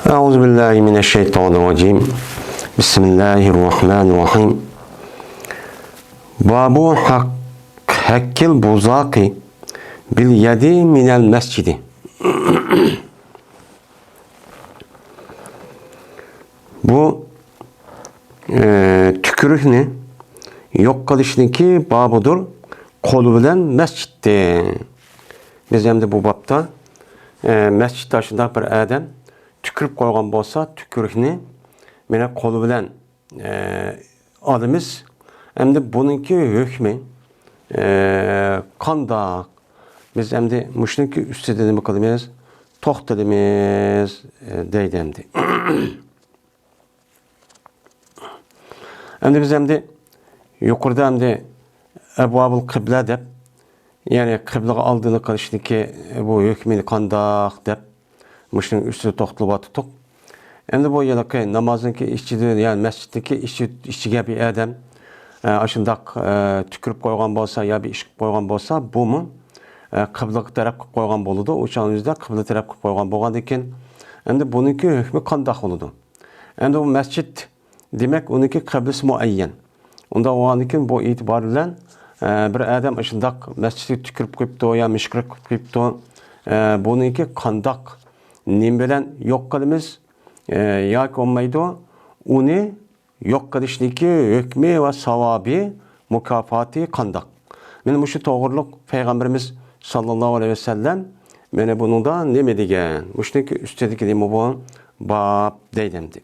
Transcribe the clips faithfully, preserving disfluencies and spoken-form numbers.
أعوذ بالله من الشيطان الرجيم. بسم الله الرحمن الرحيم. باب حق، حق البزاق باليد من المسجد. بۇ، ئە، تۈكۈرۈكنى يوق قىلىشنىڭكى بابىدۇر، قولى بىلەن مەسچىتتىن. بىز ئەمدى بۇ بابتا، ئە، مەسچىتتە شۇنداق بىر ئادەم تۈكۈرۈپ قويغان بولسا، تۈكۈرۈكنى مانا قولى بىلەن، ئە، ئالىمىز. ئەمدى بۇنىڭكى ھۆكمى، ئە، قانداق؟ بىز ئەمدى مۇشۇنىڭكى ئۈستىدە نېمە قىلىمىز؟ توختىلىمىز، ئە، دەيدۇ ئەمدى. ئەمدى بىز ئەمدى يۇقىرىدا ئەمدى ئەبۋابۇل قىبلە دەپ، يەنى قىبلىغا ئالدىنى قىلىشنىكى بۇ ھۆكمى قانداق دەپ، مۇشۇنىڭ ئۈستىدە توختىلىۋاتتۇق. ئەمدى بۇ ھېلىقى نامازنىڭكى ئىچىدە، يا مەسچىتنىڭكى ئىچى، ئىچىگە بىر ئادەم، ئە، ئاشۇنداق، ئە، تۈكۈرۈپ قويغان بولسا يا بىر ئىش قىلىپ قويغان بولسا، بۇمۇ، ئە، قىبلىغا تەرەپ قىلىپ قويغان بولىدۇ. ئۇ چاغنىڭ ئۆزىدە قىبلە تەرەپ قىلىپ قويغان بولغاندىن كېيىن، ئەمدى بۇنىڭكى ھۆكمى قانداق بولىدۇ؟ ئەمدى بۇ مەسچىت، دېمەك، ئۇنىڭكى قىبلىسى مۇئەييەن. ئۇنداق بولغاندىن كېيىن، بۇ ئېتىبار بىلەن، ئە، بىر ئادەم ئاشۇنداق مەسچىتكە تۈكۈرۈپ قويۇپتۇ يا مىشقىرىپ قويۇپتۇ، ئە، بۇنىڭكى قانداق، نېمە بىلەن يوق قىلىمىز، ئە، ياكى بولمايدۇ، ئۇنى يوق قىلىشنىكى ھۆكمى ۋە ساۋابى، مۇكاپاتى قانداق؟ مانا مۇشۇ توغرۇلۇق پەيغەمبىرىمىز ساللاللاھۇ ئەلەيھى ۋەسەللەم مانا بۇنىڭدا نېمە دېگەن؟ مۇشۇنىڭكى ئۈستىدىكى نېمە بۇ؟ باب دەيدۇ ئەمدى.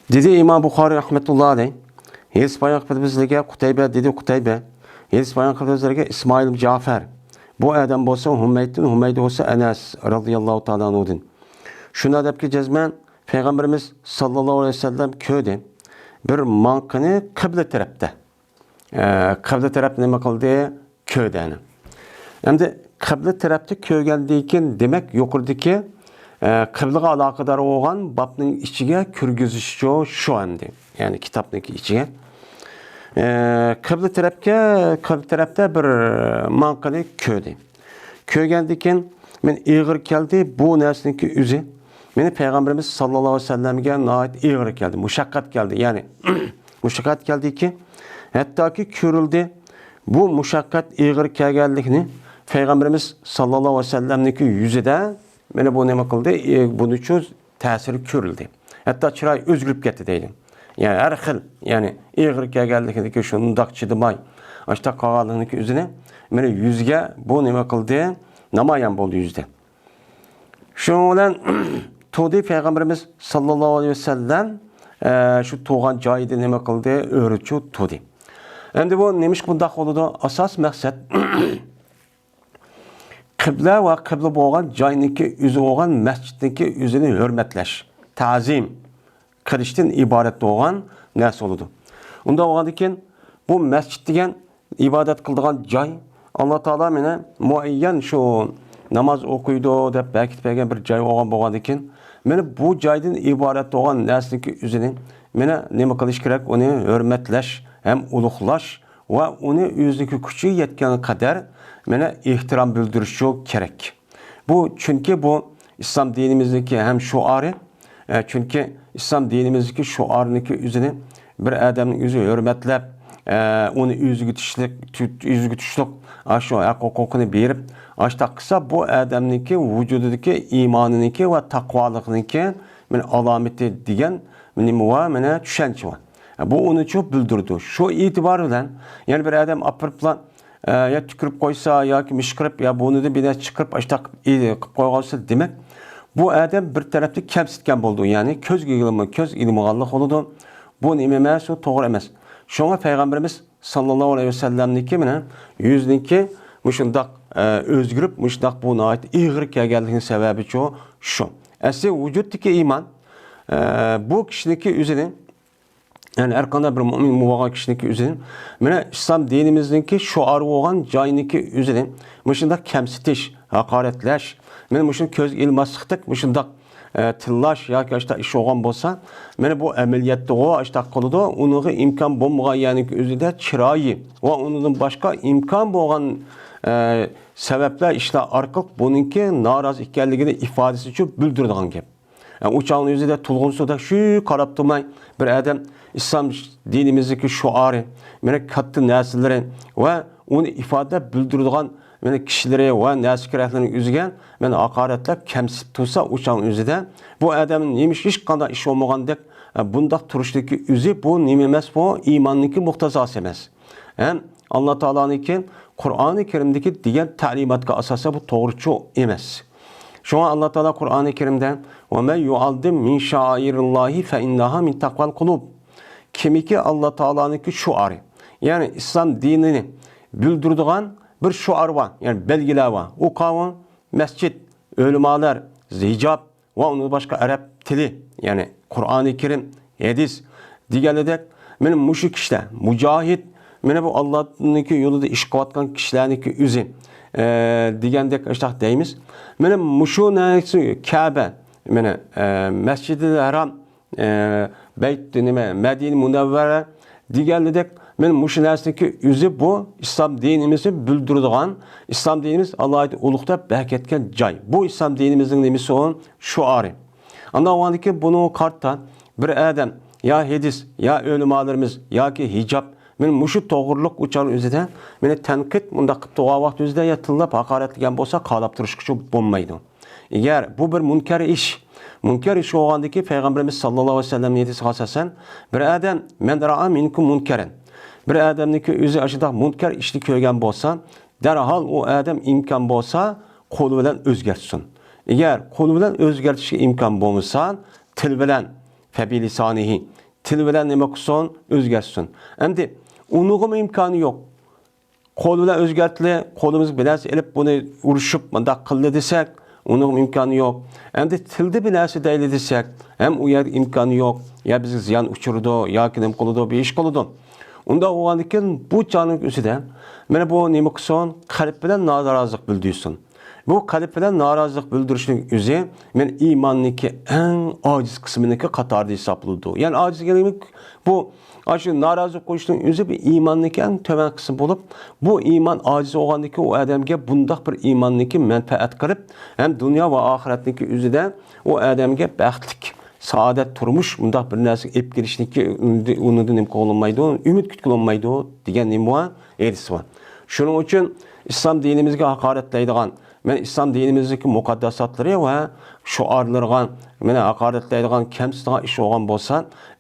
دېدى ئىمام بۇخارىي رەھمەتۇللا ئەلەيھ، ھېدىس بايان قىلىپ بىزلەرگە قۇتەيبە، دېدى قۇتەيبە، ھېدىس بايان قىلىپ بىزلەرگە ئىسمائىل ئىبن جەفەر. بۇ ئادەم بولسا ھۇمەيدتىن، ھۇمەيد بولسا ئەنەس رەزىياللاھۇ تائالا ئەنھۇدىن. شۇنداق دەپكى جەزمەن، پەيغەمبىرىمىز ساللاللاھۇ ئەلەيھى ۋەسەللەم كۆردى. بىر ماڭقىنى قىبلە تەرەپتە، ئە، قىبلە تەرەپتە نېمە قىلدى؟ كۆردى ئەنە. ئەمدى قىبلە تەرەپتە كۆرگەندىن كېيىن، دېمەك، يۇقىرىدىكى، ئە، قىبلىغا ئالاقىدار بولغان بابنىڭ ئىچىگە كىرگۈزۈشچۇ شۇ ئەمدى. يەنى كىتابنىڭكى ئىچىگە. ئە، قىبلە تەرەپكە، قىبلە تەرەپتە بىر ماڭقىنى كۆردى. كۆرگەندىن كېيىن، مېنى ئېغىر كەلدى بۇ نەرسىنىڭكى ئۆزى. مېنى پەيغەمبىرىمىز ساللاللاھۇ ئەلەيھى ۋەسەللەمگە ناھايىتى ئېغىر كەلدى، مۇشەققەت كەلدى. يەنى مۇشەققەت كەلدىكى، ھەتتاكى كۆرۈلدى. بۇ مۇشەققەت ئېغىر كەلگەنلىكىنى پەيغەمبىرىمىز ساللاللاھۇ ئەلەيھى ۋەسەللەمنىڭكى يۈزىدە، مېنى بۇ نېمە قىلدى؟ ئى، بۇنىچۇ تەسىرى كۆرۈلدى. ھەتتا چىرايى ئۆزگىرىپ كەتتى دەيدۇ. يەنى ھەر خىل، يەنى ئېغىر كەلگەنلىكىدىكى شۇنداق چىدىماي، ئاشتاق قالغانلىقىنىڭكى ئۆزىنى مېنى يۈزىگە بۇ نېمە قىلدى؟ نامايان بولدى يۈزىدە. شۇنىڭ بىلەن تۇردى پەيغەمبىرىمىز ساللاللاھۇ ئەلەيھى ۋەسەللەم، ئە، شۇ تۇرغان جايىدا نېمە قىلدى؟ ئۆرۈچۇ تۇردى. ئەمدى بۇ نېمىشقا بۇنداق بولىدۇ؟ ئاساس مەقسەت قىبلە ۋە قىبلە بولغان جاينىڭكى ئۆزى بولغان مەسچىتنىڭكى ئۆزىنى ھۆرمەتلەش، تەزىم قىلىشتىن ئىبارەت بولغان نەرسە بولىدۇ. ئۇنداق بولغاندىن كېيىن بۇ مەسچىت دېگەن ئىبادەت قىلىدىغان جاي، ئاللا تائالا مېنى مۇئەييەن شۇ ناماز ئوقۇيدۇ دەپ بەكىتىپ بەرگەن بىر جاي بولغان بولغاندىن كېيىن، مېنى بۇ جايدىن ئىبارەت بولغان نەرسىنىڭكى ئۆزىنى مېنى نېمە قىلىش كېرەك؟ ئۇنى ھۆرمەتلەش ھەم ئۇلۇغلاش ۋە ئۇنى ئۆزىنىڭكى كۈچى يەتكەن قەدەر مېنى ئېھتىرام بىلدۈرۈشى كېرەك. بۇ، چۈنكى بۇ ئىسلام دىنىمىزنىڭكى ھەم شوئارى، ئە، چۈنكى ئىسلام دىنىمىزدىكى شوئارنىڭكى ئۆزىنى بىر ئادەمنىڭ ئۆزى ھۆرمەتلەپ، ئە، ئۇنى ئۆزىگە تۇتۇشلۇق، تۇت-، ئۆزىگە تۇتۇشلۇق، ئاشۇ ھەق ھوقۇقىنى بېرىپ، ئاشتاق قىلسا، بۇ ئادەمنىڭكى ۋۇجۇدىدىكى ئىمانىنىڭكى ۋە تەقۋالىقنىڭكى مانا ئالامىتى دېگەن نېمە بار، مانا چۈشەنچە بار. بۇ ئۇنىچۇ بىلدۈرىدۇ. شۇ ئېتىبار بىلەن، يەنە بىر ئادەم ئاپىرىپلا، ئە، يا تۈكۈرۈپ قويسا ياكى مىشقىرىپ يا بۇنىدىن بىر نەرسە چىقىرىپ، ئاشتاق قىلىپ قويغانسا، دېمەك، بۇ ئادەم بىر تەرەپتە كەمسىتكەن بولىدۇ. يەنى كۆزگە ئىلمىغان، كۆز ئىلمىغانلىق بولىدۇ. بۇ نېمە ئەمەس، ئۇ توغرا ئەمەس. شۇڭا پەيغەمبىرىمىز ساللاللاھۇ ئەلەيھى ۋەسەللەمنىڭكى مانا يۈزىنىڭكى مۇشۇنداق، ئە، ئۆزگىرىپ، مۇشۇنداق بۇ ناھايىتى ئېغىر كەلگەنلىكىنىڭ سەۋەبىچۇ شۇ. ئەسلى ۋۇجۇدتىكى ئىمان، ئە، بۇ كىشىنىڭكى ئۆزىنى، يەنى ھەر قانداق بىر مۆمىن بولغان كىشىنىڭكى ئۆزىنى مانا ئىسلام دىنىمىزنىڭكى شوئارى بولغان جاينىڭكى ئۆزىنى مۇشۇنداق كەمسىتىش، ھاقارەتلەش، مانا مۇشۇنى كۆزگە ئىلماسلىقتەك مۇشۇنداق، ئە، تىللاش ياكى ئاشۇنداق ئىش بولغان بولسا، مانا بۇ ئەمەلىيەتتىغۇ ئاشۇنداق قىلىدۇ. ئۇنىڭغا ئىمكان بولمىغان يەرنىڭكى ئۆزىدە چىرايى ۋە ئۇنىڭدىن باشقا ئىمكان بولغان، ئە، سەۋەبلەر، ئىشلار ئارقىلىق بۇنىڭكى نارازى ئىكەنلىكىنى ئىپادىسى ئۈچۈن بىلدۈرىدىغان گەپ. ئۇ چاغنىڭ ئۆزىدە تۇلغۇنسىزدا شۇ قاراپ تۇرماي، بىر ئادەم ئىسلام دىنىمىزدىكى شوئارى، مانا كاتتا نەرسىلىرى ۋە ئۇنى ئىپادىلەپ بىلدۈرىدىغان مانا كىشىلىرى ۋە نەرسە كېرەكلىرىنى ئۆزىگە مانا ھاقارەتلەپ، كەمسىتىپ تۇرسا، ئۇ چاغنىڭ ئۆزىدە بۇ ئادەم نېمە ئىش، ھېچقانداق ئىش بولمىغاندەك، بۇنداق تۇرۇشتىكى ئۆزى بۇ نېمە ئەمەس، بۇ ئىماننىڭكى مۇقتەزاسى ئەمەس. ھەم ئاللا تائالانىڭكى قۇرئانى كەرىمدىكى دېگەن تەلىماتقا ئاساسەن بۇ توغرىچۇ ئەمەس. شۇڭا ئاللا تائالا قۇرئانى كەرىمدە، «وَمَنْ يُعَظِّمْ مِنْ شَعَائِرِ اللَّهِ فَإِنَّهَا مِنْ تَقْوَى الْقُلُوبِ». كىمكى ئاللا تائالانىڭكى شوئارى، يەنى ئىسلام دىنىنى بىلدۈرىدىغان بىر شوئار بار، يەنى بەلگىلەر بار. ئۇ قاۋۇ مەسچىت، ئۆلىمالار، ھىجاب، ۋە ئۇندىن باشقا ئەرەب تىلى، يەنى قۇرئانى كەرىم، ھەدىس دېگەنلىدەك، مانا مۇشۇ كىشىلەر، مۇجاھىد، مانا بۇ ئاللانىڭكى يولىدا ئىش قىلىۋاتقان كىشىلەرنىڭكى ئۆزى، ئە، دېگەندەك ئاشۇنداق دەيمىز. مانا مۇشۇ نەرسە كەبە، مانا، ئە، مەسجىدىل ھەرام، ئە، بەيت، نېمە، مەدىنە مۇنەۋۋەرە دېگەنلىدەك، مانا مۇشۇ نەرسىنىڭكى ئۆزى بۇ ئىسلام دىنىمىزنى بىلدۈرىدىغان، ئىسلام دىنىمىز ئالاھىدە ئۇلۇغ دەپ بەرىكەتكەن جاي. بۇ ئىسلام دىنىمىزنىڭ نېمىسى ئۇ؟ شوئارى. ئاندىن ئاۋۋالدىكى بۇنىڭغا قارىتا بىر ئادەم يا ھەدىس، يا ئۆلىمالىرىمىز، ياكى ھىجاب، مانا مۇشۇ توغرىلىق ئۇچارنىڭ ئۆزىدە مانا تەنقىد مۇنداق قىلىپ تۇرغان ۋاقىت ئۆزىدە يا تىللاپ ھاقارەتلىگەن بولسا، قاراپ تۇرۇشقىچۇ بولمايدۇ. ئەگەر بۇ بىر مۇنكەر ئىش، مۇنكەر ئىش بولغاندىكى پەيغەمبىرىمىز ساللاللاھۇ ئەلەيھى ۋەسەللەمنىڭ ھەدىسىگە ئاساسەن، بىر ئادەم، «مەن رائا مىنكۇم مۇنكەرەن»، بىر ئادەمنىڭكى ئۆزى ئاشۇنداق مۇنكەر ئىشنى كۆرگەن بولسا، دەرھال ئۇ ئادەم ئىمكان بولسا قولى بىلەن ئۆزگەرتسۇن. ئەگەر قولى بىلەن ئۆزگەرتىشكە ئىمكان بولمىسا، تىل بىلەن، فەبىلىسانىھى، تىل بىلەن نېمە قىلسۇن؟ ئۆزگەرتسۇن. ئەمدى ئۇنىڭغىمۇ ئىمكانى يوق. قول بىلەن ئۆزگەرتىلى، قولىمىزغا بىر نەرسە ئېلىپ، بۇنى ئۇرۇشۇپ، مۇنداق قىلدى دېسەك، ئۇنىڭ ئىمكانى يوق. ئەمدى تىلدا بىر نەرسە دەيلى دېسەك، ھەم ئۇ يەردە ئىمكانى يوق. يا بىزگە زىيان ئۇچۇرىدۇ، ياكى نېمە قىلىدۇ، بىر ئىش قىلىدۇ. ئۇنداق بولغاندىكىن بۇ چاغنىڭ ئۆزىدە، مانا بۇ نېمە قىلسۇن؟ قەلب بىلەن نارازىلىق بىلدۈرسۇن. بۇ قەلب بىلەن نارازىلىق بىلدۈرۈشنىڭ ئۆزى، مانا، ئىماننىڭكى ئەڭ ئاجىز قىسمىنىڭكى قاتارىدا ھېسابلىنىدۇ. يەنى ئاجىز دېگىنىمىز بۇ، ئاشۇ نارازى قويۇشنىڭ ئۆزى بىر ئىماننىڭكى ئەڭ تۆۋەن قىسمى بولۇپ، بۇ ئىمان ئاجىز بولغاندىكىن ئۇ ئادەمگە بۇنداق بىر ئىماننىڭكى مەنپەئەت قىلىپ، ھەم دۇنيا ۋە ئاخىرەتنىڭكى ئۆزىدە ئۇ ئادەمگە بەختلىك، سائادەت تۇرمۇش، مۇنداق بىر نەرسىگە ئېلىپ كېلىشنىڭكى ئۇنىڭدىن، ئۇنىڭدىن نېمە قىلىنمايدۇ، ئۈمىد كۈتكىلى بولمايدۇ دېگەن نېمە بار؟ ھەدىس بار. شۇنىڭ ئۈچۈن ئىسلام دىنىمىزگە ھاقارەتلەيدىغان، مەن ئىسلام دىنىمىزدىكى مۇقەدداساتلىرى ۋە شوئارلىرىغا مانا ھاقارەتلەيدىغان، كەمسىتىدىغان ئىش بولغان بولسا،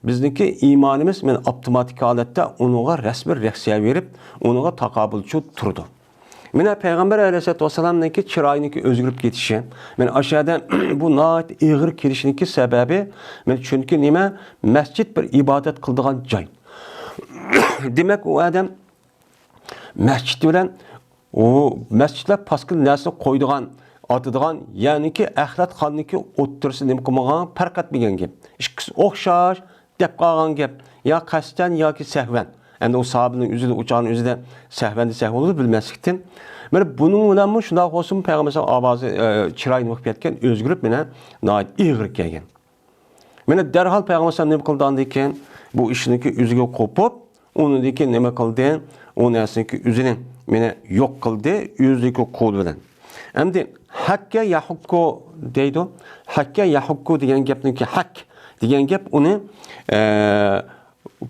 بىزنىڭكى ئىمانىمىز مانا ئاپتوماتىك ھالەتتە ئۇنىڭغا رەسمىي رېئاكسىيە بېرىپ، ئۇنىڭغا تاقابىلچۇ تۇرىدۇ. مانا پەيغەمبەر ئەلەيھىسسالاتۇ ۋەسسالامنىڭكى چىرايىنىڭكى ئۆزگىرىپ كېتىشى، مانا ئاشۇ يەردە بۇ ناھايىتى ئېغىر كېلىشىنىڭكى سەۋەبى، مانا چۈنكى نېمە؟ مەسچىت بىر ئىبادەت قىلىدىغان جاي. دېمەك، ئۇ ئادەم مەسچىت بىلەن ئۇ مەسچىتلەر پاسكىنا نەرسىنى قويىدىغان، ئاتىدىغان يەرنىڭكى ئەخلەت خانىنىڭكى ئوتتۇرىسىدا نېمە قىلمىغان، پەرق ئەتمىگەن گەپ. ئىككىسى ئوخشاش دەپ قالغان گەپ. يا قەستەن ياكى سەھۋەن. ئەمدى ئۇ ساھابىنىڭ ئۆزىدە، ئۇ چاغنىڭ ئۆزىدە سەھۋەندە سەھۋ بولىدۇ بىلمەسلىكتىن. مانا بۇنىڭ بىلەنمۇ شۇنداق بولسىمۇ پەيغەمبەر ئاۋازى، ئە، چىرايى نېمە بولۇپ كەتكەن، ئۆزگىرىپ مانا ناھايىتى ئېغىر كەلگەن. مانا دەرھال پەيغەمبەر ئەلەيھىسسالام نېمە قىلدى ئاندىن كېيىن؟ بۇ ئىشنىڭكى ئۆزىگە قوپۇپ، ئۇنىڭدىن كېيىن نېمە قىلدى؟ ئۇ نەرسىنىڭكى ئۆزىنى مانا يوق قىلدى، ئۆزىنىڭكى قولى بىلەن. ئەمدى ھەككە يەھۇككۇ دەيدۇ. ھەككە يەھۇككۇ دېگەن گەپنىڭكى ھەك دېگەن گەپ ئۇنى، ئە،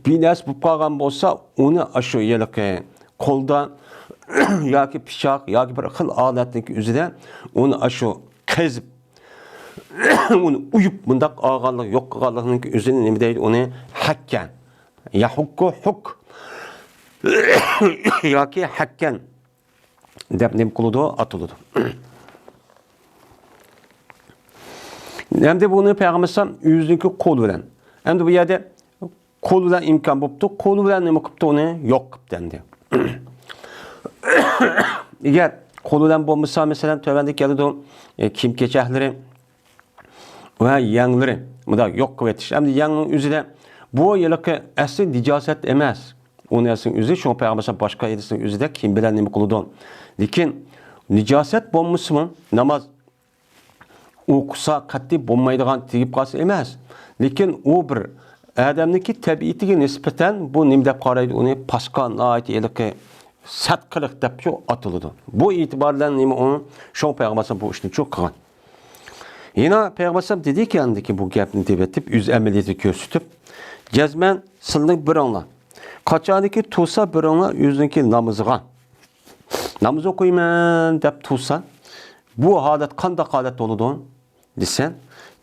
بىر نەرسە بولۇپ قالغان بولسا، ئۇنى ئاشۇ ھېلىقى قولدا ياكى پىچاق ياكى بىر خىل ئالەتنىڭكى ئۆزىدە ئۇنى ئاشۇ قېزىپ، ئۇنى ئويۇپ مۇنداق ئالغانلىق، يوق قىلغانلىقنىڭ ئۆزىنى نېمە دەيدۇ؟ ئۇنى ھەككە. يەھۇككۇ ھۇك ياكى ھەككەن دەپ نېمە قىلىدۇ؟ ئاتىلىدۇ. ئەمدى بۇنى پەيغەمبەر ئەلەيھىسسالام ئۆزىنىڭكى قولى بىلەن. ئەمدى بۇ يەردە قولى بىلەن ئىمكان بوپتۇ، قولى بىلەن نېمە قىپتۇ؟ ئۇنى يوق قىپتۇ ئەمدى. ئەگەر قولى بىلەن بولمىسا، مەسىلەن، تۆۋەندە كېلىدۇ، ئە، كىيىم-كېچەكلىرى ۋە يەڭلىرى، مۇنداق يوق قىلىۋېتىش. ئەمدى يەڭنىڭ ئۆزىدە بۇ ھېلىقى ئەسلى نىجاسەت ئەمەس. ئۇ نەرسىنىڭ ئۆزى، شۇڭا پەيغەمبەر باشقا ھەدىسنىڭ ئۆزىدە كىيىم بىلەن نېمە قىلىدۇ؟ لېكىن نىجاسەت بولمىسىمۇ، ناماز ئوقۇسا قەتئىي بولمايدىغان، تېگىپ قالسا ئەمەس. لېكىن ئۇ بىر ئادەمنىڭكى تەبىئىتىگە نىسبەتەن بۇ نېمە دەپ قارايدۇ؟ ئۇنى پاسكا، ناھايىتى ھېلىقى سەت قىلىق دەپچۇ ئاتىلىدۇ. بۇ ئېتىبار بىلەن نېمە ئۇ؟ شۇڭا پەيغەمبەر ئەلەيھىسسالام بۇ ئىشنى چوق قىلغان. يەنە پەيغەمبەر ئەلەيھىسسالام دېدىكى، ئاندىكى بۇ گەپنى دەۋېتىپ، ئۆز ئەمەلىيىتى كۆرسىتىپ، جەزمەن سىلىنىڭ بىرىڭلار، قاچانكى تۇرسا بىرىڭلار ئۆزىنىڭكى نامىزىغا، ناماز ئوقۇيمەن دەپ تۇرسا، بۇ ھالەت قانداق ھالەت بولىدۇ دېسە،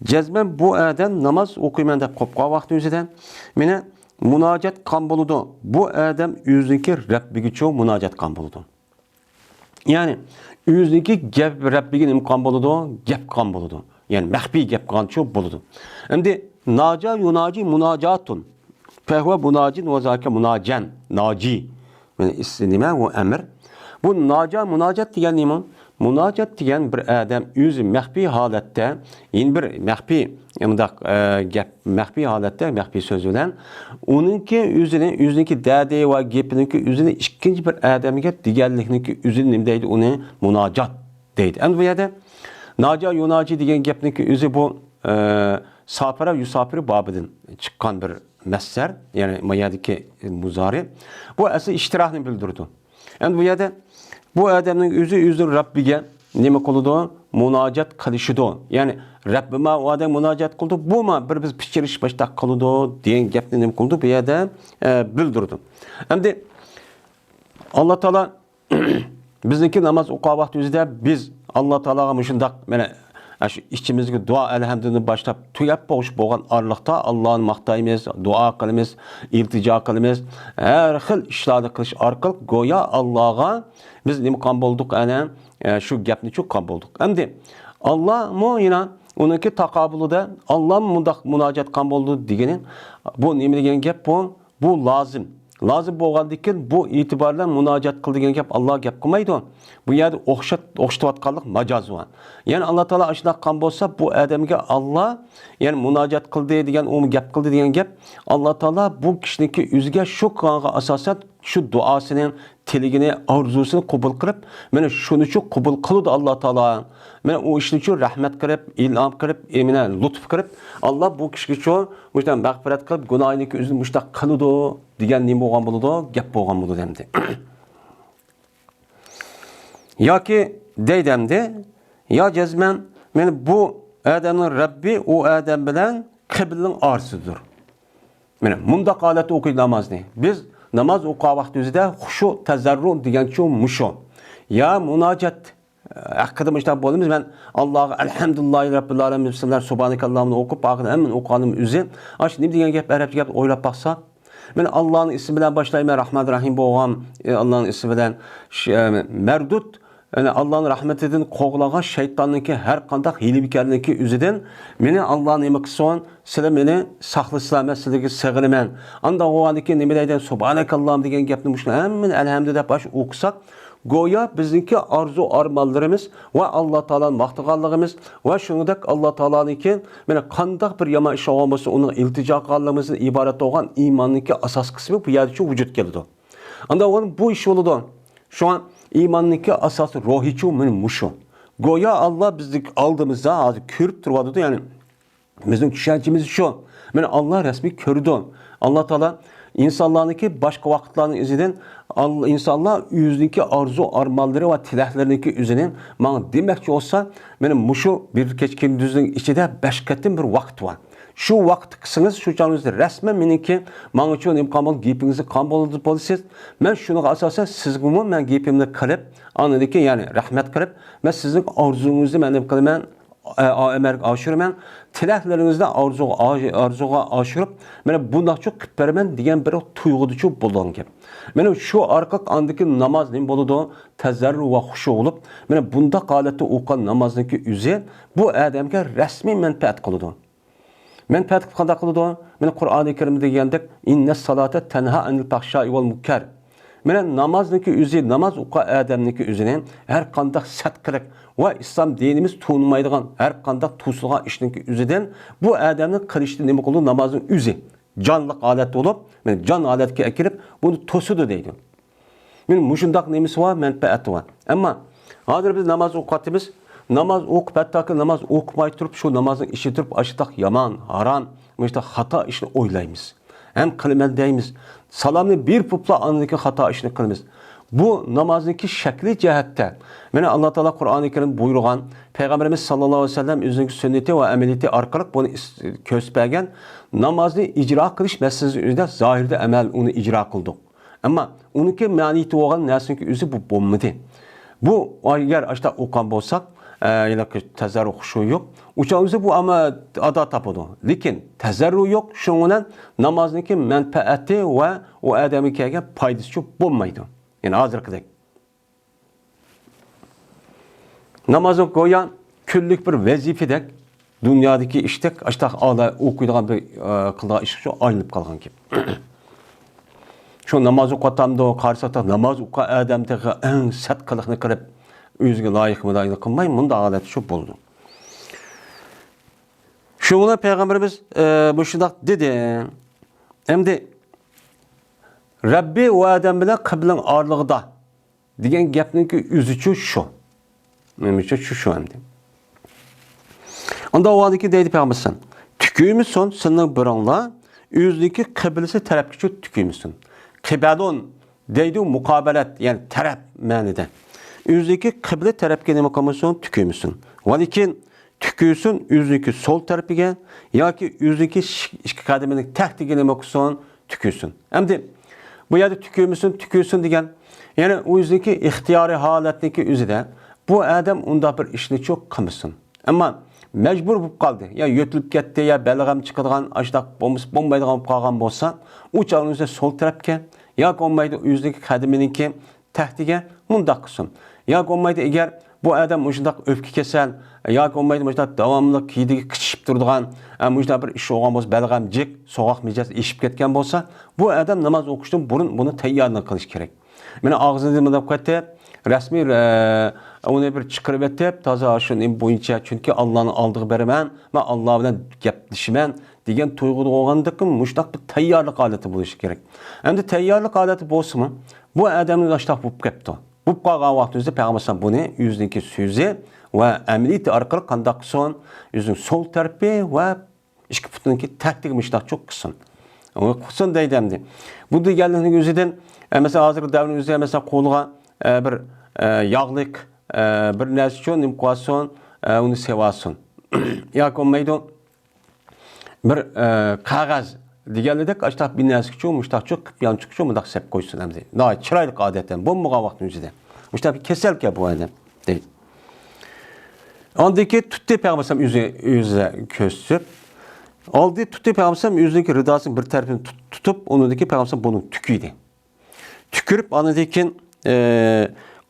جەزمەن بۇ ئادەم ناماز ئوقۇيمەن دەپ قوپقان ۋاقتى ئۆزىدە مېنى مۇناجات قىلغان بولىدۇ. بۇ ئادەم ئۆزىنىڭكى رەببىگىچۇ مۇناجات قىلغان بولىدۇ. يەنى ئۆزىنىڭكى گەپ، رەببىگە نېمە قىلغان بولىدۇ؟ گەپ قىلغان بولىدۇ. يەنى مەخپىي گەپ قىلغانچۇ بولىدۇ. ئەمدى ناجا يۇناجى مۇناجاتۇن. فەھۋە مۇناجىن ۋە زاكە مۇناجەن. ناجى. يەنى ئىس-، نېمە ئۇ ئەمر؟ بۇ ناجا مۇناجات دېگەن نېمە؟ مۇناجات دېگەن بىر ئادەم ئۆزى مەخپىي ھالەتتە، يەنە بىر مەخپىي، مۇنداق، ئە، گەپ، مەخپىي ھالەتتە، مەخپىي سۆز بىلەن ئۇنىڭكى ئۆزىنى، ئۆزىنىڭكى دەردى ۋە گېپىنىڭكى ئۆزىنى ئىككىنچى بىر ئادەمگە دېگەنلىكنىڭكى ئۆزىنى نېمە دەيدۇ؟ ئۇنى مۇناجات دەيدۇ. ئەمدى بۇ يەردە ناجا يۇناجى دېگەن گەپنىڭكى ئۆزى بۇ، ئە، سافىرە يۇسافىرى بابىدىن چىققان بىر مەسدەر، يەنى ما يەردىكى مۇزارى. بۇ ئەسلى ئىشتىراكنى بىلدۈرىدۇ. ئەمدى بۇ يەردە بۇ ئادەمنىڭ ئۆزى ئۆزىنىڭ رەببىگە نېمە قىلىدۇ؟ مۇناجات قىلىشىدۇ. يەنى رەببىما ئۇ ئادەم مۇناجات قىلىدۇ، بۇما بىر بىز پىچىرىشىپ باشلاق قىلىدۇ دېگەن گەپنى نېمە قىلىدۇ؟ بۇ يەردە، ئە، بىلدۈرىدۇ. ئەمدى ئاللا تائالا بىزنىڭكى ناماز ئوقۇغان ۋاقتىمىزدا بىز ئاللا تائالاغا مۇشۇنداق، مانا، ئاشۇ ئىچىمىزدىكى دۇئا ئەلھەمدۇنى باشلاپ تۈگەپ بولۇش بولغان ئارىلىقتا ئاللانى ماختايمىز، دۇئا قىلىمىز، ئىلتىجا قىلىمىز. ھەر خىل ئىشلارنى قىلىش ئارقىلىق گويا ئاللاغا بىز نېمە قىلغان بولدۇق؟ ئەنە، ئە، شۇ گەپنى چوققان بولدۇق. ئەمدى ئاللامۇ يەنە ئۇنىڭكى تاقابىلىدا ئاللام مۇنداق مۇناجات قىلغان بولدى دېگىنى، بۇ نېمە دېگەن گەپ بۇ؟ بۇ لازىم. لازىم بولغاندىكىن بۇ ئېتىبار بىلەن مۇناجات قىل دېگەن گەپ ئاللا گەپ قىلمايدۇ. بۇ يەردە ئوخشات-، ئوخشىتىۋاتقانلىق ماجاز بار. يەنى ئاللا تائالا ئاشۇنداق قىلغان بولسا، بۇ ئادەمگە ئاللا، يەنى مۇناجات قىلدى دېگەن، ئۇمۇ گەپ قىلدى دېگەن گەپ، ئاللا تائالا بۇ كىشىنىڭكى ئۆزىگە شۇ قىلغانغا ئاساسەن شۇ دۇئاسىنى، تىلىكىنى، ئارزۇسىنى قوبۇل قىلىپ، مانا شۇنىچۇ قوبۇل قىلىدۇ ئاللا تائالا. مانا ئۇ ئىشنىچۇ رەھمەت قىلىپ، ئىنئام قىلىپ، ئېمىنە لۇتۇپ قىلىپ، ئاللا بۇ كىشىگىچۇ مۇشۇنداق مەغپىرەت قىلىپ، گۇناھىنىڭكى ئۆزىنى مۇشۇنداق قىلىدۇ دېگەن نېمە بولغان بولىدۇ؟ گەپ بولغان بولىدۇ ئەمدى. ياكى دەيدۇ ئەمدى، يا جەزمەن، مانا بۇ ئادەمنىڭ رەببى ئۇ ئادەم بىلەن قىبلىنىڭ ئارىسىدۇر. مانا مۇنداق ھالەتتە ئوقۇيدۇ نامازنى. بىز ناماز ئوقۇغان ۋاقتىمىزدا خۇشۇ، تەزەررۇ دېگەنچۇ مۇشۇ. يا مۇناجات ھەققىدە مۇشۇنداق بولىمىز، مەن ئاللاغا ئەلھەمدۇلىللاھى رەببىل ئالەمىن، بىسمىللاھ، سۇبھانەكاللاھۇممىنى ئوقۇپ، ئاخىرىدا ھەممىنى ئوقۇغاننىڭ ئۆزى، ئاشۇ نېمە دېگەن گەپ، ئەرەبچە گەپ ئويلاپ باقسا، مەن ئاللانىڭ ئىسمى بىلەن باشلايمەن، رەھمان رەھىم بولغان، ئى، ئاللانىڭ ئىسمى بىلەن، ش-، ئە، مەردۇد، يەنى ئاللانىڭ رەھمىتىدىن قوغلانغان شەيتاننىڭكى ھەر قانداق ھىيلىگەرلىكى ئۆزىدىن مېنى ئاللا نېمە قىلسۇن، سىلەر مېنى ساقلىسىلەر، مەن سىلەرگە سېغىنىمەن. ئانداق بولغاندىن كېيىن نېمە دەيدۇ؟ سۇبھانەكاللاھۇم دېگەن گەپنى مۇشۇ ھەممىنى ئەلھەمدۇ دەپ ئاشۇ ئوقۇساق، گويا بىزنىڭكى ئارزۇ ئارمانلىرىمىز ۋە ئاللا تائالانى ماختىغانلىقىمىز ۋە شۇنىڭدەك ئاللا تائالانىڭكى مانا قانداق بىر يامان ئىش بولغان بولسا، ئۇنىڭغا ئىلتىجا قىلغانلىقىمىزدىن ئىبارەت بولغان ئىماننىڭكى ئاساسقى قىسمى بۇ يەردىچۇ ۋۇجۇد كېلىدۇ. ئانداق بولغاندا بۇ ئىش بولىدۇ. شۇڭا ئىماننىڭكى ئاساسى روھىچۇ مانا مۇشۇ. گويا ئاللا بىزنىڭ ئالدىمىزدا ھازىر كۆرۈپ تۇرۇۋاتىدۇ، يەنى بىزنىڭ چۈشەنچىمىز شۇ. مانا ئاللا رەسمىي كۆرىدۇ. ئاللا تائالا ئىنسانلارنىڭكى باشقا ۋاقىتلارنىڭ ئىزىدىن ئال-، ئىنسانلار ئۆزىنىڭكى ئارزۇ ئارمانلىرى ۋە تىلەكلىرىنىڭكى ئۆزىنى ماڭا دېمەكچى بولسا، مانا مۇشۇ بىر كېچە كۈندۈزنىڭ ئىچىدە بەش قېتىم بىر ۋاقىت بار. شۇ ۋاقىتتا قىلسىڭىز، شۇ چاغدا رەسمەن مېنىڭكى ماڭىچۇ نېمە قىلغان بولىدۇ، گېپىڭىزنى قىلغان بولىدۇ، بولىسىز. مەن شۇنىڭغا ئاساسەن سىزگىمۇ مەن گېپىمنى قىلىپ، ئاندىن كېيىن، يەنى رەھمەت قىلىپ، مەن سىزنىڭ ئارزۇڭىزنى مەن نېمە قىلىمەن، ئە، ئەمەلگە ئاشۇرىمەن. تىلەكلىرىڭىزنى ئارزۇغا، ئاش-، ئارزۇغا ئاشۇرۇپ، مانا بۇنداقچۇ قىلىپ بېرىمەن دېگەن بىر تۇيغۇدىچۇ بولىدىغان گەپ. مانا شۇ ئارقىلىق ئاندىكى ناماز نېمە بولىدۇ؟ تەزەررۇ ۋە خۇشۇ بولۇپ، مانا بۇنداق ھالەتتە ئوقۇغان نامازنىڭكى ئۆزى بۇ ئادەمگە رەسمىي مەنپەئەت قىلىدۇ. مەنپەئەت قانداق قىلىدۇ؟ مانا قۇرئانى كەرىمدە دېگەندەك، ئىننەسسالاتا تەنھا ئەنىل پەھشائى ۋەل مۇنكەر. مانا نامازنىڭكى ئۆزى، ناماز ئوقۇغان ئادەمنىڭكى ئۆزىنى ھەر قانداق سەت قىلىق ۋە ئىسلام دىنىمىز تونۇمايدىغان ھەر قانداق توسىدىغان ئىشنىڭكى ئۆزىدىن بۇ ئادەمنىڭ قىلىشتا نېمە قىلىدۇ؟ نامازنىڭ ئۆزى جانلىق ھالەتتە بولۇپ، مانا جان ھالەتكە ئەكىرىپ، بۇنى توسىدۇ دەيدۇ. مانا مۇشۇنداق نېمىسى بار، مەنپەئەتى بار. ئەمما ھازىر بىز ناماز ئوقۇۋاتىمىز. ناماز ئوقۇپ، ھەتتاكى ناماز ئوقۇماي تۇرۇپ، شۇ نامازنىڭ ئىچىدە تۇرۇپ، ئاشۇنداق يامان، ھارام، مۇشۇنداق خاتا ئىشنى ئويلايمىز. ھەم قىلىمەن دەيمىز. سالامنى بېرىپ بولۇپلا ئاندىن كېيىن خاتا ئىشنى قىلىمىز. بۇ نامازنىڭكى شەكلى جەھەتتە، مانا، ئاللا تائالا قۇرئانى كەرىمدە بۇيرۇغان، پەيغەمبىرىمىز ساللاللاھۇ ئەلەيھى ۋەسەللەم ئۆزىنىڭكى سۈننىتى ۋە ئەمەلىيىتى ئارقىلىق بۇنى ئىس-، كۆرسىتىپ بەرگەن، نامازنى ئىجرا قىلىش مەسىلىسى ئۆزىدە زاھىردا ئەمەل ئۇنى ئىجرا قىلدۇق. ئەمما ئۇنىڭكى مەنىيىتى بولغان نەرسىنىڭكى ئۆزى بۇ بولمىدى. بۇ ئەگەر ئاشۇنداق ئوقۇغان بولساق، ئە، يەنە تەزەررۇ خۇشۇ يوق. ئۇ چاغ ئۆزى بۇ ئەمما ئادا تاپىدۇ. لېكىن تەزەررۇ يوق، شۇنىڭ بىلەن نامازنىڭكى مەنپەئەتى ۋە ئۇ ئادەمگە كەلگەن پايدىسى بولمايدۇ. يەنە ھازىرقىدەك. نامازنى گويا كۈنلۈك بىر ۋەزىپىدەك، دۇنيادىكى ئىشتەك، ئاشتاق ئالا ئوقۇيدىغان بىر، ئە، قىلىدىغان ئىش شۇ ئايلىنىپ قالغان گەپ. شۇ ناماز ئوقۇۋاتامدۇ، قارىساق ناماز ئوقۇغان ئادەم تېخى ئەڭ سەت قىلىقنى قىلىپ، ئۆزىگە لايىق مۇلايىقنى قىلماي، مۇنداق ھالەت شۇ بولىدۇ. شۇنىڭ بىلەن پەيغەمبىرىمىز، ئە، مۇشۇنداق دېدى. ئەمدى رەببى ئۇ ئادەم بىلەن قىبلىنىڭ ئارىلىقىدا دېگەن گەپنىڭكى ئۆزىچۇ شۇ. مېنىڭچە شۇ، شۇ ئەمدى. ئۇنداق بولغاندىكىن دەيدۇ پەيغەمبەر ئەلەيھىسسالام، تۈكۈيمىسۇن سىلىنىڭ بىرىڭلار ئۆزىنىڭكى قىبلىسى تەرەپكىچۇ تۈكۈيمىسۇن. قىبەلۇن دەيدۇ مۇقابىلەت، يەنى تەرەپ مەنىدە. ئۆزىنىڭكى قىبلە تەرەپكە نېمە قىلمىسۇن، تۈكۈيمىسۇن. ۋەلىكىن تۈكۈيسۇن ئۆزىنىڭكى سول تەرىپىگە ياكى ئۆزىنىڭكى ئىككى قەدىمىنىڭ تەكتىگە نېمە قىلسۇن، تۈكۈيسۇن. ئەمدى بۇ يەردە تۈكۈيمىسۇن، تۈكۈيسۇن دېگەن، يەنى ئۆزىنىڭكى ئىختىيارىي ھالەتنىڭكى ئۆزىدە بۇ ئادەم ئۇنداق بىر ئىشنىچۇ قىلمىسۇن. ئەمما مەجبۇر بولۇپ قالدى، يا يۆتىلىپ كەتتى، يا بەلغەم چىقىدىغان ئاشۇنداق بولمىسا بولمايدىغان بولۇپ قالغان بولسا، ئۇ چاغنىڭ ئۆزىدە سول تەرەپكە ياكى بولمايدۇ ئۆزىنىڭكى قەدىمىنىڭكى تەكتىگە مۇنداق قىلسۇن. ياكى بولمايدۇ، ئەگەر بۇ ئادەم مۇشۇنداق ئۆپكە كېسەل، ياكى بولمايدۇ مۇشۇنداق داۋاملىق كېدىگە قىچىشىپ تۇرىدىغان، ئە، مۇشۇنداق بىر ئىش بولغان بولسا، بەلغەم جىق، سوغۇق مىجەز ئېشىپ كەتكەن بولسا، بۇ ئادەم ناماز ئوقۇشتىن بۇرۇن بۇنى تەييارلىق قىلىش كېرەك. مانا ئاغزىنى مۇنداق قىلىۋېتىپ، رەسمىي، ئە، ئۇنى بىر چىقىرىۋېتىپ، تازا شۇ نېمە بويىچە، چۈنكى ئاللانىڭ ئالدىغا بېرىمەن، مەن ئاللا بىلەن گەپلىشىمەن دېگەن تۇيغۇدا بولغاندىكىن مۇشۇنداق بىر تەييارلىق ھالىتى بولۇشى كېرەك. ئەمدى تەييارلىق ھالىتى بولسىمۇ، بۇ ئادەمنى ئاشتاق بولۇپ قېپتۇ. بولۇپ قالغان ۋاقتىمىزدا پەيغەمبەر ئەلەيھىسسالام بۇنى ئۆزىنىڭكى سۆزى ۋە ئەمەلىيىتى ئارقىلىق قانداق قىلسۇن؟ ئۆزىنىڭ سول تەرىپى ۋە ئىككى پۇتىنىڭكى تەكتىگە مۇشۇنداق چوق قىلسۇن. ئۇ قىلسۇن دەيدۇ ئەمدى. بۇ دېگەنلىكنىڭ ئۆزىدىن، ئە، مەسىلەن، ھازىرقى دەۋرنىڭ ئۆزىدە، مەسىلەن، قولىغا، ئە، بىر، ئە، ياغلىق، ئە، بىر نەرسە ئۈچۈن نېمە قىلسۇن، ئە، ئۇنى سېۋالسۇن. ياكى بولمايدۇ، بىر، ئە، قەغەز دېگەنلىدەك، ئاشتاق بىر نەرسە ئۈچۈن، مۇشتاق چوق قىلىپ يانچۇق ئۈچۈن مۇنداق سەپ قويسۇن ئەمدى. ناھايىتى چىرايلىق ئادەت ئەمدى. بولمىغان ۋاقىتنىڭ ئۆزىدە. مۇشتاق بىر كېسەلكەن بۇ ئادەم، دەيدۇ. ئاندىن كېيىن تۇتتى پەيغەمبەر ئۆزى، ئۆزى كۆرسىتىپ. ئالدى تۇتتى پەيغەمبەر ئۆزىنىڭكى رىداسىنىڭ بىر تەرىپىنى تۇت-، تۇتۇپ، ئۇنىڭدىن كېيىن پەيغەمبەر بۇنى تۈكۈيدى. تۈكۈرۈپ، ئاندىن كېيىن، ئە،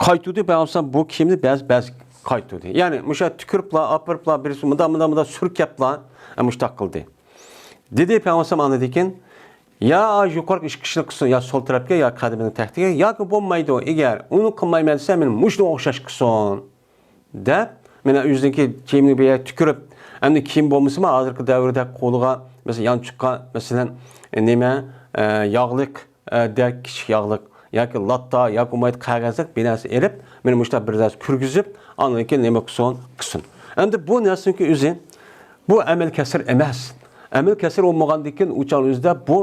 قايتۇردى پەيغەمبەر بۇ كىيىمنى بەز-، بەز قايتۇردى. يەنى مۇشۇ تۈكۈرۈپلا، ئاپىرىپلا، بىرسى مۇنداق، مۇنداق، مۇنداق سۈركەپلا، ئە، مۇشتاق قىلدى. دېدى پەيغەمبەر ئاندىن كېيىن، يا يۇقىرىقى ئىككى ئىشنى قىلسۇن، يا سول تەرەپكە، يا قەدىمىنىڭ تەكتىگە، ياكى بولمايدۇ، ئەگەر ئۇنى قىلمايمەن دېسە، مېنى مۇشۇنىڭغا ئوخشاش قىلسۇن. دەپ، مانا ئۆزىنىڭكى كىيىمىنى بۇ يەرگە تۈكۈرۈپ، ئەمدى كىيىم بولمىسىمۇ، ھازىرقى دەۋردە قولىغا، مەسىلەن، يانچۇققا، مەسىلەن، نېمە، ئە، ياغلىق، ئە، دەك كىچىك ياغلىق ياكى لاتا ياكى بولمايدۇ قەغەزدەك بىر نەرسە ئېلىپ، مېنى مۇشۇنداق بىر نەرسە كىرگۈزۈپ، ئاندىن كېيىن نېمە قىلسۇن، قىلسۇن. ئەمدى بۇ نەرسىنىڭكى ئۆزى، بۇ ئەمەل كەسىر ئەمەس. ئەمەل كەسىر بولمىغاندىن كېيىن ئۇ چاغنىڭ ئۆزىدە بۇ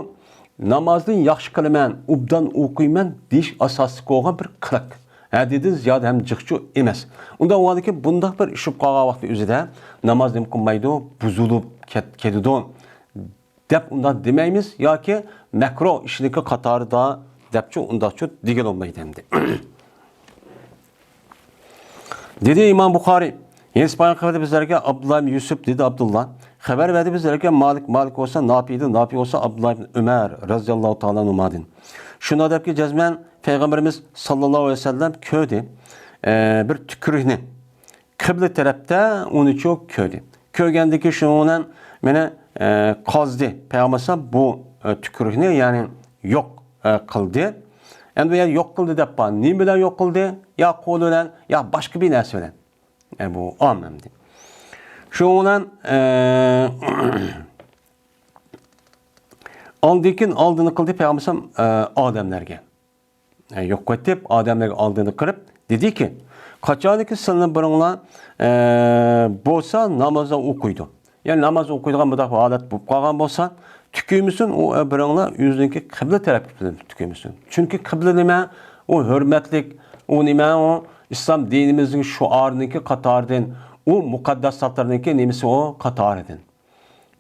نامازنى ياخشى قىلىمەن، ئوبدان ئوقۇيمەن دېيىش ئاساسلىق بولغان بىر قىلىق. ھەددىدىن زىيادە ھەم جىقچۇ ئەمەس. ئۇنداق بولغاندىكىن بۇنداق بىر ئىش بولۇپ قالغان ۋاقىتنىڭ ئۆزىدە ناماز نېمە قىلمايدۇ؟ بۇزۇلۇپ كەت-، كېتىدۇ دەپ ئۇنداق دېمەيمىز ياكى مەكرۇھ ئىشنىڭكى قاتارىدا دەپچۇ ئۇنداقچۇ دېگىلى بولمايدۇ ئەمدى. دېدى ئىمام بۇخارىي، ھەدىس بايان قىلدى بىزلەرگە ئابدۇللا ئىبن يۈسۈپ، دېدى ئابدۇللا. خەۋەر بەردى بىزلەرگە مالىك، مالىك بولسا ناپىدىن، ناپىي بولسا ئابدۇللا ئىبن ئۆمەر رەزىياللاھۇ تائالا ئەنھۇمادىن. شۇنداق دەپكى جەزمەن پەيغەمبىرىمىز ساللاللاھۇ ئەلەيھى ۋەسەللەم كۆردى، ئە، بىر تۈكۈرۈكنى قىبلە تەرەپتە ئۇنىچۇ كۆردى. كۆرگەندىكى شۇنىڭ بىلەن مېنى، ئە، قازدى. پەيغەمبەر بۇ، ئە، تۈكۈرۈكنى، يەنى يوق، ئە، قىلدى. ئەمدى يەنى يوق قىلدى دەپ بار. نېمە بىلەن يوق قىلدى؟ يا قول بىلەن، يا باشقا بىر نەرسە بىلەن. ئە، بۇ ئام ئەمدى. شۇنىڭ بىلەن، ئە، ئاندىن كېيىن ئالدىنى قىلدى پەيغەمبەر، ئە، ئادەملەرگە. ئە، يوق قىلىپ، ئادەملەرگە ئالدىنى قىلىپ، دېدىكى، قاچانكى سىلەرنىڭ بىرىڭلار، ئە، بولسا نامازدا ئوقۇيدۇ. يەنى ناماز ئوقۇيدىغان بۇنداق ھالەت بولۇپ قالغان بولسا، تۈكۈيمىسۇن، ئۇ، ئە، بىرىڭلار ئۆزىنىڭكى قىبلە تەرەپكە تۈكۈيمىسۇن. چۈنكى قىبلە نېمە؟ ئۇ ھۆرمەتلىك، ئۇ نېمە، ئۇ ئىسلام دىنىمىزنىڭ شوئارىنىڭكى قاتارىدىن، ئۇ مۇقەددەس زاتلارنىڭكى نېمىسى، ئۇ قاتارىدىن.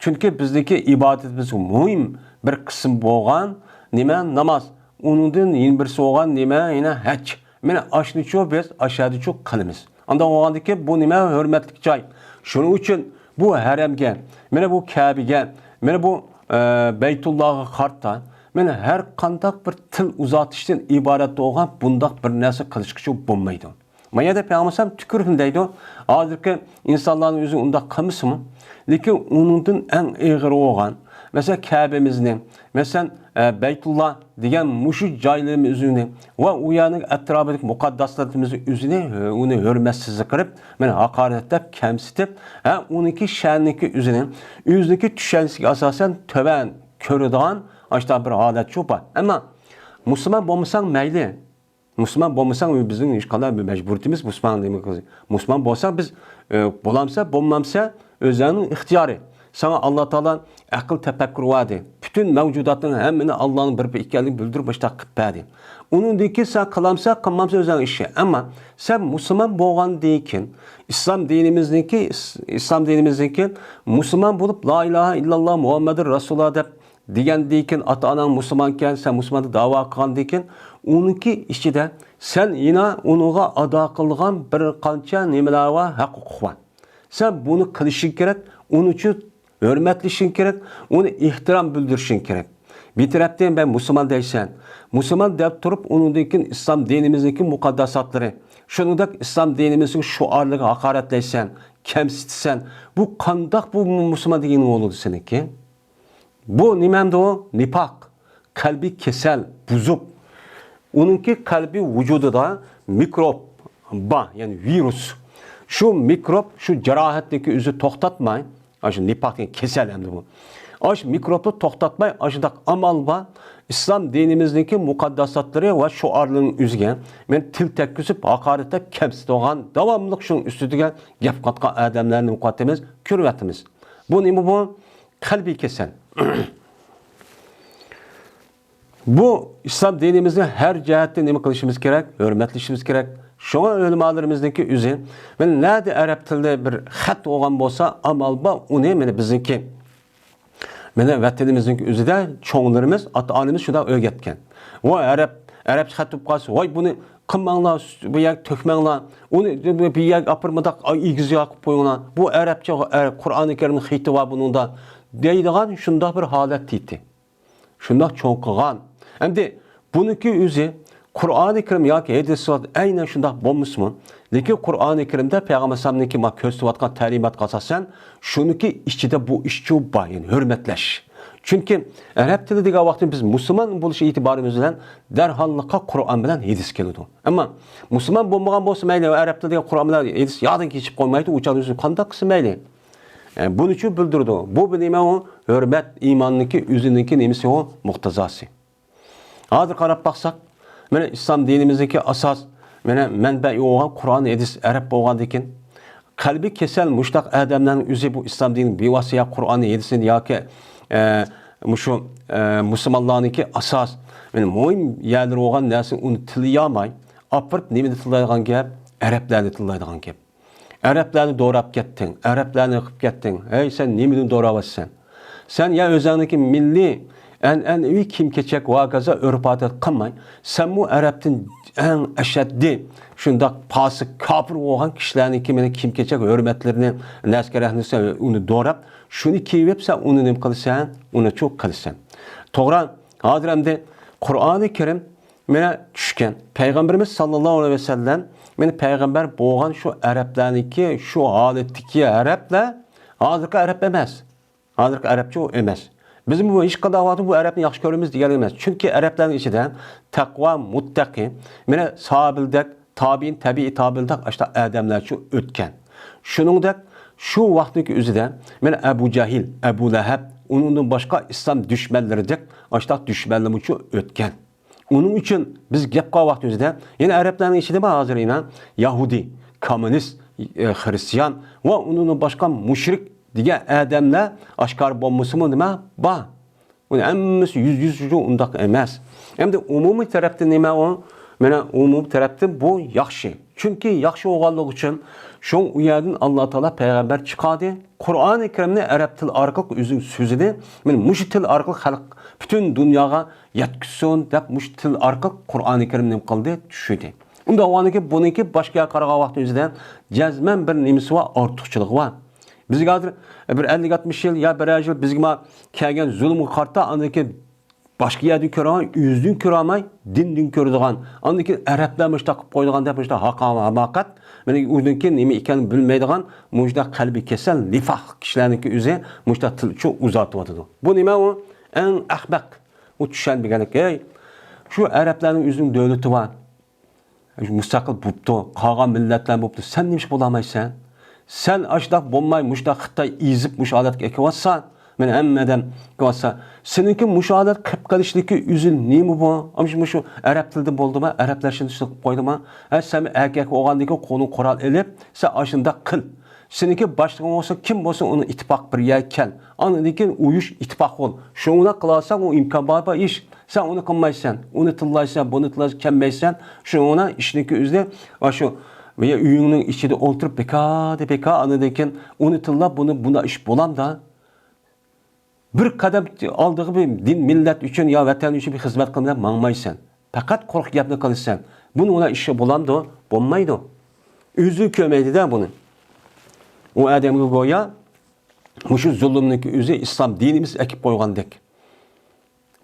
چۈنكى بىزنىڭكى ئىبادىتىمىز مۇھىم بىر قىسىم بولغان نېمە، ناماز. ئۇنىڭدىن يەنە بىرسى بولغان نېمە، يەنە ھەج. مانا ئاشۇنىچۇ بىز ئاشادىچۇ قىلىمىز. ئانداق بولغاندىكىن بۇ نېمە، ھۆرمەتلىك جاي. شۇنىڭ ئۈچۈن بۇ ھەرەمگە، مانا بۇ كەبىگە، مانا بۇ، ئە، بەيتۇللاغا قارىتا، مانا ھەر قانداق بىر تىل ئۇزاتىشتىن ئىبارەت بولغان بۇنداق بىر نەرسە قىلىشقىچۇ بولمايدۇ. ما يەردە پەيغەمبەر ئەلەيھىسسالام تۈكۈرۈڭ دەيدۇ. ھازىرقى ئىنسانلارنىڭ ئۆزى ئۇنداق قىلمىسىمۇ، لېكىن ئۇنىڭدىن ئەڭ ئېغىر بولغان، مەسىلەن، كەبىمىزنى، مەسىلەن، ئە، بەيتۇللا دېگەن مۇشۇ جايلىرىمىز ئۆزىنى ۋە ئۇ يەرنىڭ ئەتراپىدىكى مۇقەدداسلىرىمىز ئۆزىنى، ئۇنى ھۆرمەتسىزلىك قىلىپ، مانا ھاقارەتلەپ، كەمسىتىپ، ھە، ئۇنىڭكى شەنىكى ئۆزىنى، ئۆزىنىڭكى چۈشەنچىسىگە ئاساسەن تۆۋەن كۆرىدىغان ئاشۇنداق بىر ھالەتچۇ بار. ئەمما مۇسۇلمان بولمىساڭ مەيلى، مۇسۇلمان بولمىساڭ، بىزنىڭ ھېچقانداق بىر مەجبۇرىيىتىمىز مۇسۇلمان دېمەك. مۇسۇلمان بولساڭ بىز، ئە، بولامسە، بولمامسە، ئۆزۈڭنىڭ ئىختىيارى. ساڭا ئاللا تائالا ئەقىل، تەپەككۇر بەردى. پۈتۈن مەۋجۇداتنىڭ ھەممىنى ئاللانىڭ بىر، بىر ئىكەنلىكىنى بىلدۈرۈپ مۇشۇنداق قىلىپ بەردى. ئۇنىڭدىن كېيىن سەن قىلامسەن، قىلمامسەن، ئۆزۈڭنىڭ ئىشى. ئەمما سەن مۇسۇلمان بولغاندىن كېيىن، ئىسلام دىنىمىزنىڭكى، ئىس-، ئىسلام دىنىمىزنىڭكى مۇسۇلمان بولۇپ، لا ئىلاھە ئىللاللا مۇھەممەدۇر رەسۇلۇللا دەپ دېگەندىن كېيىن، ئاتا-ئاناڭ مۇسۇلمانكەن، سەن مۇسۇلمان دەپ دەۋا قىلغاندىن كېيىن، ئۇنىڭكى ئىچىدە سەن يەنە ئۇنىڭغا ئادا قىلغان بىر قانچە نېمىلەر بار، ھەق-ھوقۇق بار. سەن بۇنى قىلىشىڭ كېرەك، ئۇنى ئۈچۈن ھۆرمەتلىشىڭ كېرەك، ئۇنى ئېھتىرام بىلدۈرۈشۈڭ كېرەك. بىر تەرەپتىن مەن مۇسۇلمان دەيسەن، مۇسۇلمان دەپ تۇرۇپ، ئۇنىڭدىن كېيىن ئىسلام دىنىمىزنىڭكى مۇقەدداساتلىرى، شۇنىڭدەك ئىسلام دىنىمىزنىڭ شوئارلىرىغا ھاقارەتلەيسەن، كەمسىتىسەن. بۇ قانداق بۇ مۇسۇلمان دېگىنىڭ بولىدۇ سېنىڭكى؟ بۇ نېمەمدۇ؟ نىپاق، قەلبىي كېسەل، بۇزۇق. ئۇنىڭكى قەلبىي ۋۇجۇدىدا مىكروب بار، يەنى ۋىرۇس. شۇ مىكروب، شۇ جاراھەتنىكى ئۆزى توختاتماي، ئاشۇ نىپاق دېگەن كېسەل ئەمدى بۇ. ئاشۇ مىكروبنى توختاتماي، ئاشۇنداق ئامال بار. ئىسلام دىنىمىزنىڭكى مۇقەدداساتلىرى ۋە شوئارلىرىنىڭ ئۆزىگە مەن تىل تەگكۈزۈپ، ھاقارەتلەپ، كەمسىتىدىغان، داۋاملىق شۇنىڭ ئۈستىدىگە گەپ قاتقان ئادەملەرنى نېمە قىلىۋاتىمىز؟ كۆرۈۋاتىمىز. بۇ نېمە بۇ؟ قەلبىي كېسەل. بۇ ئىسلام دىنىمىزنى ھەر جەھەتتىن نېمە قىلىشىمىز كېرەك؟ ھۆرمەتلىشىمىز كېرەك. شۇڭا ئۆلىمالىرىمىزنىڭكى ئۆزى، مانا نەدە ئەرەب تىلىدا بىر خەت بولغان بولسا، ئامال بار ئۇنى، مانا بىزنىڭكى، مانا ۋەتىنىمىزنىڭكى ئۆزىدە چوڭلىرىمىز، ئاتا-ئانىمىز شۇنداق ئۆگەتكەن. ۋاي ئەرەب، ئەرەبچە خەت بولۇپ قالسا، ۋاي بۇنى قىلماڭلار، بۇ يەرگە تۆكمەڭلار، ئۇنى بۇ يەرگە ئاپىرىپ مۇنداق ئېگىز ياقىپ قويۇڭلار. بۇ ئەرەبچە، ئە، قۇرئانى كەرىمنىڭ خېتى بار بۇنىڭدا، دەيدىغان شۇنداق بىر ھالەت ئىدى. شۇنداق چوڭ قىلغان. ئەمدى بۇنىڭكى ئۆزى قۇرئانى كەرىم ياكى ھەدىس ئەينەن شۇنداق بولمىسىمۇ، لېكىن قۇرئانى كەرىمدە پەيغەمبەر ئەلەيھىسسالامنىڭكى ما كۆرسىتىۋاتقان تەلىماتقا ئاساسەن، شۇنىڭكى ئىچىدە بۇ ئىشچۇ بار، يەنى ھۆرمەتلەش. چۈنكى ئەرەب تىلى دېگەن ۋاقىتتا بىز مۇسۇلمان بولۇش ئېتىبارىمىز بىلەن دەرھاللىققا قۇرئان بىلەن ھەدىس كېلىدۇ. ئەمما مۇسۇلمان بولمىغان بولسا مەيلى، ئەرەب تىلى دېگەن قۇرئان بىلەن ھەدىس يادىن كېچىپ قويمايدۇ، ئۇ چاغدا ئۆزى قانداق قىلسا مەيلى. ئە، بۇنى شۇ بىلدۈرىدۇ. بۇ بىر نېمە ئۇ؟ ھۆرمەت، ئىماننىڭكى ئۆزىنىڭكى نېمىسى ئۇ؟ مۇقتىزاسى. ھازىر قاراپ باقساق، مانا ئىسلام دىنىمىزدىكى ئاساس، مانا مەنبەئى بولغان قۇرئان، ھەدىس ئەرەب بولغاندىكىن، قەلبى كېسەل مۇشتاق ئادەملەرنىڭ ئۆزى بۇ ئىسلام دىنى بىۋاسىتە يا قۇرئاننى، ھەدىسنى ياكى، ئە، مۇشۇ، ئە، مۇسۇلمانلارنىڭكى ئاساس، مانا مۇھىم يەرلىرى بولغان نەرسىنى ئۇنى تىللىيالماي، ئاپىرىپ نېمىنى تىللايدىغان گەپ؟ ئەرەبلەرنى تىللايدىغان گەپ. ئەرەبلەرنى دوراپ كەتتىڭ، ئەرەبلەرنى قىلىپ كەتتىڭ. ھەي، سەن نېمىدىن دوراۋاتىسەن؟ سەن يا ئۆزۈڭنىڭكى مىللىي ئەنئەنىۋى كىيىم-كېچەك ۋە ھاكازا ئۆرپ-ئادەت قىلماي، سەنمۇ ئەرەبتىن ئەڭ ئەشەددىي شۇنداق پاسىق، كاپىر بولغان كىشىلەرنىڭكى مانا كىيىم-كېچەك، ھۆرمەتلىرىنى، نەرسە-كېرەكنى سەن ئۇنى دوراپ، شۇنى كىيىۋېلىپ سەن ئۇنى نېمە قىلىسەن؟ ئۇنى چۇ قىلىسەن. توغرا، ھازىر ئەمدى قۇرئانى كەرىم مانا چۈشكەن. پەيغەمبىرىمىز ساللاللاھۇ ئەلەيھى ۋەسەللەم مانا پەيغەمبەر بولغان شۇ ئەرەبلەرنىڭكى شۇ ھالەتتىكى ئەرەبلەر ھازىرقى ئەرەب ئەمەس. ھازىرقى ئەرەبچە ئۇ ئەمەس. بىزمۇ ھېچقانداق ۋاقىتتا بۇ ئەرەبنى ياخشى كۆرىمىز دېگەنلىك ئەمەس. چۈنكى ئەرەبلەرنىڭ ئىچىدە تەقۋا، مۇتتەقى، مانا ساھابىلەردەك، تابىئىن، تەبىئىي تابىئىلەردەك ئاشۇنداق ئادەملەرچۇ ئۆتكەن. شۇنىڭدەك شۇ ۋاقىتنىڭكى ئۆزىدە مانا ئەبۇ جەھىل، ئەبۇ لەھەب، ئۇنىڭدىن باشقا ئىسلام دۈشمەنلىرىدەك ئاشۇنداق دۈشمەنلىرىمۇچۇ ئۆتكەن. ئۇنىڭ ئۈچۈن بىز گەپ قىلغان ۋاقتىمىزدا، يەنە ئەرەبلەرنىڭ ئىچىدە بار ھازىر يەنە يەھۇدىي، كوممۇنىست، ئى، خرىستىيان ۋە ئۇنىڭدىن باشقا مۇشرىك دېگەن ئادەملەر ئاشكارا بولمىسىمۇ نېمە بار. ئۇنى ھەممىسى يۈز يۈز ئۇنداق ئەمەس. ئەمدى ئومۇمىي تەرەپتىن نېمە ئۇ؟ مانا ئومۇمىي تەرەپتىن بۇ ياخشى. چۈنكى ياخشى بولغانلىقى ئۈچۈن شۇڭا ئۇ يەردىن ئاللا تائالا پەيغەمبەر چىقاردى. قۇرئانى كەرىمنى ئەرەب تىل ئارقىلىق ئۆزىگە سۆزلىدى. مانا مۇشۇ تىل ئارقىلىق خەلق پۈتۈن دۇنياغا يەتكۈزسۇن دەپ مۇشۇ تىل ئارقىلىق قۇرئانى كەرىم نېمە قىلدى؟ چۈشۈردى. ئۇنداق بولغاندىكىن بۇنىڭكى باشقا يەرگە قارىغان ۋاقتى ئۆزىدە جەزمەن بىر نېمىسى بار، ئارتۇقچىلىقى بار. بىزگە ھازىر بىر ئەللىك ئاتمىش يىل يا بىرەر يىل بىزگە ما كەلگەن زۇلۇمغا قارىتا ئاندىن كېيىن باشقا يەردىن كۆرۈۋالماي، ئۆزىدىن كۆرەلمەي، دىندىن كۆرىدىغان، ئاندىن كېيىن ئەرەبلەر مۇشۇنداق قىلىپ قويىدىغان دەپ مۇشۇنداق ھاقا-، ھاماقەت، مانا ئۇنىڭكى نېمە ئىكەنلىكىنى بىلمەيدىغان مۇشۇنداق قەلبى كېسەل، نىفاق كىشىلەرنىڭكى ئۆزى مۇشۇنداق تىل ئۇچۇر ئۇزارتىۋاتىدۇ. بۇ نېمە ئۇ؟ ئەڭ ئەخمەق. ئۇ چۈشەنمىگەنلىك، ھەي، شۇ ئەرەبلەرنىڭ ئۆزىنىڭ دۆلىتى بار. مۇستەقىل بوپتۇ، قالغان مىللەتلەر بوپتۇ، سەن نېمىشقا بولالمايسەن؟ سەن ئاشۇنداق بولماي، مۇشۇنداق خىتاي ئېزىپ، مۇشۇ ھالەتكە ئەكىۋاتسا، مانا ھەممە ئادەم ئەكىۋاتسا، سېنىڭكى مۇشۇ ھالەت قىلىپ قېلىشلىكى ئۆزى نېمە بۇ؟ مۇشۇ، مۇشۇ ئەرەب تىلىدا بولدىما؟ ئەرەبلەر شۇنداق قىلىپ قويدىما؟ ھە، سەن ئەركەك بولغاندىن كېيىن قولۇڭ قورال ئېلىپ، سەن ئاشۇنداق قىل. سېنىڭكى باشلىقىڭ بولسۇن، كىم بولسۇن، ئۇنى ئىتتىپاق بىر يەرگە كەل. ئاندىن كېيىن ئۇيۇش، ئىتتىپاق بول. شۇنى قىلالىساڭ، ئۇ ئىمكان بار، بار ئىش. سەن ئۇنى قىلمايسەن، ئۇنى تىللايسەن، بۇنى تىللايسەن، كەلمەيسەن. شۇنىڭ ئىشنىڭكى ئۆزىدە، ئاشۇ ئۆيۈڭنىڭ ئىچىدە ئولتۇرۇپ، بىكاردىن بىكار، ئاندىن كېيىن ئۇنى تىللاپ، بۇنى، بۇنداق ئىش بولامدا؟ بىر قەدەم ئالدىغا بىر دىن، مىللەت ئۈچۈن يا ۋەتەن ئۈچۈن بىر خىزمەت قىلماي ماڭمايسەن. پەقەت قۇرۇق گەپنى قىلىسەن. بۇنىڭ بىلەن ئىشى بولامدۇ؟ بولمايدۇ. ئۆزى كۆرمەيدۇ-دە بۇنى. ئۇ ئادەمگە گويا مۇشۇ زۇلۇمنىڭكى ئۆزى ئىسلام دىنىمىز ئەكىپ قويغاندەك.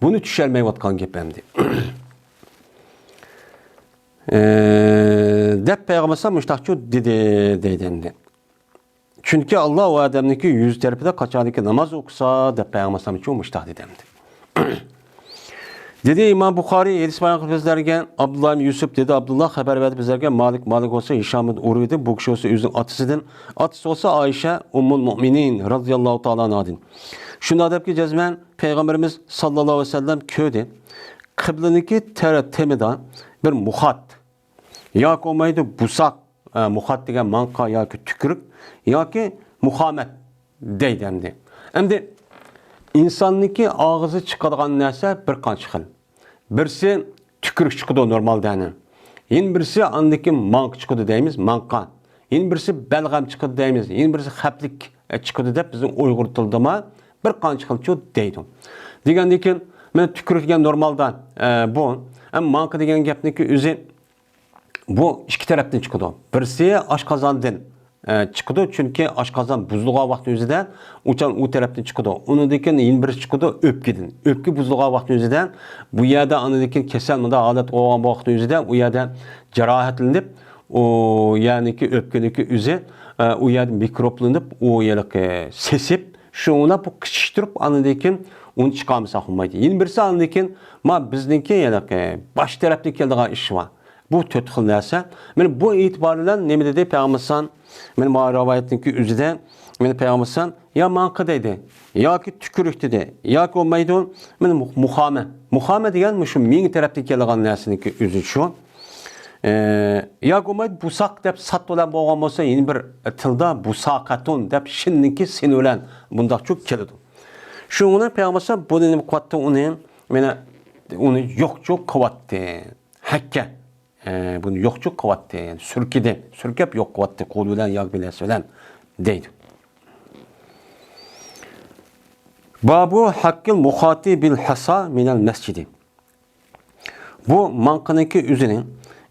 بۇنى چۈشەنمەيۋاتقان گەپ ئەمدى. ئە، دەپ پەيغەمبەر ئەلەيھىسسالام مۇشۇنداقچۇ دېدى، دەيدۇ ئەمدى. چۈنكى ئاللا ئۇ ئادەمنىڭكى يۈز تەرىپىدە قاچانكى ناماز ئوقۇسا، دەپ پەيغەمبەر ئەلەيھىسسالام چۇ مۇشۇنداق دېدى ئەمدى. دېدى ئىمام بۇخارىي، ھەدىس بايان قىلىپ بىزلەرگە ئابدۇللا ئىبن يۈسۈپ، دېدى ئابدۇللا خەۋەر بەردى بىزلەرگە، مالىك، مالىك بولسا ھىشام ئۇرۋىدىن، بۇ كىشى بولسا ئۆزىنىڭ ئاتىسىدىن، ئاتىسى بولسا ئائىشە ئۇممۇل مۇئمىنىن رازىياللاھۇ تائالا ئانھادىن. شۇنداق دەپكى جەزمەن پەيغەمبىرىمىز ساللاللاھۇ ئەلەيھى ۋەسەللەم كۆردى. قىبلىنىڭكى تەرەپ تېمىدا بىر مۇخات ياكى بولمايدۇ بۇساق، ئە، مۇخات دېگەن ماڭقا ياكى تۈكرۈك ياكى مۇخامەت دەيدۇ ئەمدى. ئەمدى ئىنساننىڭكى ئاغزى چىقىدىغان نەرسە بىر قانچە خىل. بىرسى تۈكرۈك چىقىدۇ نورمالدا ئەنە. يەنە بىرسى ئاندىكى ماڭقا چىقىدۇ دەيمىز، ماڭقا. يەنە بىرسى بەلغەم چىقىدۇ دەيمىز، يەنە بىرسى خەپلىك، ئە، چىقىدۇ دەپ بىزنىڭ ئۇيغۇر تىلىدىمۇ بىر قانچە خىلچۇ دەيدۇ. دېگەندىن كېيىن مانا تۈكرۈك دېگەن نورمالدا، ئە، بۇ. ئەمما ماڭقا دېگەن گەپنىڭكى ئۆزى بۇ ئىككى تەرەپتىن چىقىدۇ. بىرسى ئاشقازاندىن، ئە، چىقىدۇ، چۈنكى ئاشقازان بۇزۇلغان ۋاقتى ئۆزىدە ئۇچان ئۇ تەرەپتىن چىقىدۇ. ئۇنىڭدىن كېيىن يەنە بىرسى چىقىدۇ ئۆپكىدىن. ئۆپكە بۇزۇلغان ۋاقتى ئۆزىدە بۇ يەردە ئاندىن كېيىن كېسەل مۇنداق ھالەت بولغان ۋاقتى ئۆزىدە ئۇ يەردە جاراھەتلىنىپ، ئۇ يەرنىڭكى ئۆپكىنىڭكى ئۆزى، ئە، ئۇ يەردە مىكروبلىنىپ، ئۇ ھېلىقى سېسىپ، شۇنى بۇ قىچىشتۇرۇپ، ئاندىن كېيىن ئۇنى چىقارمىساق بولمايدۇ. يەنە بىرسى ئاندىن كېيىن، ما بىزنىڭكى ھېلىقى باش تەرەپتىن كېلىدىغان ئىش بار. بۇ تۆت خىل نەرسە. مانا بۇ ئېتىبار بىلەن نېمە دېدى پەيغەمبەر ئەلەيھىسسالام؟ مانا ما رىۋايەتنىڭكى ئۆزىدە، مانا پەيغەمبەر ئەلەيھىسسالام يا ماڭقا دەيدۇ، ياكى تۈكرۈك دېدى، ياكى بولمايدۇ، مانا مۇ-، مۇخامە. مۇخامە دېگەن مۇشۇ مېڭە تەرەپتىن كېلىدىغان نەرسىنىڭكى ئۆزى شۇ. ئە، ياكى بولمايدۇ بۇساق دەپ سات بىلەن بولغان بولسا، يەنە بىر تىلدا بۇساقەتۇن دەپ شىننىڭكى سىنى بىلەن بۇنداقچۇ كېلىدۇ. شۇنىڭ بىلەن پەيغەمبەر ئەلەيھىسسالام بۇنى نېمە قىلىۋاتتى؟ ئۇنى، مانا، ئۇنى يوقچۇ قىلىۋاتتى. ھەككە. ئە، بۇنى يوقچۇ قىلىۋاتتى. سۈركىدى. سۈركەپ يوق قىلىۋاتتى. قولى بىلەن ياكى بىر نەرسە بىلەن دەيدۇ. بابۇ ھەققىل مۇخاتى بىل ھەسا مىنەل مەسجىدى. بۇ ماڭقىنىڭكى ئۆزىنىڭ،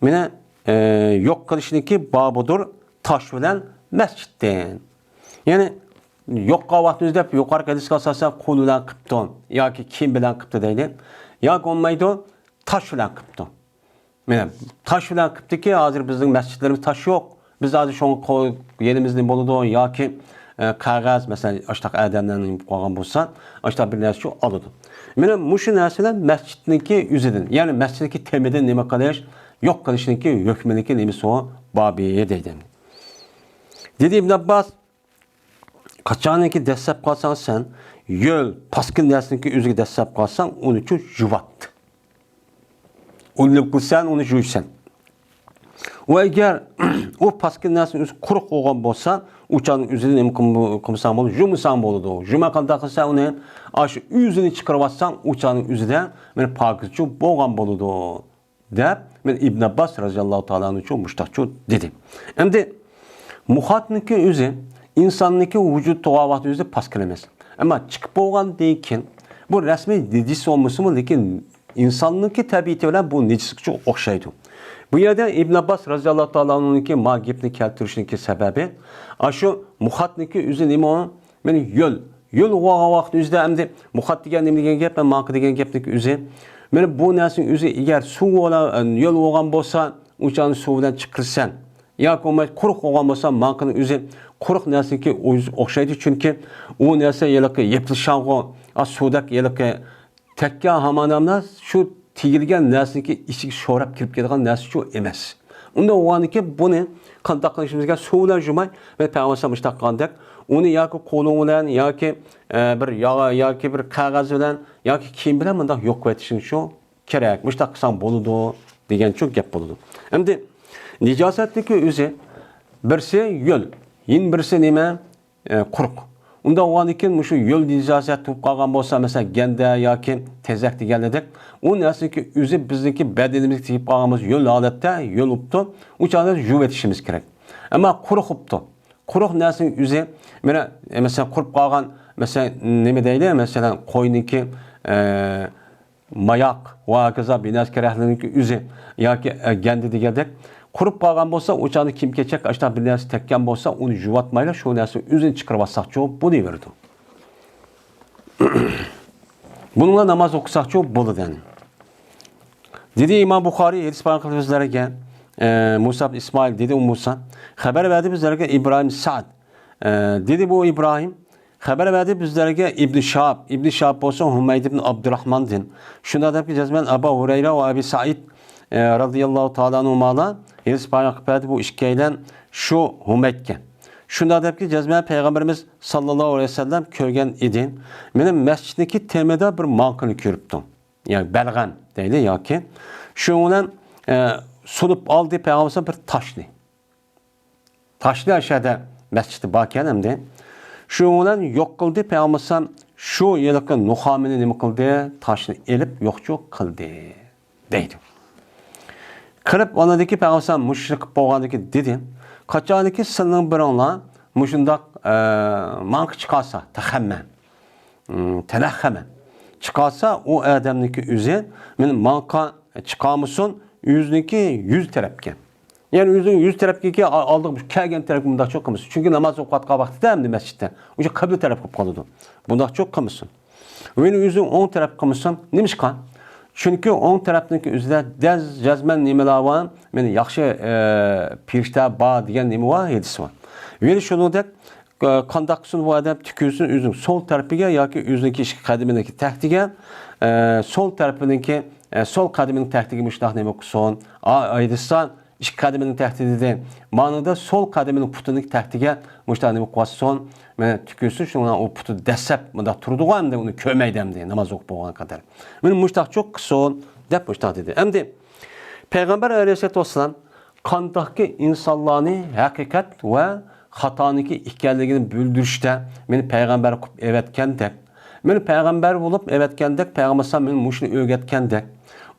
مانا، ئە، يوق قىلىشنىڭكى بابىدۇر تاش بىلەن مەسچىتتىن. يەنى يوق قىلغان ۋاقتىمىز دەپ يۇقىرىقى ھەدىسكە ئاساسەن قول بىلەن قىپتۇ ياكى كىيىم بىلەن قىپتۇ دەيدۇ. ياكى بولمايدۇ، تاش بىلەن قىپتۇ. مانا تاش بىلەن قىپتىكى، ھازىر بىزنىڭ مەسچىتلىرىمىز تاش يوق. بىز ھازىر شۇڭا قو-، يېنىمىزدا بولىدۇ ياكى، ئە، قەغەز، مەسىلەن، ئاشتاق ئادەملەرنىڭ قالغان بولسا، ئاشتاق بىر نەرسە شۇ ئالىدۇ. مانا مۇشۇ نەرسىلەر مەسچىتنىڭكى ئۆزىدىن، يەنى مەسچىتنىڭكى تېمىدىن نېمە قىلىش، يوق قىلىشنىڭكى ھۆكمىنىڭكى نېمىسى ئۇ؟ بابى دەيدۇ. دېدى ئىبن ئابباس، قاچانكى دەسسەپ قالساڭ سەن، يۆل، پاسكىنا نەرسىنىڭكى ئۆزىگە دەسسەپ قالساڭ، ئۇنىچۇ يۇۋات. ئۇنى نېمە قىلىسەن، ئۇنى يۇيىسەن. ۋە ئەگەر ئۇ پاسكىنا نەرسىنىڭ ئۆزى قۇرۇق بولغان بولسا، ئۇ چاغنىڭ ئۆزىدە نېمە قىلم-، قىلمىساڭ بولىدۇ، يۇمىساڭ بولىدۇ. يۇماي قانداق قىلسا ئۇنى، ئاشۇ ئۆزىنى چىقىرىۋاتساڭ، ئۇ چاغنىڭ ئۆزىدە مانا پاكىزچۇ بولغان بولىدۇ. دەپ، مەن ئىبن ئابباس رازىياللاھۇ تائالا ئەنھۇچۇ مۇشتاقچۇ دېدى. ئەمدى مۇخاتنىڭكى ئۆزى ئىنساننىڭكى ۋۇجۇد تۇغان ۋاقتى ئۆزى پاس كەلمەس. ئەمما چىقىپ بولغاندىن كېيىن، بۇ رەسمىي نىجىس بولمىسىمۇ، لېكىن ئىنساننىڭكى تەبىئىتى بىلەن بۇ نىجىسكىچۇ ئوخشايدۇ. بۇ يەردە ئىبن ئابباس رازىياللاھۇ تائالا ئەنھۇنىڭكى ما گەپنى كەلتۈرۈشىنىڭكى سەۋەبى، ئاشۇ مۇخاتنىڭكى ئۆزى نېمە؟ مانا يۆل. يۆل بولغان ۋاقىت ئۆزىدە ئەمدى مۇخات دېگەن نېمە دېگەن گەپ، ماڭقا دېگەن گەپنىڭ ئۆزى. مانا بۇ نەرسىنىڭ ئۆزى ئەگەر سۇ بولا-، يۆل بولغان بولسا، ئۇ چاغنى سۇ بىلەن چىقىرىسەن. ياكى بولماي قۇرۇق بولغان بولسا، ماڭقىنىڭ ئۆزى قۇرۇق نەرسىنىڭكى ئۆزى ئوخشايدۇ، چۈنكى ئۇ نەرسە ھېلىقى يېپىلىشچانغۇ، ئا، سۇدەك ھېلىقى تەككە ھامان ئەمەس، شۇ تېگىلگەن نەرسىنىڭكى ئىچىگە شوراپ كىرىپ كېتىدىغان نەرسىچۇ ئەمەس. ئۇنداق بولغاندىكىن بۇنى قانداق قىلىشىمىز كېرەك؟ سۇ بىلەن يۇماي، مەن پەيغەمبەر ئەلەيھىسسالام مۇشتاق قىلغاندەك، ئۇنى ياكى قولۇڭ بىلەن، ياكى، ئە، بىر ياغ-، ياكى بىر قەغەز بىلەن، ياكى كىيىم بىلەن مۇنداق يوقىۋېتىشىڭچۇ كېرەك. مۇشتاق قىلساڭ بولىدۇ دېگەنچۇ گەپ بولىدۇ. ئەمدى نىجاسەتنىڭكى ئۆزى بىرسى يۆل، يەنە بىرسى نېمە؟ ئە، قۇرۇق. ئۇنداق بولغاندىكىن مۇشۇ يۆل نىجاسەت بولۇپ قالغان بولسا، مەسىلەن، گەندە ياكى تېزەك دېگەنلىدەك، ئۇ نەرسىنىڭكى ئۆزى بىزنىڭكى بەدىنىمىزگە تېگىپ قالغان بولسا، يۆل ھالەتتە، يۆل بوپتۇ، ئۇ چاغدا يۇۋېتىشىمىز كېرەك. ئەمما قۇرۇق بوپتۇ. قۇرۇق نەرسىنىڭ ئۆزى، مانا، ئە، مەسىلەن، قۇرۇپ قالغان، مەسىلەن، نېمە دەيلى، مەسىلەن، قوينىڭكى، ئە، ماياق ۋە ھاكازا بىنەس كېرەكلىرىنىڭكى ئۆزى ياكى، ئە، گەندە دېگەندەك قۇرۇپ قالغان بولسا، ئۇ چاغدا كىيىم-كېچەك ئاشۇنداق بىر نەرسە تەگكەن بولسا، ئۇنى يۇۋاتمايلا شۇ نەرسىنى ئۆزىنى چىقىرىۋاتساقچۇ بولۇۋېرىدۇ. بۇنىڭغا ناماز ئوقۇساقچۇ بولىدۇ يەنى. دېدى ئىمام بۇخارىي، ھەدىس بايان قىلدى بىزلەرگە، ئە، مۇسا ئىبن ئىسمائىل، دېدى ئۇ مۇسا، خەۋەر بەردى بىزلەرگە ئىبراھىم سەئد. ئە، دېدى بۇ ئىبراھىم، خەۋەر بەردى بىزلەرگە ئىبن شىھاب. ئىبن شىھاب بولسا ھۇمەيد ئىبن ئابدۇراھماندىن. شۇنداق دەپكى جەزمەن ئەبۇ ھۇرەيرە ۋە ئەبى سەئىد، ئە، رازىياللاھۇ تائالا ئەنھۇمالار ھەدىس بايان قىلىپ بەردى بۇ ئىككىيلەن شۇ ھۇمەيدكە. شۇنداق دەپكى جەزمەن پەيغەمبىرىمىز ساللاللاھۇ ئەلەيھى ۋەسەللەم كۆرگەن ئىدى. مېنىڭ مەسچىتنىڭكى تېمىدا بىر ماڭقىنى كۆرۈپتۇ. ياكى بەلغەم دەيلى ياكى. شۇنىڭ بىلەن، ئە، سۇنۇپ ئالدى پەيغەمبەر بىر تاشنى. تاشنى ئاشۇ يەردە مەسچىتى باركەن ئەمدى. شۇنىڭ بىلەن يوق قىلدى پەيغەمبەر ئەلەيھىسسالام. شۇ ھېلىقى نۇخامىنى نېمە قىلدى؟ تاشنى ئېلىپ يوقچۇ قىلدى دەيدۇ. قىلىپ ئاندىكى پەيغەمبەر ئەلەيھىسسالام مۇشۇنى قىلىپ بولغاندىكى دېدى، قاچانكى سىلىنىڭ بىرىڭلار مۇشۇنداق، ئە، ماڭقا چىقارسا، تەخەممە، ئىم، تەلەخەمە چىقارسا، ئۇ ئادەمنىڭكى ئۆزى مېنى ماڭقا چىقارمىسۇن، ئۆزىنىڭكى يۈز تەرەپكە. يەنى ئۆزىنىڭ يۈز تەرەپكىكى ئا-، ئالدىغا كەلگەن تەرەپكە مۇنداقچۇ قىلمىسۇن. چۈنكى ناماز ئوقۇۋاتقان ۋاقتىدا ئەمدى مەسچىتتە ئۇ قىبلە تەرەپ قىلىپ قالىدۇ. بۇنداقچۇ قىلمىسۇن. ۋە يەنە ئۆزىنىڭ ئوڭ تەرەپ قىلمىسۇن. نېمىشقا؟ چۈنكى ئوڭ تەرەپنىڭكى ئۆزىدە دەز جەزمەن نېمىلەر بار؟ مېنى ياخشى، ئە، پېرىشتە بار دېگەن نېمە بار؟ ھەدىس بار. ۋە يەنە شۇنىڭدەك، ئە، قانداق قىلسۇن بۇ ئادەم؟ تىكىلسۇن ئۆزىنىڭ سول تەرىپىگە ياكى ئۆزىنىڭكى ئىككى قەدىمىنىڭكى تەكتىگە، ئە، سول تەرىپىنىڭكى، ئە، سول قەدىمىنىڭ تەكتىگە مۇشۇنداق نېمە قىلسۇن؟ ئا-، ئايرىسا، ئىككى قەدىمىنىڭ تەكتى دېدى. مانىدا سول قەدىمىنىڭ پۇتىنىڭ تەكتىگە مۇشۇنداق نېمە قىلسۇن؟ مانا تىكىلسۇن، شۇنىڭ بىلەن ئۇ پۇتى دەسسەپ مۇنداق تۇرىدىغۇ ئەمدى ئۇنى كۆرمەيدۇ ئەمدى ناماز ئوقۇپ بولغان قەدەر. مانا مۇشۇنداقچۇ قىلسۇن دەپ مۇشۇنداق دېدى. ئەمدى پەيغەمبەر ئەلەيھىسسالاتۇ ۋەسسالام قانداقكى ئىنسانلارنى ھەقىقەت ۋە خاتانىڭكى ئىكەنلىكىنى بىلدۈرۈشتە مېنى پەيغەمبەر قىلىپ ئەۋەتكەندەك، مېنى پەيغەمبەر بولۇپ ئەۋەتكەندەك، پەيغەمبەر ئەلەيھىسسالام مېنى مۇشۇنى ئۆگەتكەندەك،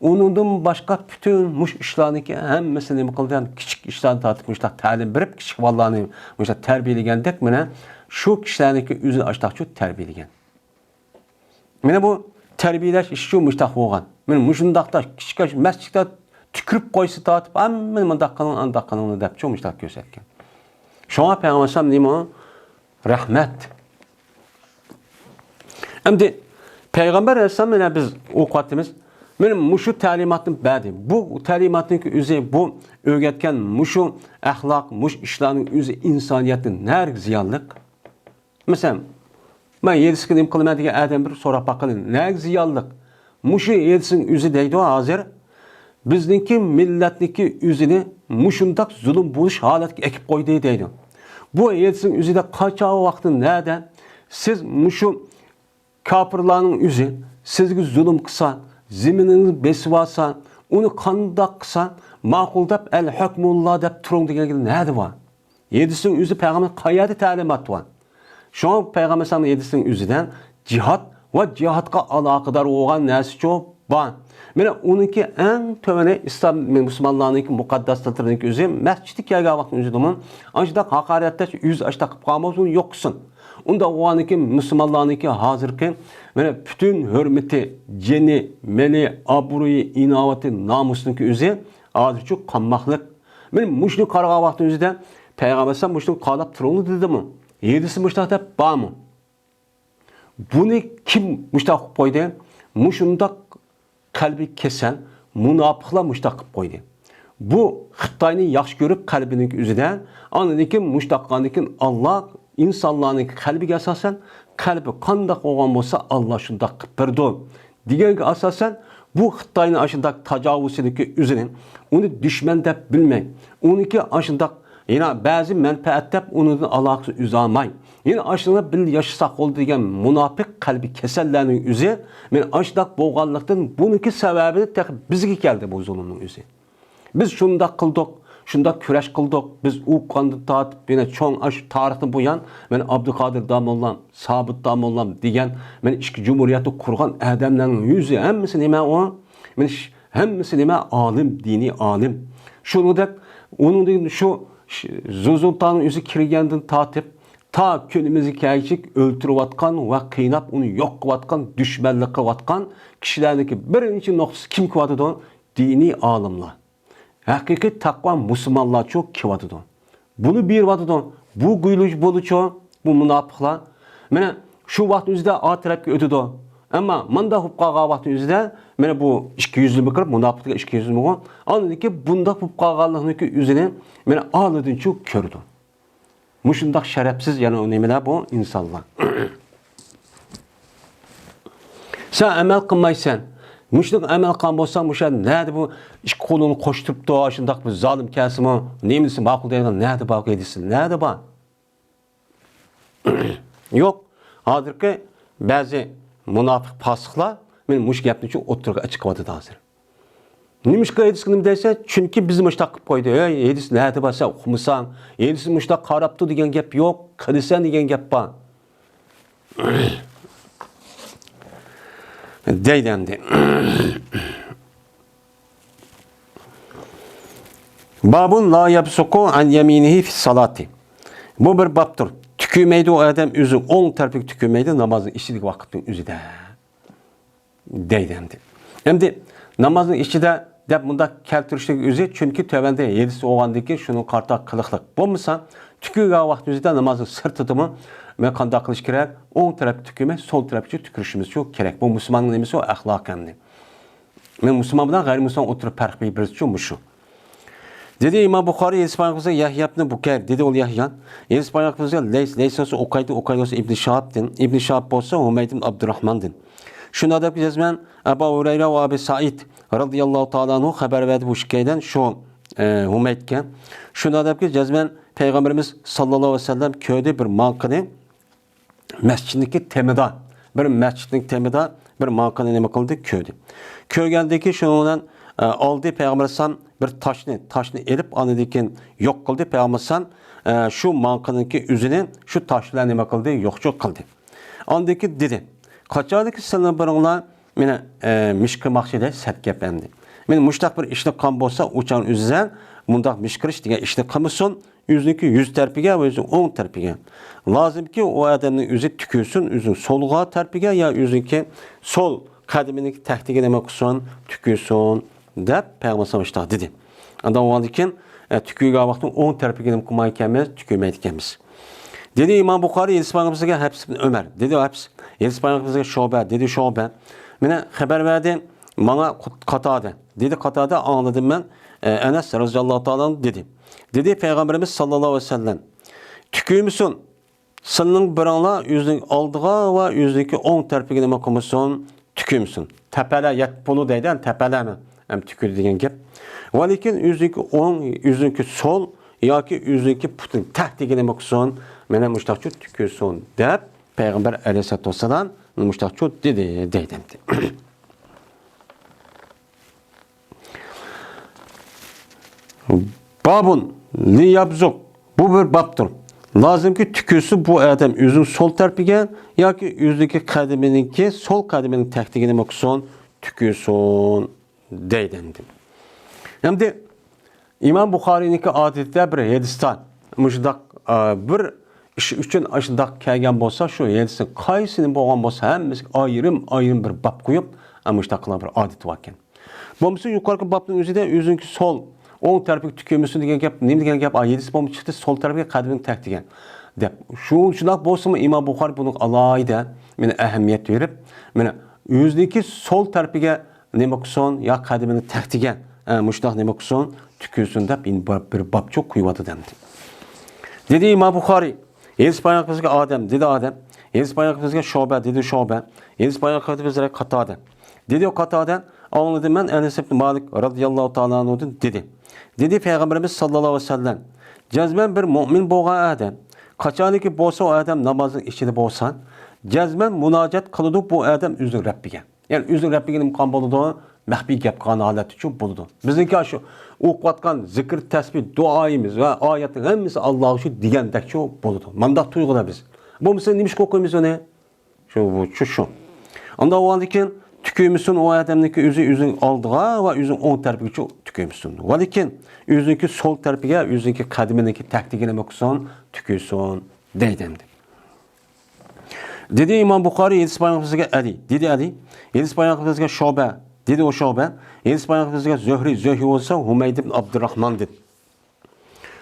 ئۇنىڭدىن باشقا پۈتۈن مۇشۇ ئىشلارنىڭكى ھەممىسىنى نېمە قىلدى؟ يەنى كىچىك ئىشلاردىن تارتىپ مۇشۇنداق تەلىم بېرىپ، كىچىك بالىلارنى مۇشۇنداق تەربىيەلىگەندەك، مانا شۇ كىشىلەرنىڭكى ئۆزىنى ئاشتاقچۇ تەربىيەلىگەن. مانا بۇ تەربىيەلەش ئىشىچۇ مۇشۇنداق بولغان. مانا مۇشۇنداقتا كىچىك مەسچىتتە تۈكۈرۈپ قويسا تارتىپ، ھەممىنى مۇنداق قىلىڭ، ئانداق قىلىڭ دەپچۇ مۇشۇنداق كۆرسەتكەن. شۇڭا پەيغەمبەر ئەلەيھىسسالام نېمە؟ رەھمەت. ئەمدى پەيغەمبەر ئەلەيھىسسالام مانا بىز ئوقۇۋاتىمىز. مانا مۇشۇ تەلىماتنى بەردى. بۇ تەلىماتنىڭكى ئۆزى، بۇ ئۆگەتكەن مۇشۇ ئەخلاق، مۇشۇ ئىشلارنىڭ ئۆزى ئىنسانىيەتكە نەگە زىيانلىق؟ مەسىلەن، مەن ھەدىسكە نېمە قىلىمەن دېگەن ئادەم بىر سوراپ باققىلى، نەگە زىيانلىق؟ مۇشۇ ھەدىسنىڭ ئۆزى دەيدۇ ھازىر، بىزنىڭكى مىللەتنىڭكى ئۆزىنى مۇشۇنداق زۇلۇم بولۇش ھالەتكە ئەكىپ قويدى دەيدۇ. بۇ ھەدىسنىڭ ئۆزىدە قاچان ۋاقتى نەدە سىز مۇشۇ كاپىرلارنىڭ ئۆزى سىزگە زۇلۇم قىلسا، زېمىنىڭىزنى بېسىۋالسا، ئۇنى قانداق قىلسا ماقۇل دەپ، ئەل ھۆكمۇللا دەپ تۇرۇڭ دېگەن نەدە بار؟ ھەدىسنىڭ ئۆزى پەيغەمبەر قەيەردە تەلىمات بار؟ شۇڭا پەيغەمبەر ئەلەيھىسسالام ھەدىسنىڭ ئۆزىدە جىھاد ۋە جىھادقا ئالاقىدار بولغان نەرسىچۇ بار. مانا ئۇنىڭكى ئەڭ تۆۋىنى ئىسلام مۇسۇلمانلارنىڭكى مۇقەددەسلىكىنىڭكى ئۆزى، مەسچىتكە كەلگەن ۋاقتىنىڭ ئۆزىدىمۇ ئاشۇنداق ھاقارەتلەش، ئۆزى ئاشۇنداق قىلىپ قالمىسۇن، يوق قىلسۇن. ئۇنداق بولغاندىكىن مۇسۇلمانلارنىڭكى ھازىرقى مانا پۈتۈن ھۆرمىتى، جېنى، مېلى، ئابرۇيى، ئىناۋىتى، نامۇسىنىڭكى ئۆزى ھازىرچۇ قالماقلىق. مانا مۇشۇنى قارىغان ۋاقتىنىڭ ئۆزىدە پەيغەمبەر ئەلەيھىسسالام مۇشۇنى قاراپ تۇرۇڭلار دېدىمۇ؟ ھەدىسى مۇشۇنداق دەپ بارمۇ؟ بۇنى كىم مۇشۇنداق قىلىپ قويدى؟ مۇشۇنداق قەلبى كېسەل مۇناپىقلار مۇشۇنداق قىلىپ قويدى. بۇ خىتاينى ياخشى كۆرۈپ قەلبىنىڭ ئۆزىدە، ئاندىن كېيىن مۇشۇنداق قىلغاندىن كېيىن ئاللا ئىنسانلارنىڭ قەلبىگە ئاساسەن، قەلبى قانداق بولغان بولسا ئاللا شۇنداق قىلىپ بېرىدۇ دېگەنگە ئاساسەن، بۇ خىتاينىڭ ئاشۇنداق تاجاۋۇزچىلىكى ئۆزىنى، ئۇنى دۈشمەن دەپ بىلمەي، ئۇنىڭكى ئاشۇنداق يەنە بەزى مەنپەئەت دەپ ئۇنىڭدىن ئالاقىسىنى ئۈزەلمەي، يەنە ئاشۇنىڭ بىلەن ياشىساق بولدى دېگەن مۇناپىق قەلبى كېسەللەرنىڭ ئۆزى، مەن ئاشۇنداق بولغانلىقتىن بۇنىڭكى سەۋەبى تېخى بىزگە كەلدى بۇ زۇلۇمنىڭ ئۆزى. بىز شۇنداق قىلدۇق، شۇنداق كۈرەش قىلدۇق، بىز ئۇ قاندىن تارتىپ يەنە چوڭ ئاشۇ تارىختىن بۇيان، مەن ئابدۇقادىر داموللام، سابىت داموللام دېگەن، مەن ئىككى جۇمھۇرىيەتنى قۇرغان ئادەملەرنىڭ يۈزى ھەممىسى نېمە ئۇ؟ مەن ش-، ھەممىسى نېمە؟ ئالىم، دىنىي ئالىم. شۇنىڭدەك، ئۇنىڭدىن شۇ ش-، زۇزۇنتانىڭ ئۆزى كىرگەندىن تارتىپ، تا كۈنىمىزگە كەلگۈچە ئۆلتۈرۈۋاتقان ۋە قىيناپ، ئۇنى يوق قىلىۋاتقان، دۈشمەنلىك قىلىۋاتقان كىشىلەرنىڭكى بىرىنچى نۇقتىسى كىم كېلىۋاتىدۇ؟ دىنىي ئالىملار. ھەقىقىي تەقۋا مۇسۇلمانلارچۇ كېلىۋاتىدۇ. بۇنى بېرىۋاتىدۇ. بۇ گۇيلۇش بولىچۇ، بۇ مۇناپىقلار. مانا شۇ ۋاقىتنىڭ ئۆزىدە ئا تەرەپكە ئۆتىدۇ. ئەمما مۇنداق بولۇپ قالغان ۋاقىتنىڭ ئۆزىدە، مانا بۇ ئىككى يۈزلىمە كىرىپ، مۇناپىقلار ئىككى يۈزلىمىغۇ. ئاندىن كېيىن بۇنداق بولۇپ قالغانلىقنىڭكى ئۆزىنى، مانا ئالىدىنچۇ كۆرىدۇ. مۇشۇنداق شەرەپسىز يەنە ئۇ نېمىلەر بۇ ئىنسانلار. سەن ئەمەل قىلمايسەن. مۇشۇنداق ئەمەل قىلغان بولساڭ، مۇشۇ نەدە بۇ ئىككى قولىنى قوشتۇرۇپتۇ، شۇنداق بىر زالىم كەلسىمۇ، نېمىسى ماقۇل دەيدىغان نەدە بار دېسە، نەدە بار؟ يوق. ھازىرقى بەزى مۇناپىق پاسىقلار مانا مۇشۇ گەپنى شۇ ئوتتۇرىغا چىقىۋاتىدۇ ھازىر. نېمىشقا ھەدىسكە نېمە دەيسەن؟ چۈنكى بىزنى مۇشۇنداق قىلىپ قويدى. ھەي، ھەدىس نەدە بار، سەن ئۇقمىساڭ، ھەدىس مۇشۇنداق قاراپتۇ دېگەن گەپ يوق، قىلىسەن دېگەن گەپ بار. دەيدۇ ئەمدى. بابۇن لا يەبسۇقۇ ئەن يەمىنىھى فىسسالاتى. بۇ بىر بابتۇر. تۈكۈرمەيدۇ ئۇ ئادەم ئۆزىنىڭ ئوڭ تەرىپىگە تۈكۈرمەيدۇ نامازنىڭ ئىچىدىكى ۋاقىتنىڭ ئۆزىدە. دەيدۇ ئەمدى. ئەمدى نامازنىڭ ئىچىدە دەپ مۇنداق كەلتۈرۈشلۈك ئۆزى، چۈنكى تۆۋەندە ھەدىس بولغاندىكىن شۇنىڭ قارىتا قىلىقلىق. بولمىسا، تۈكۈرگەن ۋاقتىمىزدا نامازنىڭ سىرتىدىمۇ مەن قانداق قىلىش كېرەك؟ ئوڭ تەرەپكە تۈكۈرمەي، سول تەرەپكە تۈكۈرۈشىمىزچۇ كېرەك. بۇ مۇسۇلماننىڭ نېمىسى ئۇ؟ ئەخلاقى ئەمدى. مەن مۇسۇلمان بىلەن غەيرىي مۇسۇلمان ئوتتۇرا پەرق بىرسىچۇ مۇشۇ. دېدى ئىمام بۇخارىي، ھەدىس بايان قىلسا يەھيا ئىبنى بۇكەير، دېدى ئۇ يەھيا. ھەدىس بايان قىلسا لەيس، لەيس بولسا ئۇقايدۇ، ئۇقايدۇ بولسا ئىبنى شىھابتىن، ئىبنى شىھاب بولسا ھۇمەيد ئىبن ئابدۇرراھماندىن. شۇنداق دەپكى جەزمەن ئەبۇ ھۇرەيرە ۋە ئەبى سەئىد رەزىياللاھۇ تائالا ئەنھۇ خەۋەر بەردى بۇ ئىككىيلەن شۇ، ئە، ھۇمەيدكە. شۇنداق دەپكى جەزمەن پەيغەمبىرىمىز ساللاللاھۇ ئەلەيھى ۋەسەللەم كۆردى بىر ماڭقىنى مەسچىتنىڭكى تېمىدا، بىر مەسچىتنىڭ تېمىدا بىر ماڭقىنى نېمە قىلدى؟ كۆردى. كۆرگەندىن كېيىن شۇنىڭ بىلەن، ئە، ئالدى پەيغەمبەر ئەلەيھىسسالام بىر تاشنى، تاشنى ئېلىپ، ئاندىن كېيىن يوق قىلدى. پەيغەمبەر ئەلەيھىسسالام، ئە، شۇ ماڭقىنىڭكى ئۆزىنى شۇ تاش بىلەن نېمە قىلدى؟ يوقچۇ قىلدى. ئاندىن كېيىن دېدى، قاچانكى سىلەرنىڭ بىرىڭلار مېنى، ئە، مىشقىرماقچى دەي سەت گەپ ئەمدى. مېنى مۇشۇنداق بىر ئىشنى قىلغان بولسا، ئۇ چاغنىڭ ئۆزىدە مۇنداق مىشقىرىش دېگەن ئىشنى قىلمىسۇن. ئۆزىنىڭكى يۈز تەرىپىگە ۋە ئۆزىنىڭ ئوڭ تەرىپىگە. لازىمكى، ئۇ ئادەمنىڭ ئۆزى تۈكۈرسۇن، ئۆزىنىڭ سولغا تەرىپىگە يا ئۆزىنىڭكى سول قەدىمىنىڭكى تەكتىگە نېمە قىلسۇن، تۈكۈرسۇن، دەپ پەيغەمبەر ئەلەيھىسسالام شۇنداق دېدى. ئاندىن ئۇنىڭدىن كېيىن، ئە، تۈكۈرگەن ۋاقتىدا ئوڭ تەرىپىگە نېمە قىلمايدىكەنمىز، تۈكۈرمەيدىكەنمىز. دېدى ئىمام بۇخارىي، ھەدىس بايان قىلسا يەھيا ئىبنى ئۆمەر، دېدى ھەدىس، ھەدىس بايان قىلسا شۇبە، دېدى شۇبە. مېنى خەۋەر بەردى ماڭا قاتادە. دېدى قاتادە، ئاڭلىدىم مەن، ئە، ئەنەس رەزىياللاھۇ تائالا ئەنھۇ دېدى. دېدى پەيغەمبىرىمىز ساللاللاھۇ ئەلەيھى ۋەسەللەم، تۈكۈرمىسۇن. سىلىنىڭ بىرىڭلار ئۆزىنىڭ ئالدىغا ۋە ئۆزىنىڭكى ئوڭ تەرىپىگە نېمە قىلمىسۇن؟ تۈكۈرمىسۇن. تەپەلە يەتتە پولۇ دەيدۇ، تەپەلەمۇ ھەم تۈكۈر دېگەن گەپ. ۋە لېكىن ئۆزىنىڭكى ئوڭ، ئۆزىنىڭكى سول ياكى ئۆزىنىڭكى پۇتىنىڭ تەكتىگە نېمە قىلسۇن؟ مانا مۇشۇنداقچۇ تۈكۈرسۇن، دەپ پەيغەمبەر ئەلەيھىسسالاتۇ ۋەسسالام مۇشۇنداقچۇ دېدى، دەيدۇ ئەمدى. بابۇن لىيەبزۇق. بۇ بىر بابتۇر. لازىمكى تۈكۈرسۇن بۇ ئادەم ئۆزىنىڭ سول تەرىپىگە ياكى ئۆزىنىڭكى قەدىمىنىڭكى سول قەدىمىنىڭ تەكتىگە نېمە قىلسۇن؟ تۈكۈرسۇن. دەيدۇ ئەمدى. ئەمدى ئىمام بۇخارىينىڭكى ئادىتىدە بىر ھەدىستە مۇشۇنداق، ئا، بىر ئىش ئۈچۈن ئاشۇنداق كەلگەن بولسا، شۇ ھەدىسنىڭ قايسىنى بولغان بولسا، ھەممىسىگە ئايرىم-ئايرىم بىر باب قويۇپ، ئا، مۇشۇنداق قىلغان بىر ئادىتى باركەن. بولمىسا يۇقىرىقى بابنىڭ ئۆزىدە ئۆزىنىڭكى سول، ئوڭ تەرىپىگە تۈكۈرمىسۇن دېگەن گەپ، نېمە دېگەن گەپ؟ ئا، ھەدىس بولمىسا چىقتى، سول تەرىپىگە قەدىمىنى تەگتىگەن دەپ. شۇ، شۇنداق بولسىمۇ ئىمام بۇخارىي بۇنىڭغا ئالاھىدە، مانا، ئەھمىيەت بېرىپ، مانا، ئۆزىنىڭكى سول تەرىپىگە نېمە قىلسۇن، يا قەدىمىنى تەگتىگەن، ئە، مۇشۇنداق نېمە قىلسۇن، تۈكۈرسۇن دەپ، يەنە بىر، بىر بابچۇ قويۇۋاتىدۇ ئەمدى. دېدى ئىمام بۇخارىي، ھەدىس بايان قىلىپ بىزگە ئادەم، دېدى ئادەم، ھەدىس بايان قىلىپ بىزگە شۇبە، دېدى شۇبە، ھەدىس بايان قىلىپ بىزگە قاتادە. دېدى قاتادە، ئاڭلىدىم مەن ئەنەس ئىبن مالىك رازىياللاھۇ تائالا ئەنھۇدىن، دېدى. دېدى پەيغەمبىرىمىز ساللاللاھۇ ئەلەيھى ۋەسەللەم، جەزمەن بىر مۆمىن بولغان ئادەم، قاچانكى بولسا ئۇ ئادەم نامازنىڭ ئىچىدە بولسا، جەزمەن مۇناجات قىلىدۇ بۇ ئادەم ئۆزىنىڭ رەببىگە. يەنى ئۆزىنىڭ رەببىگە نېمە قىلغان بولىدۇ؟ مەخپىي گەپ قىلغان ھالەتتىچۇ بولىدۇ. بىزنىڭكى شۇ ئوقۇۋاتقان زىكىر، تەسبىھ، دۇئايىمىز ۋە ئايەتنىڭ ھەممىسى ئاللاغىچۇ دېگەندەكچۇ بولىدۇ. مانداق تۇيغۇدا بىز. بولمىسا نېمىشقا ئوقۇيمىز ئۇنى؟ شۇ، بۇ، شۇ، شۇ. ئانداق بولغاندىن كېيىن تۈكۈرمىسۇن ئۇ ئادەمنىڭكى ئۆزى ئۆزىنىڭ ئالدىغا ۋە ئۆزىنىڭ ئوڭ تەرىپىگىچۇ تۈكۈرمىسۇن. ۋەلىكىن ئۆزىنىڭكى سول تەرىپىگە، ئۆزىنىڭكى قەدىمىنىڭكى تەكتىگە نېمە قىلسۇن؟ تۈكۈرسۇن دەيدۇ ئەمدى. دېدى ئىمام بۇخارىي، ھەدىس بايان قىلىپ بىزگە ئەلى، دېدى ئەلى، ھەدىس بايان قىلىپ بىزگە شۇبە، دېدى ئۇ شۇبە، ھەدىس بايان قىلىپ بىزگە زۆھرى، زۆھرى بولسا ھۇمەيد ئىبن ئابدۇراخماندىن.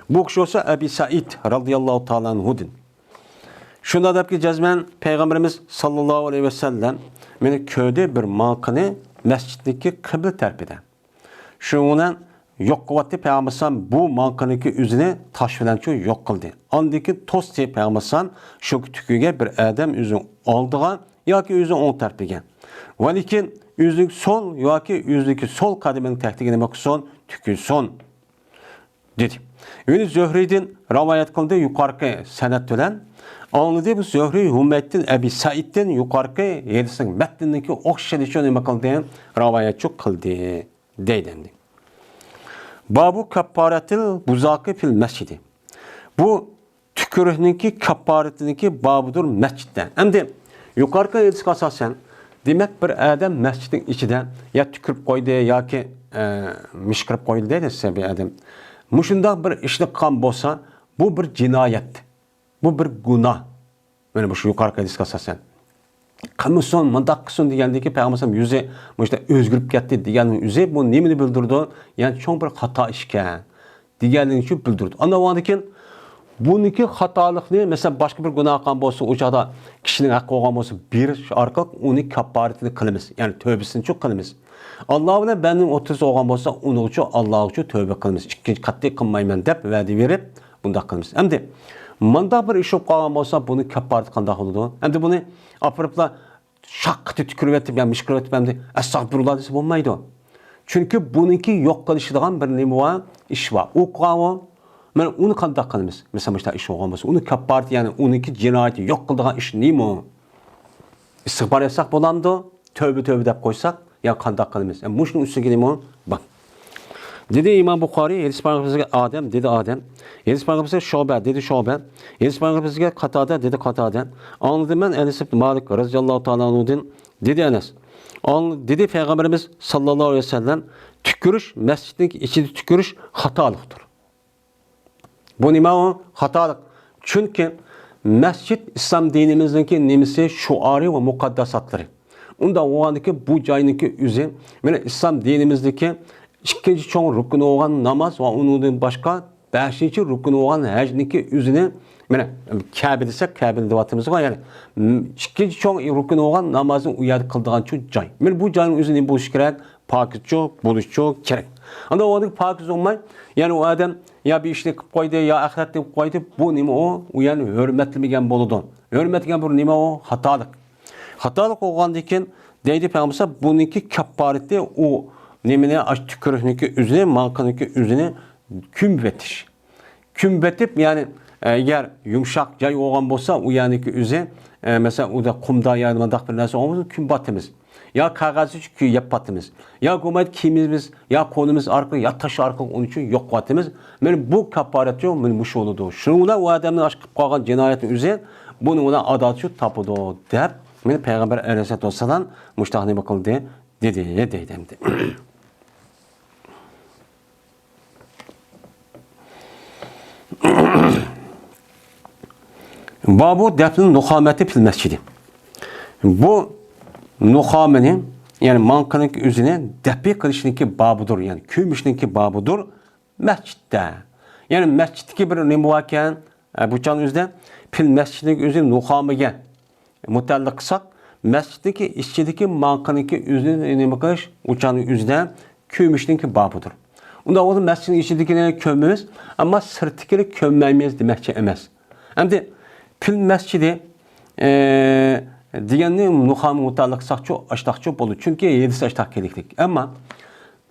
بۇ كىشى بولسا ئەبى سەئىد رازىياللاھۇ تائالا ئەنھۇدىن. شۇنداق دەپكى جەزمەن پەيغەمبىرىمىز ساللاللاھۇ ئەلەيھى ۋەسەللەم مېنى كۆردى بىر ماڭقىنى مەسچىتنىڭكى قىبلە تەرىپىدە. شۇنىڭ بىلەن يوق قىلىۋەتتى پەيغەمبەر ئەلەيھىسسالام بۇ ماڭقىنىڭكى ئۆزىنى تاش بىلەنچۇ يوق قىلدى. ئاندىن كېيىن توستى پەيغەمبەر ئەلەيھىسسالام شۇ تۈكۈگە بىر ئادەم ئۆزىنىڭ ئالدىغا ياكى ئۆزىنىڭ ئوڭ تەرىپىگە. ۋەلىكىن ئۆزىنىڭ سول ياكى ئۆزىنىڭكى سول قەدىمىنىڭ تەكتىگە نېمە قىلسۇن؟ تۈكۈرسۇن. دېدى. يەنى زۆھرىدىن رىۋايەت قىلدى يۇقىرىقى سەنەد بىلەن. ئاڭلىدى بۇ زۆھرى ھۇمەيدتىن ئەبى سەئىدتىن يۇقىرىقى ھەدىسنىڭ مەتنىنىڭكى ئوخشىشىچە نېمە قىلدى؟ رىۋايەتچۇ قىلدى. دەيدۇ ئەمدى. بابۇ كەففارەتىل بۇزاقى فىل مەسچىدى. بۇ تۈكۈرۈكنىڭكى كەپپارىتىنىڭكى بابىدۇر مەسچىتتە. ئەمدى يۇقىرىقى ھەدىسكە ئاساسەن، دېمەك، بىر ئادەم مەسچىتنىڭ ئىچىدە يا تۈكۈرۈپ قويدى ياكى، ئە، مىشقىرىپ قويدى دەيدۇ سىزگە بىر ئادەم. مۇشۇنداق بىر ئىشنى قىلغان بولسا، بۇ بىر جىنايەت، بۇ بىر گۇناھ. مانا مۇشۇ يۇقىرىقى ھەدىسكە ئاساسەن. قىلمىسۇن، مۇنداق قىلسۇن دېگەندىكى پەيغەمبەر ئەلەيھىسسالام يۈزى مۇشۇنداق ئۆزگىرىپ كەتتى دېگەننىڭ ئۆزى بۇ نېمىنى بىلدۈرىدۇ؟ يەنى چوڭ بىر خاتا ئىشكەن دېگەننىڭ ئۈچۈن بىلدۈرىدۇ. ئاندىن كېيىن بۇنىڭكى خاتالىقنى، مەسىلەن، باشقا بىر گۇناھ قىلغان بولسا، ئۇ چاغدا كىشىنىڭ ھەققى بولغان بولسا، بېرىش ئارقىلىق ئۇنى كاپپارىتىنى قىلىمىز. يەنى تۆبىسىنىچۇ قىلىمىز. ئاللا بىلەن بەندىنىڭ ئوتتۇرىسى بولغان بولسا، ئۇنىڭغىچۇ ئاللاغىچۇ تۆبە قىلىمىز. ئىككىنچى قەتئىي قىلمايمەن دەپ ۋەدە بېرىپ، بۇنداق قىلىمىز. ئەمدى مۇنداق بىر ئىش بولۇپ قالغان بولسا، بۇنى كاپپارىتى قانداق بولىدۇ؟ ئەمدى بۇنى ئاپىرىپلا شاققىتى تۈكۈرۈۋېتىپ، يا مىشقىرىۋېتىپ، ئەمدى ئەستەغپىرۇللا دېسە بولمايدۇ. چۈنكى بۇنىڭكى يوق قىلىشىدىغان بىر نېمە بار؟ ئىش بار. ئوقۇغانغۇ؟ مانا ئۇنى قانداق قىلىمىز؟ مەسىلەن، مۇشۇنداق ئىش بولغان بولسا، ئۇنى كاپپارىتى، يەنى ئۇنىڭكى جىنايىتى يوق قىلىدىغان ئىش نېمە؟ ئىستىغپار ئەتسەك بولامدۇ؟ تۆبە، تۆبە دەپ قويساق، يا قانداق قىلىمىز؟ يا مۇشۇنىڭ ئۈستىگە نېمە بار؟ دېدى ئىمام بۇخارىي، ھەدىس بايان قىلىپ بىزگە ئادەم، دېدى ئادەم. ھەدىس بايان قىلىپ بىزگە شۇبە، دېدى شۇبە. ھەدىس بايان قىلىپ بىزگە قاتادە، دېدى قاتادە. ئاڭلىدىم مەن ئەنەس ئىبن مالىك رازىياللاھۇ تائالا ئەنھۇدىن، دېدى ئەنەس. ئاڭ-، دېدى پەيغەمبىرىمىز ساللاللاھۇ ئەلەيھى ۋەسەللەم، تۈكۈرۈش، مەسچىتنىڭ ئىچىدە تۈكۈرۈش خاتالىقتۇر. بۇ نېمە ئۇ؟ خاتالىق. چۈنكى مەسچىت ئىسلام دىنىمىزنىڭكى نېمىسى؟ شوئارى ۋە مۇقەدداساتلىرى. ئۇنداق بولغاندىكىن بۇ جاينىڭكى ئۆزى، مانا، ئىسلام دىنىمىزدىكى ئىككىنچى چوڭ رۇكنى بولغان ناماز ۋە ئۇنىڭدىن باشقا بەشىنچى رۇكنى بولغان ھەجنىڭكى ئۆزىنى، مانا، كەبە دېسەك، كەبە دەۋاتىمىزغۇ، يەنى، م، ئىككىنچى چوڭ رۇكنى بولغان نامازنى ئۇ يەردە قىلىدىغانچۇ جاي. مانا بۇ جاينىڭ ئۆزى نېمە بولۇشى كېرەك؟ پاكىزچۇ بولۇشچۇ كېرەك. ئاندىن ئۇنىڭ پاكىز بولماي، يەنى ئۇ ئادەم يا بىر ئىشنى قىلىپ قويدى، يا ئاخىرەتنى قىلىپ قويدى، بۇ نېمە ئۇ؟ ئۇ يەنى ھۆرمەتلىمىگەن بولىدۇ. ھۆرمەتلىگەن بۇ نېمە ئۇ؟ خاتالىق. خاتالىق بولغاندىن كېيىن دەيدۇ پەيغەمبەر، بۇنىڭكى كاپپارىتى ئۇ نېمىنى، ئاشۇ تۈكۈرۈكنىڭكى ئۆزىنى، ماڭقىنىڭكى ئۆزىنى كۆمۈۋېتىش. كۆمۈۋېتىپ، يەنى، ئە، ئەگەر يۇمشاق جاي بولغان بولسا، ئۇ يەرنىڭكى ئۆزى، ئە، مەسىلەن، ئۇدا قۇمدا يا مۇنداق بىر نەرسە بولغان بولسا، كۆمۈۋاتىمىز. يا كاغەزچە يەپ باتىمىز. يا بولمايدۇ كىيىمىمىز، يا قولىمىز ئارقىلىق، يا تاش ئارقىلىق ئۇنى چۈ يوقىتىۋاتىمىز. مانا بۇ كاپپارەتچۇ، مانا مۇشۇ بولىدۇ. شۇنىڭ بىلەن ئۇ ئادەمنىڭ ئاشۇ قىلىپ قالغان جىنايەتنىڭ ئۆزى بۇنىڭ بىلەن ئادالەتچۇ تاپىدۇ، دەپ، مانا پەيغەمبەر ئەلەيھىسسالاتۇ ۋەسسالام مۇشۇنداق نېمە قىلدى، دېدى، دەيدۇ ئەمدى. بابۇ دەفنىل نۇخامەتى پىل مەسچىدى. بۇ نۇخامىنى، يەنى ماڭقىنىڭكى ئۆزىنى دەپنى قىلىشنىڭكى بابىدۇر، يەنى كۆمۈشنىڭكى بابىدۇر مەسچىتتە. يەنى مەسچىتتىكى بىر نېمە باركەن، ئە، بۇ چاغنىڭ ئۆزىدە پىل مەسچىتنىڭكى ئۆزى نۇخامىگە مۇتەئەللىق قىلساق، مەسچىتنىڭكى ئىچىدىكى ماڭقىنىڭكى ئۆزىنى نېمە قىلىش، ئۇ چاغنىڭ ئۆزىدە كۆمۈشنىڭكى بابىدۇر. ئۇنداق بولسا مەسچىتنىڭ ئىچىدىكىنى كۆمىمىز، ئەمما سىرتتىكىنى كۆممەيمىز دېمەكچى ئەمەس. ئەمدى پىل مەسچىدى، ئە، دېگەننى نۇخامىغا مۇتەئەللىق قىلساقچۇ، ئاشتاقچۇ بولىدۇ. چۈنكى ھەدىسى ئاشتاق كېلىكلىك. ئەمما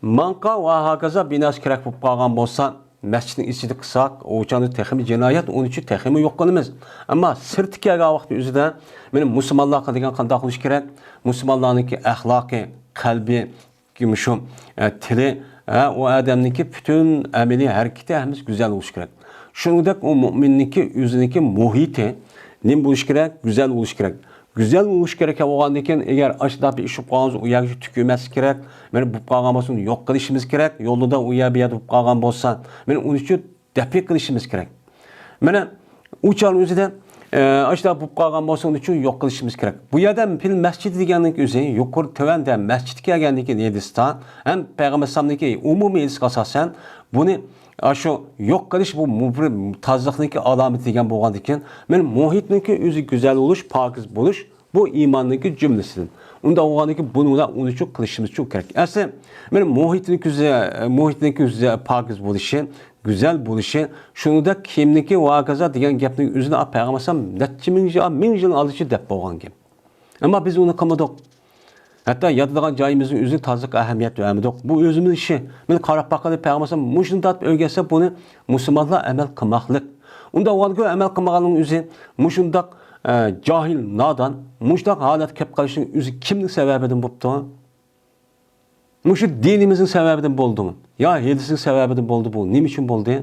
ماڭقا ۋە ھاكازا بىناسى كېرەك بولۇپ قالغان بولسا، مەسچىتنىڭ ئىچىدە قىلساق، ئۇ چاغدا تېخىمۇ جىنايەت، ئۇنىڭ ئۈچۈن تېخىمۇ يوق قىلىمىز. ئەمما سىرتقا كەلگەن ۋاقىتنىڭ ئۆزىدە، مېنىڭ مۇسۇلمانلارغا دېگەن قانداق بولۇش كېرەك؟ مۇسۇلمانلارنىڭكى ئەخلاقى، قەلبى، مۇشۇ، ئە، تىلى، ئە، ئۇ ئادەمنىڭكى پۈتۈن ئەمەلىي ھەرىكىتى ھەممىسى گۈزەل بولۇشى كېرەك. شۇنىڭدەك ئۇ مۆمىننىڭكى ئۆزىنىڭكى مۇھىتى نېمە بولۇشى كېرەك؟ گۈزەل بولۇشى كېرەك. گۈزەل بولۇشى كېرەك بولغاندىن كېيىن، ئەگەر ئاشۇنداق بىر ئىش بولۇپ قالغان بولسا، ئۇ يەرگە تۈكۈرمەسلىك كېرەك. مانا بولۇپ قالغان بولسا، ئۇنى يوق قىلىشىمىز كېرەك. يولدا ئۇ يەر بۇ يەردە بولۇپ قالغان بولسا، مانا ئۇنى شۇ دەپنى قىلىشىمىز كېرەك. مانا ئۇ چاغنىڭ ئۆزىدە، ئە، ئاشۇنداق بولۇپ قالغان بولسا، ئۇنى شۇ يوق قىلىشىمىز كېرەك. بۇ يەردە پىل مەسچىتى دېگەننىڭ ئۆزى يۇقىرى تۆۋەندە مەسچىتكە كەلگەندىن كېيىن ھەدىستە ھەم پەيغەمبەر ئەلەيھىسسالامنىڭكى ئومۇمىي ھەدىسىگە ئاساسەن، بۇنى ئاشۇ يوق قىلىش بۇ مۇ-، بىر تازىلىقنىڭكى ئالامىتى دېگەن بولغاندىكىن، مانا مۇھىتنىڭكى ئۆزى گۈزەل بولۇش، پاكىز بولۇش، بۇ ئىماننىڭكى جۈملىسىدىن. ئۇنداق بولغاندىكىن بۇنى ئۇنى شۇ قىلىشىمىز شۇ كېرەك. ئەسلى مانا مۇھىتنىڭكى ئۆزى، مۇھىتنىڭكى ئۆزى پاكىز بولۇشى، گۈزەل بولۇشى، شۇنىڭدەك كىيىمنىڭكى ۋە ھاكازا دېگەن گەپنىڭ ئۆزىنى پەيغەمبەر ئەلەيھىسسالام نەچچە مىڭ يىل، مىڭ يىل ئالدىچە دەپ بولغان گەپ. ئەمما بىز ئۇنى قىلمىدۇق. ھەتتا ياتىدىغان جايىمىزنىڭ ئۆزىگە تازىلىققا ئەھمىيەت بەرمىدۇق. بۇ ئۆزىمىز ئىشى. مانا قاراپ باققىلى، پەيغەمبەر ئەلەيھىسسالام مۇشۇنى تارتىپ ئۆگەتسە، بۇنى مۇسۇلمانلار ئەمەل قىلماقلىق. ئۇنداق بولغاندىكىن ئەمەل قىلمىغاننىڭ ئۆزى مۇشۇنداق، ئە، جاھىل، نادان، مۇشۇنداق ھالەتكە كەپ قېلىشنىڭ ئۆزى كىمنىڭ سەۋەبىدىن بوپتۇ؟ مۇشۇ دىنىمىزنىڭ سەۋەبىدىن بولدىمۇ؟ يا ھەدىسنىڭ سەۋەبىدىن بولدى بۇ؟ نېمە ئۈچۈن بولدى؟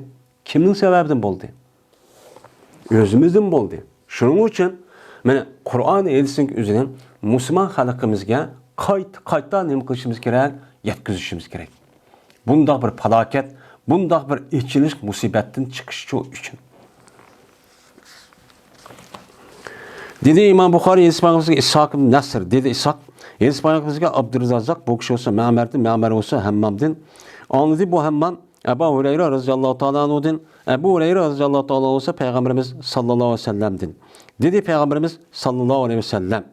كىمنىڭ سەۋەبىدىن بولدى؟ ئۆزىمىزدىن بولدى. شۇنىڭ ئۈچۈن مانا قۇرئان ھەدىسنىڭ ئۆزىنى مۇسۇلمان خەلقىمىزگە قايتا، قايتا نېمە قىلىشىمىز كېرەك؟ يەتكۈزۈشىمىز كېرەك. بۇنداق بىر پالاكەت، بۇنداق بىر ئېچىنىش مۇسىبەتتىن چىقىش ئۈچۈن. دېدى ئىمام بۇخارىي، ھەدىس بايان قىلغان ئىسھاق ئىبن نەسر، دېدى ئىسھاق، ھەدىس بايان قىلغان ئابدۇررازاق، بۇ كىشى بولسا مەمەردىن، مەمەر بولسا ھەممامدىن ئاڭلىدى. بۇ ھەممام ئەبۇ ھۇرەيرە رەزىياللاھۇ تائالا ئەنھۇدىن، ئەبۇ ھۇرەيرە رەزىياللاھۇ تائالا ئەنھۇ بولسا پەيغەمبىرىمىز ساللاللاھۇ ئەلەيھى ۋەسەللەمدىن، دېدى پەيغەمبىرىمىز ساللاللاھۇ ئەلەيھى ۋەسەللەم،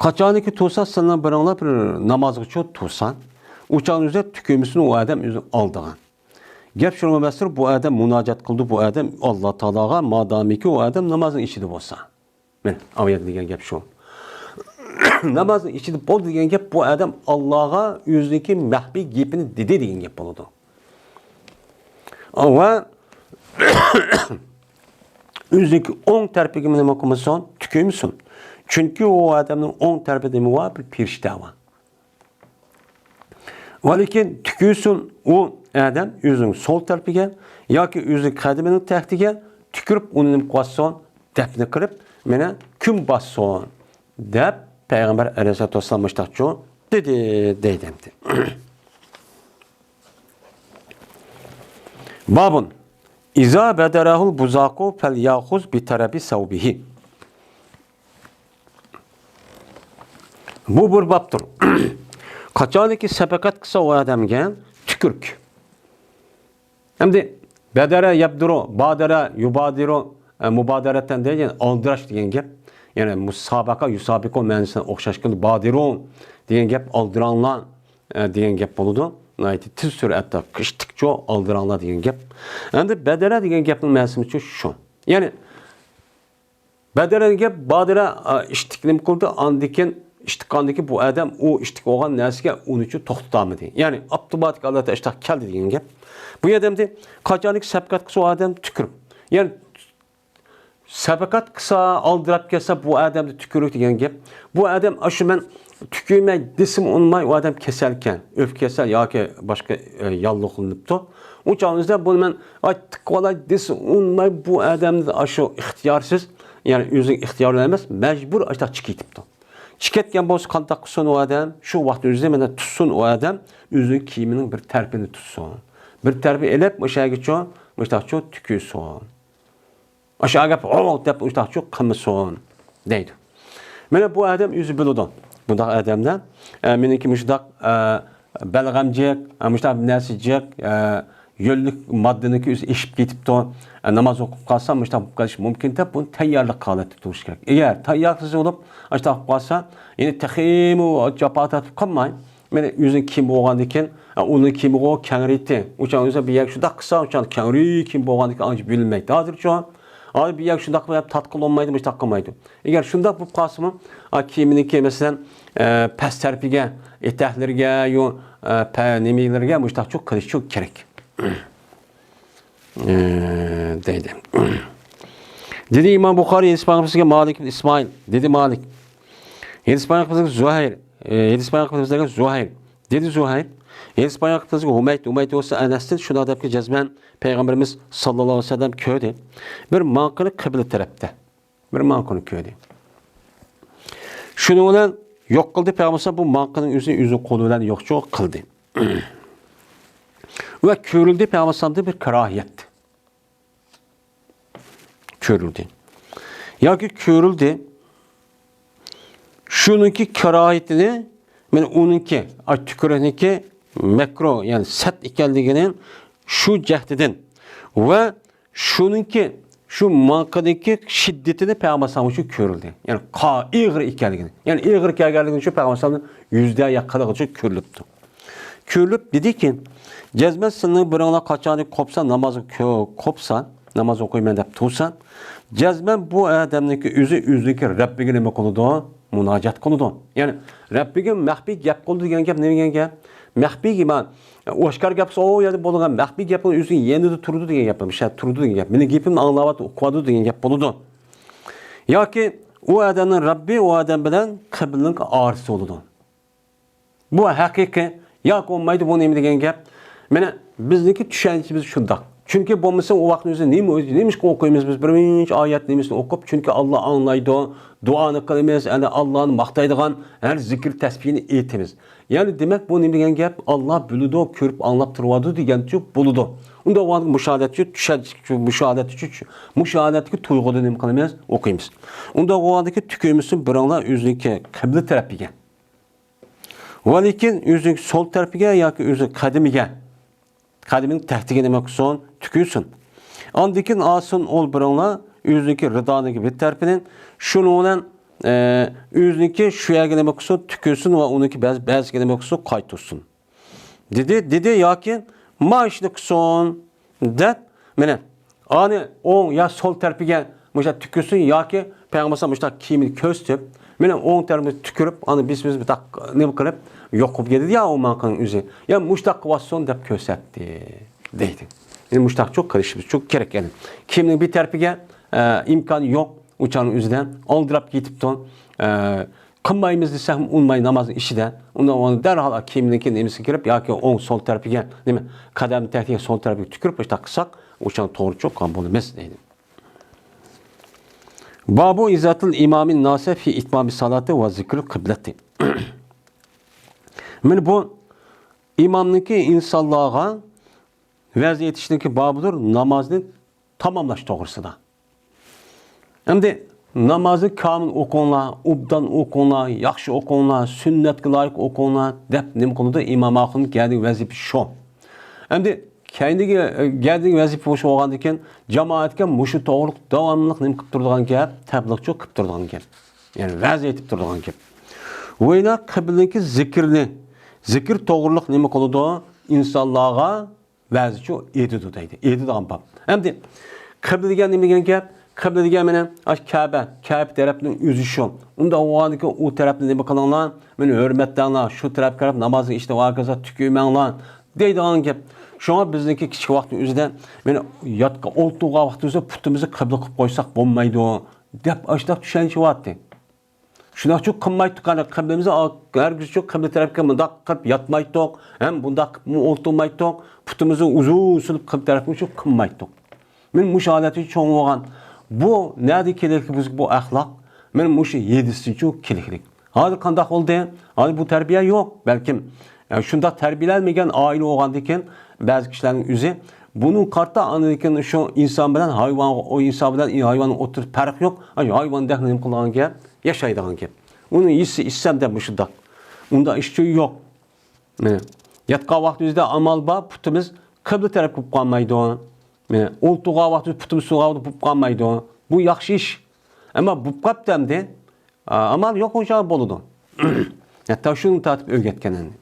قاچانكى تۇرسا، سىلەرنىڭ بىرىڭلار بىر نامازغىچۇ تۇرسا، ئۇ چاغنىڭ ئۆزىدە تۈكۈرمىسۇن ئۇ ئادەم ئۆزىنى ئالدىغان. گەپ شۇنىڭغا ئەمەستۇر، بۇ ئادەم مۇناجات قىلىدۇ، بۇ ئادەم ئاللا تائالاغا، مادامىكى ئۇ ئادەم نامازنىڭ ئىچىدە بولسا. مەن ئاۋۇ يەردە دېگەن گەپ شۇ. نامازنىڭ ئىچىدە بولدى دېگەن گەپ، بۇ ئادەم ئاللاغا ئۆزىنىڭكى مەخپىي گېپىنى دېدى دېگەن گەپ بولىدۇ. ۋە ئۆزىنىڭكى ئوڭ تەرىپىگە نېمە قىلمىسۇن؟ تۈكۈرمىسۇن. چۈنكى ئۇ ئادەمنىڭ ئوڭ تەرىپىدە نېمە بار؟ بىر پېرىشتە بار. ۋەلىكىن تۈكۈرسۇن ئۇ ئادەم ئۆزىنىڭ سول تەرىپىگە ياكى ئۆزىنىڭ قەدىمىنىڭ تەكتىگە تۈكۈرۈپ، ئۇنى نېمە قىلىۋاتسۇن؟ دەپنە قىلىپ، مانا كۈن باسسۇن، دەپ پەيغەمبەر ئەلەيھىسسالاتۇ ۋەسسالام مۇشتاقچۇ دېدى، دەيدۇ ئەمدى. بابۇن، ئىزا بەدەرەھۇل بۇزاقۇ فەليەخۇز بىتەرەپى سەۋبىھى. بۇ بىر بابتۇر. قاچانكى سەپەقەت قىلسا ئۇ ئادەمگە تۈكۈرۈك. ئەمدى بەدەرە يەبدۇرۇ، بادەرە يۇبادىرۇ، ئە، مۇبادەرەتەن دەيدۇ، يەنى ئالدىراش دېگەن گەپ. يەنى مۇسابىقە، يۇسابىقۇ مەنىسىنى ئوخشاش قىلدى. بادىرۇ دېگەن گەپ ئالدىراڭلار، ئە، دېگەن گەپ بولىدۇ. ناھايىتى تېز سۈرئەتتە، ئىشتىكچۇ ئالدىراڭلار دېگەن گەپ. ئەمدى بەدەرە دېگەن گەپنىڭ مەنىسىچۇ شۇ. يەنى بەدەرە دېگەن گەپ، بادىرە، ئا، ئىشتىك نېمە قىلدى، ئاندىن كېيىن ئىشتىك قاندىكى بۇ ئادەم ئۇ ئىشتىك بولغان نەرسىگە ئۇنىچۇ توختىتالمىدى. يەنى ئاپتوماتىك ھالەتتە ئىشتاق كەلدى دېگەن گەپ. بۇ يەردە ئەمدى قاچانكى سەپقەت قىلسا ئۇ ئادەم تۈكۈرۈپ. يەنى سەپقەت قىلسا، ئالدىراپ كەتسە بۇ ئادەمدە تۈكۈرۈك دېگەن گەپ. بۇ ئادەم ئاشۇ مەن تۈكۈرمەي دېسىمۇ ئۇنىماي، ئۇ ئادەم كېسەلكەن، ئۆپكە كېسەل ياكى باشقا، ئە، ياللۇغلىنىپتۇ. ئۇ چاغنىڭىزدا بۇنى مەن، ئاي، تىقىۋالاي دېسە ئۇنىماي، بۇ ئادەمدە ئاشۇ ئىختىيارسىز، يەنى ئۆزىنىڭ ئىختىيارى بىلەن ئەمەس، مەجبۇر ئاشۇنداق چىقىپ كېتىپتۇ. چىقىپ كەتكەن بولسا قانداق قىلسۇن ئۇ ئادەم؟ شۇ ۋاقىت ئۆزىدە مانا تۇتسۇن ئۇ ئادەم، ئۆزىنىڭ كىيىمىنىڭ بىر تەرىپىنى تۇتسۇن. بىر تەرىپى ئېلىپ، مۇشۇ يەرگىچۇ، مۇشۇنداقچۇ تۈكۈرسۇن. ئاشۇ گەپ، «ئوۋ» دەپ ئۇشتاقچۇ قىلمىسۇن دەيدۇ. مانا بۇ ئادەم ئۆزى بىلىدۇ. بۇنداق ئادەمدە، ئە، مېنىڭكى مۇشۇنداق، ئە، بەلغەم جىق، ئە، مۇشۇنداق نەرسە جىق، ئە، يۆللۈك ماددىنىڭكى ئۆزى ئېشىپ كېتىپتۇ. ئە، ناماز ئوقۇپ قالسا مۇشۇنداق بولۇپ قېلىشى مۇمكىن دەپ بۇنى تەييارلىق ھالەتتە تۇرۇش كېرەك. ئەگەر تەييارسىز بولۇپ ئاشۇنداق بولۇپ قالسا، يەنە تېخىمۇ جاپا تارتىپ قالماي، مانا ئۆزىنىڭ كىيىمى بولغاندىكىن، ئۇنىڭ كىيىمىغۇ كەڭرىيتى. ئۇچان ئۆزى بىر يەرگە شۇنداق قىلسا، ئۇچان كەڭرى كىيىم بولغاندىكىن ئانچە بۆلۈنمەيتتى. ھازىرچۇ، ھازىر بىر يەرگە شۇنداق قىلىپ تاتقىلى بولمايدۇ، مۇشۇنداق قىلمايدۇ. ئەگەر شۇنداق بولۇپ قالسىمۇ، ئا، كىيىمىنىڭكى، مەسىلەن، ئە، پەس تەرىپىگە، ئېتەكلىرىگە، يۇ-، ئە، پە-، نېمىلىرىگە مۇشۇنداقچۇ قىلىشچۇ كېرەك. ئە، دەيدۇ. دېدى ئىمام بۇخارى، ھەدىس پەيغەمبىرىمىزگە مالىك ئىبن ئىسمائىل. دېدى مالىك. ھەدىس پەيغەمبىرىمىزگە زۇھەير. ئە، ھەدىس پەيغەمبىرىمىزگە زۇھەير. دېدى زۇھەير. ھەدىس پەيغەمبىرىمىزگە ھۇمەيد. ھۇمەيد بولسا ئەنەستىن شۇنداق دەپكى جەزمەن پەيغەمبىرىمىز ساللاللاھۇ ئەلەيھى ۋەسەللەم كۆردى. بىر ماڭقىنى قىبلە تەرەپتە. بىر ماڭقىنى كۆردى. شۇنىڭ بىلەن يوق قىلدى پەيغەمبەر بۇ ماڭقىنىڭ ئۆزىنى ئۆزى قولى بىلەن يوقچۇ قىلدى. ۋە كۆرۈلدى پەيغەمبەردىن بىر كاراھىيەت. كۆرۈلدى. ياكى كۆرۈلدى. شۇنىڭكى كاراھىيىتىنى، مەن ئۇنىڭكى، ئاي، تۈكۈرۈكنىڭكى مەكرۇ، يەنى سەت ئىكەنلىكىنى شۇ جەھەتتىن ۋە شۇنىڭكى، شۇ ماڭقىدىكى شىددىتىنى پەيغەمبەر ئەلەيھىسسالام ئۈچۈن كۆرۈلدى. يەنى قا-، ئېغىر ئىكەنلىكىنى. يەنى ئېغىر كەلگەنلىكى ئۈچۈن پەيغەمبەر ئەلەيھىسسالامنىڭ يۈزىدە ياققانلىقى ئۈچۈن كۆرۈلۈپتۇ. كۆرۈلۈپ دېدىكى، جەزمەن سىلىنىڭ بىرىڭلار قاچانى قوپسا، نامازغا كۆ-، قوپسا، ناماز ئوقۇيمەن دەپ تۇرسا، جەزمەن بۇ ئادەمنىڭكى ئۆزى ئۆزىنىڭكى رەببىگە نېمە قىلىدۇ؟ مۇناجات قىلىدۇ. يەنى رەببىگە مەخپىي گەپ قىلىدۇ دېگەن گەپ نېمە دېگەن گەپ؟ مەخپىي گېپى، ئاشكارا گەپ بولسا، ئۇ يەردە بولىدىغان مەخپىي گەپنىڭ ئۆزىنىڭ يېنىدا تۇرىدۇ دېگەن گەپ، مۇشۇ يەردە تۇرىدۇ دېگەن گەپ. مېنىڭ گېپىمنى ئاڭلاۋاتىدۇ، ئۇقۇۋاتىدۇ دېگەن گەپ بولىدۇ. ياكى ئۇ ئادەمنىڭ رەببى ئۇ ئادەم بىلەن قىبلىنىڭ ئارىسى بولىدۇ. بۇ ھەقىقىي ياكى بولمايدۇ، بۇ نېمە دېگەن گەپ؟ مانا بىزنىڭكى چۈشەنچىمىز شۇنداق. چۈنكى بولمىسا ئۇ ۋاقىتنىڭ ئۆزىدە نېمە، نېمىشقا ئوقۇيمىز بىز بىرىنچى ئايەت نېمىسىنى ئوقۇپ؟ چۈنكى ئاللا ئاڭلايدۇ، دۇئانى قىلىمىز، ئەنە ئاللانى ماختايدىغان ھەر زىكىر تەسبىھنى ئېيتىمىز. يەنى دېمەك بۇ نېمە دېگەن گەپ؟ ئاللا بىلىدۇ، كۆرۈپ ئاڭلاپ تۇرۇۋاتىدۇ دېگەنچۇ بولىدۇ. ئۇنداق بولغاندا مۇشاھادەتچى، چۈشەنچە، مۇشاھادەتچى، مۇشاھادەتتىكى تۇيغۇدا نېمە قىلىمىز؟ ئوقۇيمىز. ئۇنداق بولغاندىكى تۈكۈرمىسۇن بىرىڭلار ئۆزىنىڭكى قىبلە تەرەپىگە. ۋە لېكىن ئۆزىنىڭ سول تەرىپىگە ياكى ئۆزى قەدىمىگە، قەدىمىنىڭ تەھتىگە نېمە قىلسۇن؟ تۈكۈرسۇن. ئاندىن كېيىن ئالسۇن ئول بىرىڭلار ئۆزىنىڭكى رىدانىڭكى بىر تەرىپىنى، شۇنىڭ بىلەن، ئە، ئۆزىنىڭكى شۇ يەرگە نېمە قىلسۇن؟ تۈكۈرسۇن ۋە ئۇنىڭكى بەز-، بەزىسىگە نېمە قىلسۇن؟ قايتۇرسۇن. دېدى، دېدى ياكى مانا شۇنى قىلسۇن دەپ، مانا ئانى ئوڭ يا سول تەرىپىگە مۇشۇنداق تۈكۈرسۇن ياكى پەيغەمبەر ئەلەيھىسسالام مۇشۇنداق كىيىمىنى كۆرسىتىپ، مانا ئوڭ تەرىپىگە تۈكۈرۈپ، ئانى بىسمىللا مۇشۇنداق نېمە قىلىپ، يوق قىلىپ كېتىدۇ يا ئۇ ماڭقىنىڭ ئۆزى. يا مۇشۇنداق قىلىۋاتسۇن دەپ كۆرسەتتى دەيدۇ. يەنى مۇشۇنداقچۇ قىلىشىمىزچۇ كېرەك. يەنى كىيىمنىڭ بىر تەرىپىگە، ئە، ئىمكان يوق، ئۇ چاغنىڭ ئۆزىدە ئالدىراپ كېتىپتۇ. ئە، قىلمايمىز دېسەم ئۇنىماي نامازنىڭ ئىچىدە. ئۇندا ئۇنى دەرھال كىيىمنىڭكى نېمىسىگە كىرىپ ياكى ئوڭ سول تەرىپىگە، نېمە، قەدەم تەكتىگە سول تەرەپكە تۈكۈرۈپ، ئاشۇنداق قىلساق، ئۇ چاغ توغرا چوققان بولىمىز دەيدۇ. بابۇ ئىزاتىل ئىمامى ناسە في ئىتمامى سالاتى ۋە زىكرىل قىبلەتى. مانا بۇ ئىمامنىڭكى ئىنسانلارغا ۋەز ئېيتىشنىڭكى بابىدۇر، نامازنى تاماملاش توغرىسىدا. ئەمدى نامازنى كامىل ئوقۇڭلار، ئوبدان ئوقۇڭلار، ياخشى ئوقۇڭلار، سۈننەتكە لايىق ئوقۇڭلار دەپ نېمە قىلىدۇ؟ ئىمام ئاخۇننىڭ گەدىگە ۋەزىپىسى شۇ. ئەمدى كەينىدىكى، ئە، گەدىگە ۋەزىپە بولۇش بولغاندىكىن، جامائەتكە مۇشۇ توغرىلىق داۋاملىق نېمە قىلىپ تۇرىدىغان گەپ؟ تەبلىغچۇ قىلىپ تۇرىدىغان گەپ. يەنى ۋەز ئېيتىپ تۇرىدىغان گەپ. ۋەيلا قىبلىنىڭكى زىكرىنى، زىكىر توغرىلىق نېمە قىلىدۇ؟ ئىنسانلارغا ۋەزچۇ ئېيتىدۇ دەيدۇ. ئېيتىدىغان باب. ئەمدى قىبلە دېگەن نېمە دېگەن گەپ؟ قىبلە دېگەن مانا ئاشۇ كەبە، كەبە تەرەپنىڭ ئۆزى شۇ. ئۇنداق بولغاندىكىن ئۇ تەرەپنى نېمە قىلىڭلار؟ مانا ھۆرمەتلەڭلار، شۇ تەرەپكە قاراپ نامازنىڭ ئىچىدە ۋە ھاكازا تۈكۈرمەڭلار دەيدىغان گەپ. شۇڭا بىزنىڭكى كىچىك ۋاقىتنىڭ ئۆزىدە مانا ياتقا ئولتۇرغان ۋاقتىمىزدا پۇتىمىزنى قىبلە قىلىپ قويساق بولمايدۇ دەپ ئاشۇنداق چۈشەنچە بارتى. شۇنداقچۇ قىلمايتتۇق، قەدىر قىبلىمىزنى ھەرگىزچۇ قىبلە تەرەپكە مۇنداق قىلىپ ياتمايتتۇق، ھەم بۇنداق قىلىپمۇ ئولتۇرمايتتۇق، پۇتىمىزنى ئۇزۇن سۈرۈپ قىبلە تەرەپكە شۇ قىلمايتتۇق. مانا مۇشۇ ھالەتتە چوڭ بولغان. بۇ نەدە كېلىكلىك بىزگە بۇ ئەخلاق؟ مانا مۇشۇ ھەدىستىنچۇ كېلىكلىك. ھازىر قانداق بولدى؟ ھازىر بۇ تەربىيە يوق، بەلكىم، ئە، شۇنداق تەربىيەلەنمىگەن ئائىلە بولغاندىكىن، بەزى كىشىلەرنىڭ ئۆزى بۇنىڭ قارىتا ئاندىن كېيىن شۇ ئىنسان بىلەن ھايۋان، ئۇ ئىنسان بىلەن ھايۋاننىڭ ئوتتۇرىسىدا پەرق يوق. ئاي، ھايۋاندەك نېمە قىلىدىغان گەپ، ياشايدىغان گەپ. ئۇنى يېسە ئىچسەم دەپ مۇشۇنداق. ئۇنداق ئىش يوق. مانا، ياتقان ۋاقتىمىزدا ئامال بار، پۇتىمىز قىبلە تەرەپ بولۇپ قالمايدۇ. مانا، ئولتۇرغان ۋاقتىمىز پۇتىمىز سۇغا بولۇپ قالمايدۇ. بۇ ياخشى ئىش. ئەمما بولۇپ قاپتۇ ئەمدى. ئا، ئامال يوق، ئوشۇ بولىدۇ. ھەتتا شۇنى تارتىپ ئۆگەتكەن ئەمدى.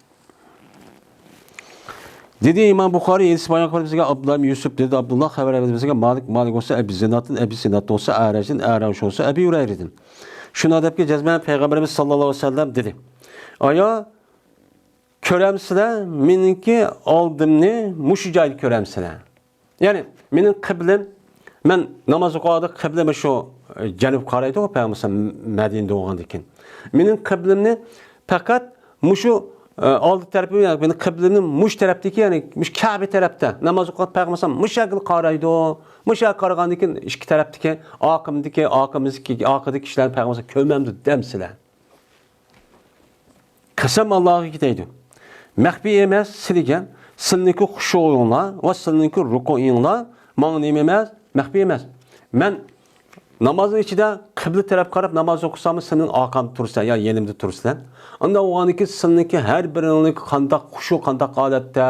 دېدى ئىمام بۇخارىي، ھەدىس بايان قىلىپ بىزگە ئابدۇللا ئىبن يۈسۈپ، دېدى ئابدۇللا، خەۋەر بەردى بىزگە مالىك، مالىك بولسا ئەبى زىنادتىن، ئەبى زىناد بولسا ئەرەجدىن، ئەرەج بولسا ئەبى ھۇرەيرىدىن. شۇنداق دەپكى جەزمەن پەيغەمبىرىمىز ساللاللاھۇ ئەلەيھى ۋەسەللەم دېدى. ئايا، كۆرەمسىلەر، مېنىڭكى ئالدىمنى مۇشۇ جايدا كۆرەمسىلەر. يەنى مېنىڭ قىبلەم، مەن ناماز ئوقۇغاندا قىبلەم شۇ، ئە، جەنۇبقا قارايدۇ، پەيغەمبەر مەدىنىدە بولغاندىن كېيىن. مېنىڭ قىبلەمنى پەقەت مۇشۇ، ئە، ئالدى تەرىپى، يەنى مېنىڭ قىبلەمنى مۇشۇ تەرەپتىكى، يەنى مۇشۇ كەبە تەرەپتە ناماز ئوقۇغان پەيغەمبەر مۇشۇ يەرگە قارايدۇ. مۇشۇ يەرگە قارىغاندىن كېيىن ئىككى تەرەپتىكى، ئارقىمدىكى، ئارقىمىزدىكى، ئارقىدىكى كىشىلەرنى پەيغەمبەر كۆرمەمدۇ دەمسىلەر. قەسەم ئاللاغا دەيدۇ. مەخپىي ئەمەس سىلىگە، سىلنىڭكى خۇشۇئۇڭلار ۋە سىلنىڭكى رۇكۇئىڭلار ماڭا نېمە ئەمەس، مەخپىي ئەمەس. مەن نامازنىڭ ئىچىدە قىبلە تەرەپ قاراپ ناماز ئوقۇساممۇ، سىلنىڭ ئارقامدا تۇرىسەن يا يېنىمدا تۇرىسەن. ئانداق بولغاندىن كېيىن سىلنىڭكى ھەر بىرىڭلارنىڭكى قانداق خۇشۇ، قانداق ھالەتتە،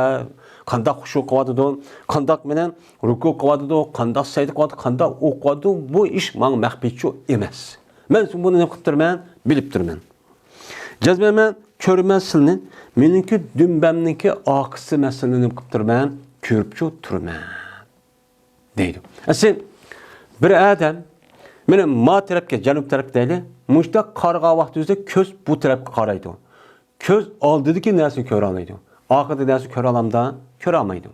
قانداق خۇشۇ قىلىۋاتىدۇ، قانداق مەنە رۇكۇ قىلىۋاتىدۇ، قانداق سەجدە قىلىۋاتىدۇ، قانداق ئوقۇۋاتىدۇ، بۇ ئىش ماڭا مەخپىيچۇ ئەمەس. مەن بۇنى نېمە قىلىپ تۇرىمەن؟ بىلىپ تۇرىمەن. جەزمەن مەن كۆرىمەن سىلىنى، مېنىڭكى دۈمبەمنىڭكى ئارقىسى مەن سىلىنى نېمە قىلىپ تۇرىمەن؟ كۆرۈپچۇ تۇرىمەن. دەيدۇ. ئەسلى بىر ئادەم، مانا، ما تەرەپكە، جەنۇب تەرەپ دەيلى، مۇشۇنداق قارىغان ۋاقتىمىزدا كۆز بۇ تەرەپكە قارايدۇ. كۆز ئالدىدىكى نەرسىنى كۆرەلەيدۇ. ئارقىدىكى نەرسىنى كۆرەلامدا؟ كۆرەلمەيدۇ.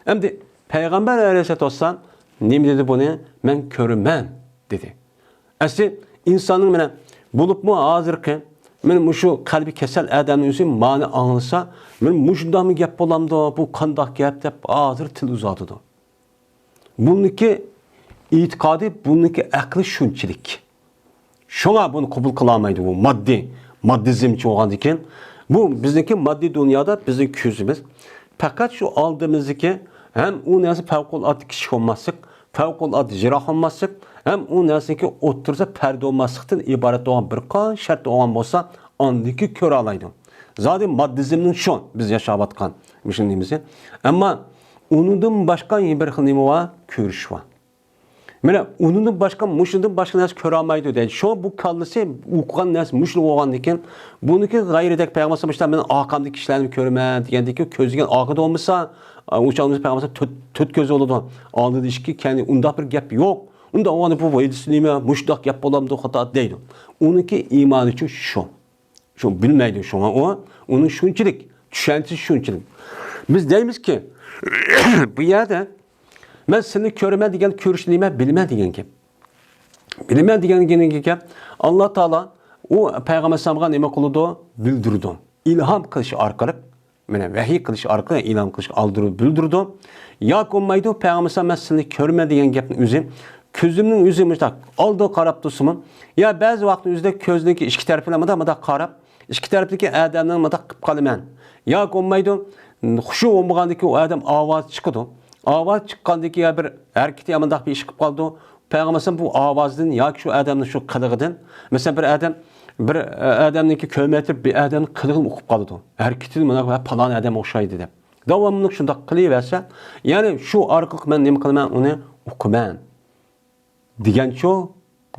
ئەمدى پەيغەمبەر ئەلەيھىسسالاتۇ ۋەسسالام نېمە دېدى بۇنى؟ مەن كۆرىمەن دېدى. ئەسلى ئىنساننىڭ مانا بولۇپمۇ ھازىرقى مانا مۇشۇ قەلبى كېسەل ئادەمنىڭ ئۆزى مانى ئاڭلىسا، مانا مۇشۇنداقمۇ گەپ بولامدۇ، بۇ قانداق گەپ دەپ ھازىر تىل ئۇزارتىدۇ. بۇنىڭكى ئېتىقادى، بۇنىڭكى ئەقلى شۇنچىلىك. شۇڭا بۇنى قوبۇل قىلالمايدۇ. بۇ ماددىي، ماددىزمچى بولغاندىكىن، بۇ بىزنىڭكى ماددىي دۇنيادا بىزنىڭ كۆزىمىز پەقەت شۇ ئالدىمىزدىكى ھەم ئۇ نەرسە پەۋقۇلئاددە كىچىك بولماسلىق، پەۋقۇلئاددە يىراق بولماسلىق، ھەم ئۇ نەرسىنىڭكى ئوتتۇرىسىدا پەردە بولماسلىقتىن ئىبارەت بولغان بىر قانچە شەرت بولغان بولسا، ئاندىكى كۆرەلەيدۇ. زادى ماددىزمنىڭ شۇ بىز ياشاۋاتقان مۇشۇ نېمىسى. ئەمما ئۇنىڭدىن باشقا يەنە بىر خىل نېمە بار؟ كۆرۈش بار. مانا ئۇنىڭدىن باشقا، مۇشۇندىن باشقا نەرسە كۆرەلمەيدۇ دەيدۇ. شۇ بۇ كاللىسى ئوقۇغان نەرسە مۇشۇ بولغاندىكىن، بۇنىڭكى غەيرىدەك پەيغەمبەر ئىشلار مېنىڭ ئارقامدىكى كىشىلەرنى كۆرىمەن دېگەندىكى كۆزلىگەن ئارقىدا بولمىسا، ئۇ چاغدا پەيغەمبەر تۆت، تۆت كۆزى بولىدۇ. ئالدىدا ئىككى، كەينى ئۇنداق بىر گەپ يوق. ئۇنداق بولغاندا بۇ ھەدىس نېمە؟ مۇشۇنداق گەپ بولامدۇ خاتا دەيدۇ. ئۇنىڭكى ئىمانى شۇ. شۇ بىلمەيدۇ، شۇڭا ئۇ، ئۇنىڭ شۇنچىلىك، چۈشەنچىسى شۇنچىلىك. بىز دەيمىزكى، بۇ يەردە مەن سېنى كۆرىمەن دېگەن كۆرۈش نېمە؟ بىلىمەن دېگەن گەپ. بىلىمەن دېگەن گەپ، ئاللا تائالا ئۇ پەيغەمبەر ئەلەيھىسسالامغا نېمە قىلىدۇ؟ بىلدۈرىدۇ. ئىلھام قىلىش ئارقىلىق، مانا ۋەھىي قىلىش ئارقىلىق ئىلھام قىلىش ئالدۇرۇپ بىلدۈرىدۇ. ياكى بولمايدۇ، پەيغەمبەر ئەلەيھىسسالام مەن سېنى كۆرىمەن دېگەن گەپنىڭ ئۆزى كۆزۈمنىڭ ئۆزى مۇشۇنداق ئالدىغا قاراپ تۇرسىمۇ، يا بەزى ۋاقىتنىڭ ئۆزىدە كۆزنىڭكى ئىككى تەرىپى بىلەن مۇنداق، مۇنداق قاراپ، ئىككى تەرەپتىكى ئادەمنىڭ مۇنداق قىلىپ قالىمەن. ياكى بولمايدۇ، خۇشۇ بولمىغاندىكى ئۇ ئادەم ئاۋاز چىقىدۇ. ئاۋاز چىققاندىكى يا بىر ھەرىكىتى يا مۇنداق بىر ئىش قىلىپ قالىدۇ. پەيغەمبەر ئەلەيھىسسالام بۇ ئاۋازدىن ياكى شۇ ئادەمنىڭ شۇ قىلىقىدىن، مەسىلەن، بىر ئادەم، بىر، ئە، ئادەمنىڭكى كۆرمەي تۇرۇپ بىر ئادەمنىڭ قىلىقىنى ئۇقۇپ قالىدۇ. ھەرىكىتىدىن مانا پالان ئادەمگە ئوخشايدۇ دەپ. داۋاملىق شۇنداق قىلىۋەرسە، يەنى شۇ ئارقىلىق مەن نېمە قىلىمەن، ئۇنى ئۇقىمەن دېگەنچۇ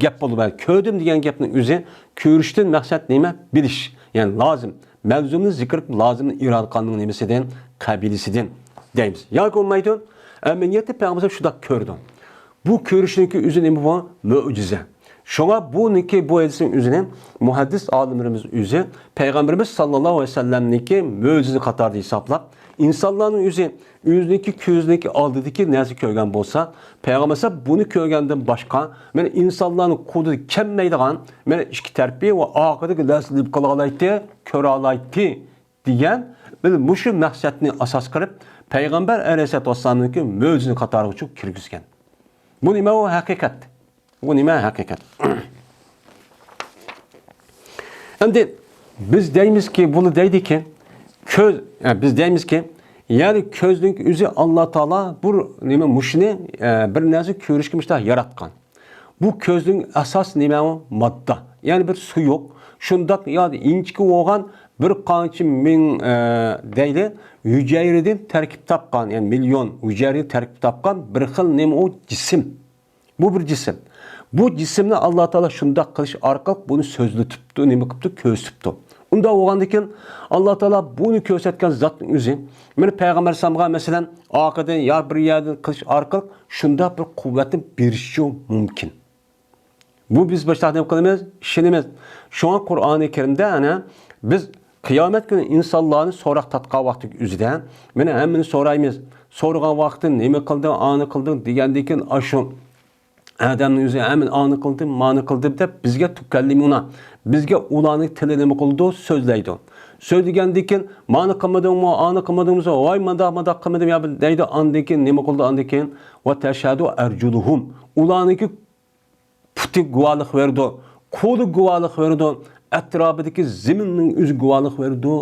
گەپ بولىدۇ. كۆردۈم دېگەن گەپنىڭ ئۆزى كۆرۈشتىن مەقسەت نېمە؟ بىلىش. يەنى لازىم. مەلزۇمنى زىكىر قىلىپ، لازىمنى ئىرادە قىلغاننىڭ نېمىسىدىن؟ قەبىلىسىدىن دەيمىز. ياكى بولمايدۇ، ئەمەلىيەتتە پەيغەمبەر شۇنداق كۆردى. بۇ كۆرۈشنىڭكى ئۆزى نېمە بۇ؟ مۆجىزە. شۇڭا بۇنىڭكى، بۇ ھەدىسنىڭ ئۆزىنى مۇھەددىس ئالىملىرىمىز ئۆزى پەيغەمبىرىمىز ساللاللاھۇ ئەلەيھى ۋەسەللەمنىڭكى مۆجىزە قاتارىدا ھېسابلاپ، ئىنسانلارنىڭ ئۆزى ئۆزىنىڭكى كۆزىنىڭكى ئالدىدىكى نەرسە كۆرگەن بولسا، پەيغەمبەر بۇنى كۆرگەندىن باشقا، مانا ئىنسانلارنىڭ قولىدا كەلمەيدىغان، مانا ئىككى تەرىپى ۋە ئارقىدىكى نەرسىنى بىلىپ قالالايتتى، كۆرالايتتى دېگەن بىر مۇشۇ مەقسەتنى ئاساس قىلىپ، پەيغەمبەر ئەلەيھىسسالاتۇ ۋەسسالامنىڭكى مۆجىزە قاتارىغا كىرگۈزگەن. بۇ نېمە؟ ئۇ ھەقىقەت. بۇ نېمە؟ ھەقىقەت. ئەمدى بىز دەيمىزكى، بۇلار دەيدىكى، كۆز، ئە، بىز دەيمىزكى، يەنى كۆزنىڭ ئۆزى ئاللا تائالا بۇ نېمە مۇشۇنى، ئە، بىر نەرسە كۆرۈشكە مۇشۇنداق ياراتقان. بۇ كۆزنىڭ ئاساسى نېمە ئۇ؟ ماددا. يەنى بىر سۇيۇق. شۇنداق يا ئىنچىكە بولغان بىر قانچە مىڭ، ئە، دەيلى، ھۈجەيرىدىن تەركىب تاپقان، يەنى مىليون ھۈجەيرىدىن تەركىب تاپقان بىر خىل نېمە ئۇ؟ جىسىم. بۇ بىر جىسىم. بۇ جىسىمنى ئاللا تائالا شۇنداق قىلىش ئارقىلىق بۇنى سۆزلىتىپتۇ، نېمە قىپتۇ؟ كۆرسىتىپتۇ. ئۇنداق بولغاندىكىن، ئاللا تائالا بۇنى كۆرسەتكەن زاتنىڭ ئۆزى، مانا پەيغەمبەر ئەلەيھىسسالامغا، مەسىلەن، ئارقىدىن يا بىر يەردىن قىلىش ئارقىلىق شۇنداق بىر قۇۋۋەتنى بېرىشى مۇمكىن. بۇ بىز باشتا نېمە قىلىمىز؟ ئىشىنىمىز. شۇڭا قۇرئانى كەرىمدە، ئەنە، بىز قىيامەت كۈنى ئىنسانلارنى سوراق تارتقان ۋاقتى ئۆزىدە، مانا ھەممىنى سورايمىز. سورىغان ۋاقتىدا نېمە قىلدىڭ، ئانى قىلدىڭ دېگەندىن كېيىن، ئاشۇ ئادەمنىڭ ئۆزى ھەممىنى ئانى قىلدىم، مانى قىلدىم دەپ بىزگە تۇكەللىمۇنا. بىزگە ئۇلارنىڭ تىلى نېمە قىلىدۇ؟ سۆزلەيدۇ. سۆزلىگەندىن كېيىن، مانى قىلمىدىڭمۇ، ئانى قىلمىدىڭمۇ، ۋاي مانداق، مانداق قىلمىدىم يا دەيدۇ. ئاندىن كېيىن نېمە قىلىدۇ؟ ئاندىن كېيىن، ۋە تەشھەدۇ ئەرجۇلۇھۇم. ئۇلارنىڭكى پۇتى گۇۋاھلىق بېرىدۇ، قولى گۇۋاھلىق بېرىدۇ، ئەتراپىدىكى زېمىننىڭ ئۆزى گۇۋاھلىق بېرىدۇ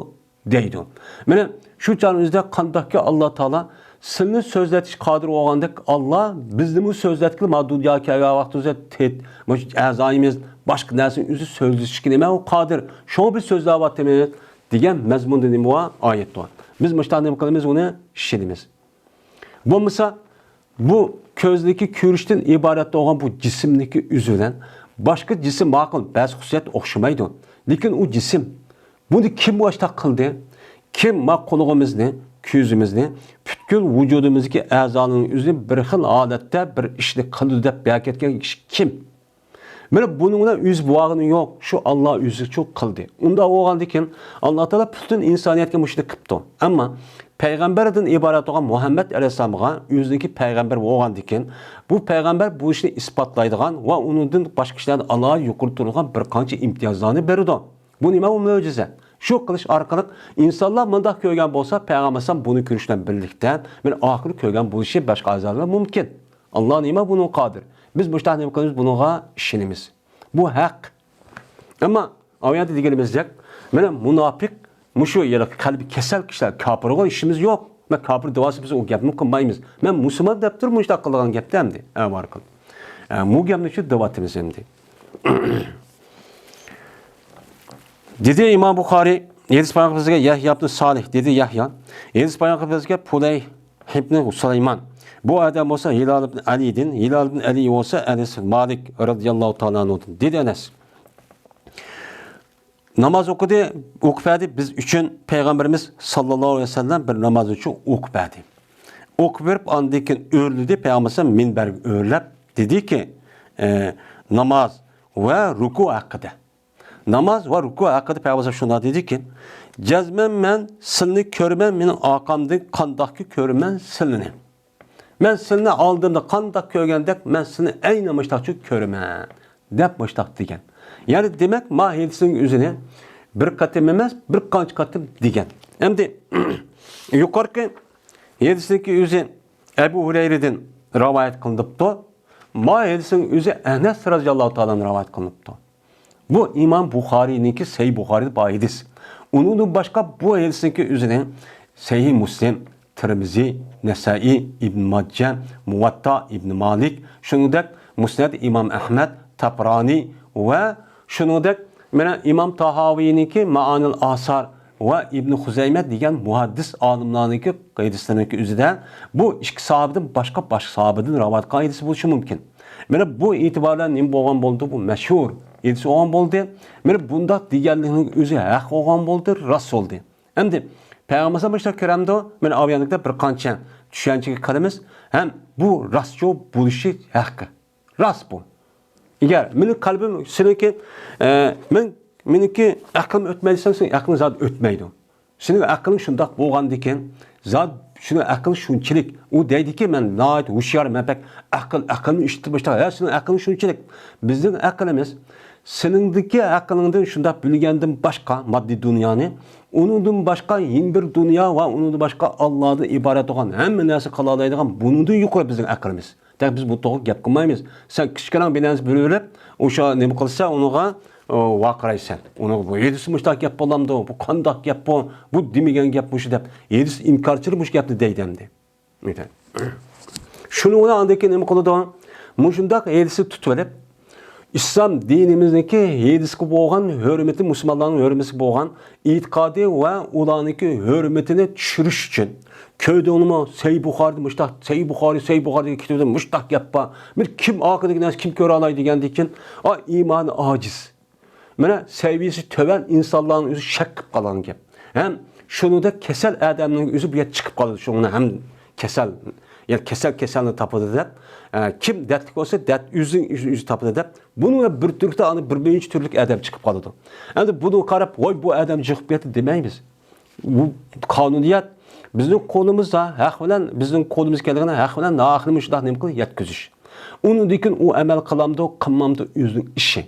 دەيدۇ. مانا شۇ چاغنىڭ ئۆزىدە قانداقكى ئاللا تائالا سىلىنى سۆزلەتىش قادىر بولغاندەك، ئاللا بىزنىمۇ سۆزلەتكىلى، ما دۇنياغا كەلگەن ۋاقتىمىزدا تېت، مۇشۇ ئەزايىمىز، باشقا نەرسىنىڭ ئۆزى سۆزلىشىشكە نېمە ئۇ قادىر. شۇڭا بىز سۆزلەۋاتىمىز دېگەن مەزمۇندا نېمە بار؟ ئايەت بار. بىز مۇشۇنداق نېمە قىلىمىز؟ ئۇنى ئىشىنىمىز. بولمىسا، بۇ كۆزدىكى كۆرۈشتىن ئىبارەت بولغان بۇ جىسىمنىڭكى ئۆزى بىلەن باشقا جىسىم ماقۇل، بەزى خۇسۇسىيەت ئوخشىمايدۇ. لېكىن ئۇ جىسىم. بۇنى كىم مۇشۇنداق قىلدى؟ كىم ما قۇلىقىمىزنى، كۆزىمىزنى، پۈتكۈل ۋۇجۇدىمىزدىكى ئەزالارنىڭ ئۆزىنى بىر خىل ھالەتتە بىر ئىشنى قىلدى دەپ بەركەتكەن كىشى كىم؟ مانا بۇنىڭ بىلەن ئۆزى بولغىنى يوق، شۇ ئاللا ئۆزىچۇ قىلدى. ئۇنداق بولغاندىن كېيىن، ئاللا تائالا پۈتۈن ئىنسانىيەتكە مۇشۇنى قىپتۇ. ئەمما پەيغەمبەردىن ئىبارەت بولغان مۇھەممەد ئەلەيھىسسالامغا ئۆزىنىڭكى پەيغەمبەر بولغاندىن كېيىن، بۇ پەيغەمبەر بۇ ئىشنى ئىسپاتلايدىغان ۋە ئۇنىڭدىن باشقا كىشىلەردىن ئالاھىدە يۇقىرى تۇرىدىغان بىر قانچە ئىمتىيازلارنى بېرىدۇ. بۇ نېمە؟ بۇ مۆجىزە. شۇ قىلىش ئارقىلىق ئىنسانلار مۇنداق كۆرگەن بولسا، پەيغەمبەر ئەلەيھىسسالام بۇنى كۆرۈش بىلەن بىرلىكتە، مانا ئاخىرى كۆرگەن بولۇشى باشقا ئەزالار مۇمكىن. ئاللا نېمە بۇنىڭغا قادىر. بىز مۇشۇنداق نېمە قىلىمىز؟ بۇنىڭغا ئىشىنىمىز. بۇ ھەق. ئەمما ئايەتتە دېگىنىمىزدەك، مانا مۇناپىق، مۇشۇ يەنە قەلبى كەسەل كىشىلەر كاپىر بولغان ئىشىمىز يوق. مەن كاپىر دېۋالسا بىز ئۇ گەپنى قىلمايمىز. مەن مۇسۇلمان دەپ تۇرۇپ مۇشۇنداق قىلغان گەپتە ئەمدى. ئەۋارقىل. ئە، بۇ گەپنى شۇ دەۋاتىمىز ئەمدى. دېدى ئىمام بۇخارىي، ھەدىس بايان قىلىپ بىزگە يەھيا ئىبن سالىھ، دېدى يەھيا. ھەدىس بايان قىلىپ بىزگە پۇلەيھ ئىبن سۇلايمان. بۇ ئادەم بولسا ھىلال ئىبن ئەلىدىن، ھىلال ئىبن ئەلى بولسا ئەنەس مالىك رەزىياللاھۇ تائالا ئەنھۇدىن. دېدى ئەنەس. ناماز ئوقۇدى، ئوقۇپ بەردى بىز ئۈچۈن پەيغەمبىرىمىز ساللاللاھۇ ئەلەيھى ۋەسەللەم بىر ناماز ئۈچۈن ئوقۇپ بەردى. ئوقۇپ بېرىپ ئاندىن كېيىن ئۆرلىدى، پەيغەمبىرىمىز مىنبەرگە ئۆرلەپ دېدىكى، ئە، ناماز ۋە رۇكۇ ھەققىدە. ناماز ۋە رۇكۇ ھەققىدە پەيغەمبەر شۇنداق دېدىكى، جەزمەن مەن سىلىنى كۆرىمەن، مېنىڭ ئاقامدىن قانداقكى كۆرىمەن سىلىنى. مەن سىلىنى ئالدىمدا قانداق كۆرگەندەك، مەن سىلىنى ئەينى مۇشتاقچە كۆرىمەن، دەپ مۇشتاق دېگەن. يەنى دېمەك، ما ھەدىسنىڭ ئۆزىنى بىر قېتىم ئەمەس، بىر قانچە قېتىم دېگەن. ئەمدى يۇقىرىقى ھەدىسنىڭكى ئۆزى ئەبۇ ھۇرەيرىدىن رىۋايەت قىلىنىپتۇ. ما ھەدىسنىڭ ئۆزى ئەنەس رەزىياللاھۇ تائالا رىۋايەت قىلىنىپتۇ. بۇ ئىمام بۇخارىينىڭكى سەھىھ بۇخارىدا بار ھەدىس. ئۇنىڭدىن باشقا بۇ ھەدىسنىڭكى ئۆزىنى سەھىھ مۇسلىم، تىرمىزى، نەسائىي، ئىبن ماجە، مۇۋەتتا، ئىبن مالىك، شۇنىڭدەك مۇسنەد ئىمام ئەھمەد، تەبرانى ۋە شۇنىڭدەك مانا ئىمام تاھاۋىينىڭكى مائانىل ئاسار ۋە ئىبن خۇزەيمە دېگەن مۇھەددىس ئالىملارنىڭكى ھەدىسلىرىنىڭكى ئۆزىدە بۇ ئىككى ساھابىدىن باشقا، باشقا ساھابىدىن رىۋايەت قىلغان ھەدىس بولۇشى مۇمكىن. مانا بۇ ئېتىبار بىلەن نېمە بولغان بولدى؟ بۇ مەشھۇر ھەدىس بولغان بولدى. مانا بۇنداق دېگەنلىكنىڭ ئۆزى ھەق بولغان بولدى، راست بولدى. ئەمدى پەيغەمبەر ئەلەيھىسسالام مۇشۇنداق كۆرەمدۇ؟ مانا ئاۋۇ يەردە بىر قانچە چۈشەنچىگە قارىمىز ھەم بۇ راستچۇ بولۇشى ھەق. راست بۇ. ئەگەر مېنىڭ قەلبىم سېنىڭكى، ئە، مەن، مېنىڭكى ئەقلىم ئۆتمەيدۇ دېسەڭ، سېنىڭ ئەقلىڭ زادى ئۆتمەيدۇ. سېنىڭ ئەقلىڭ شۇنداق بولغاندىكىن، زادى سېنىڭ ئەقلىڭ شۇنچىلىك. ئۇ دەيدىكى، مەن ناھايىتى ھوشيار، مەن بەك ئەقىل، ئەقلىمنى ئىشلىتىپ باشلاپ، ھە، سېنىڭ ئەقلىڭ شۇنچىلىك. بىزنىڭ ئەقلىمىز سېنىڭدىكى ئەقلىڭدىن شۇنداق بىلگەندىن باشقا، ماددىي دۇنيانى، ئۇنىڭدىن باشقا يەنە بىر دۇنيا ۋە ئۇنىڭدىن باشقا ئاللادىن ئىبارەت بولغان ھەممە نەرسە قىلالايدىغان بۇنىڭدىن يۇقىرى بىزنىڭ ئەقلىمىز. دەپ بىز بۇ توغرا گەپ قىلمايمىز. سەن كىچىككىنە بىنەنى بىلىۋېلىپ، ئوشۇ نېمە قىلسا، ئۇنىڭغا، ئۇ، ۋارقىرايسەن. ئۇنىڭغا بۇ ھېدىسى مۇشۇنداق گەپ بولامدۇ؟ بۇ قانداق گەپ بۇ؟ بۇ دېمىگەن گەپ مۇشۇ دەپ، ھېدىس ئىنكارچىلىرى مۇشۇ گەپنى دەيدۇ ئەمدى. شۇنىڭ بىلەن ئاندىن كېيىن نېمە قىلىدۇ؟ مۇشۇنداق ھېدىسى تۇتۇۋېلىپ، ئىسلام دىنىمىزنىڭكى ھېدىسىگە بولغان ھۆرمىتى، مۇسۇلمانلارنىڭ ھۆرمىتىگە بولغان ئېتىقادى ۋە ئۇلارنىڭكى ھۆرمىتىنى چۈشۈرۈش ئۈچۈن، كۆردۈڭلىمۇ، سەھىھ بۇخارىدا مۇشتاق، سەھىھ بۇخارى، سەھىھ بۇخارى دېگەن كىتابتا مۇشتاق گەپ بار. بىر كىم ئارقىدىكى نەرسە كىم كۆرەلاي دېگەندىن كېيىن، ئا، ئىمانى ئاجىز. مانا سەۋىيەسى تۆۋەن ئىنسانلارنىڭ ئۆزى شەك قىلىپ قالغان گەپ. ھەم شۇنىڭدا كېسەل ئادەمنىڭ ئۆزى بۇ يەردە چىقىپ قالىدۇ. شۇڭا ھەم كېسەل، يەنى كېسەل كېسەلنى تاپىدۇ دەپ، ئە، كىم دەردلىك بولسا دەرد ئۆزىنىڭ ئۆزى، ئۆزى تاپىدۇ دەپ، بۇنىڭ بىر تۈركتە ئانا بىر مىليونچە تۈرلۈك ئادەم چىقىپ قالىدۇ. ئەمدى بۇنى قاراپ، ۋاي بۇ ئادەم جىقىپ كەتتى دېمەيمىز. بۇ قانۇنىيەت بىزنىڭ قولىمىزدا ھەق بىلەن، بىزنىڭ قولىمىزغا كەلگەن ھەق بىلەن ناھەقنى مۇشۇنداق نېمە قىلىپ يەتكۈزۈش. ئۇنىڭدىن كېيىن ئۇ ئەمەل قىلامدۇ، قىلمامدۇ، ئۆزىنىڭ ئىشى.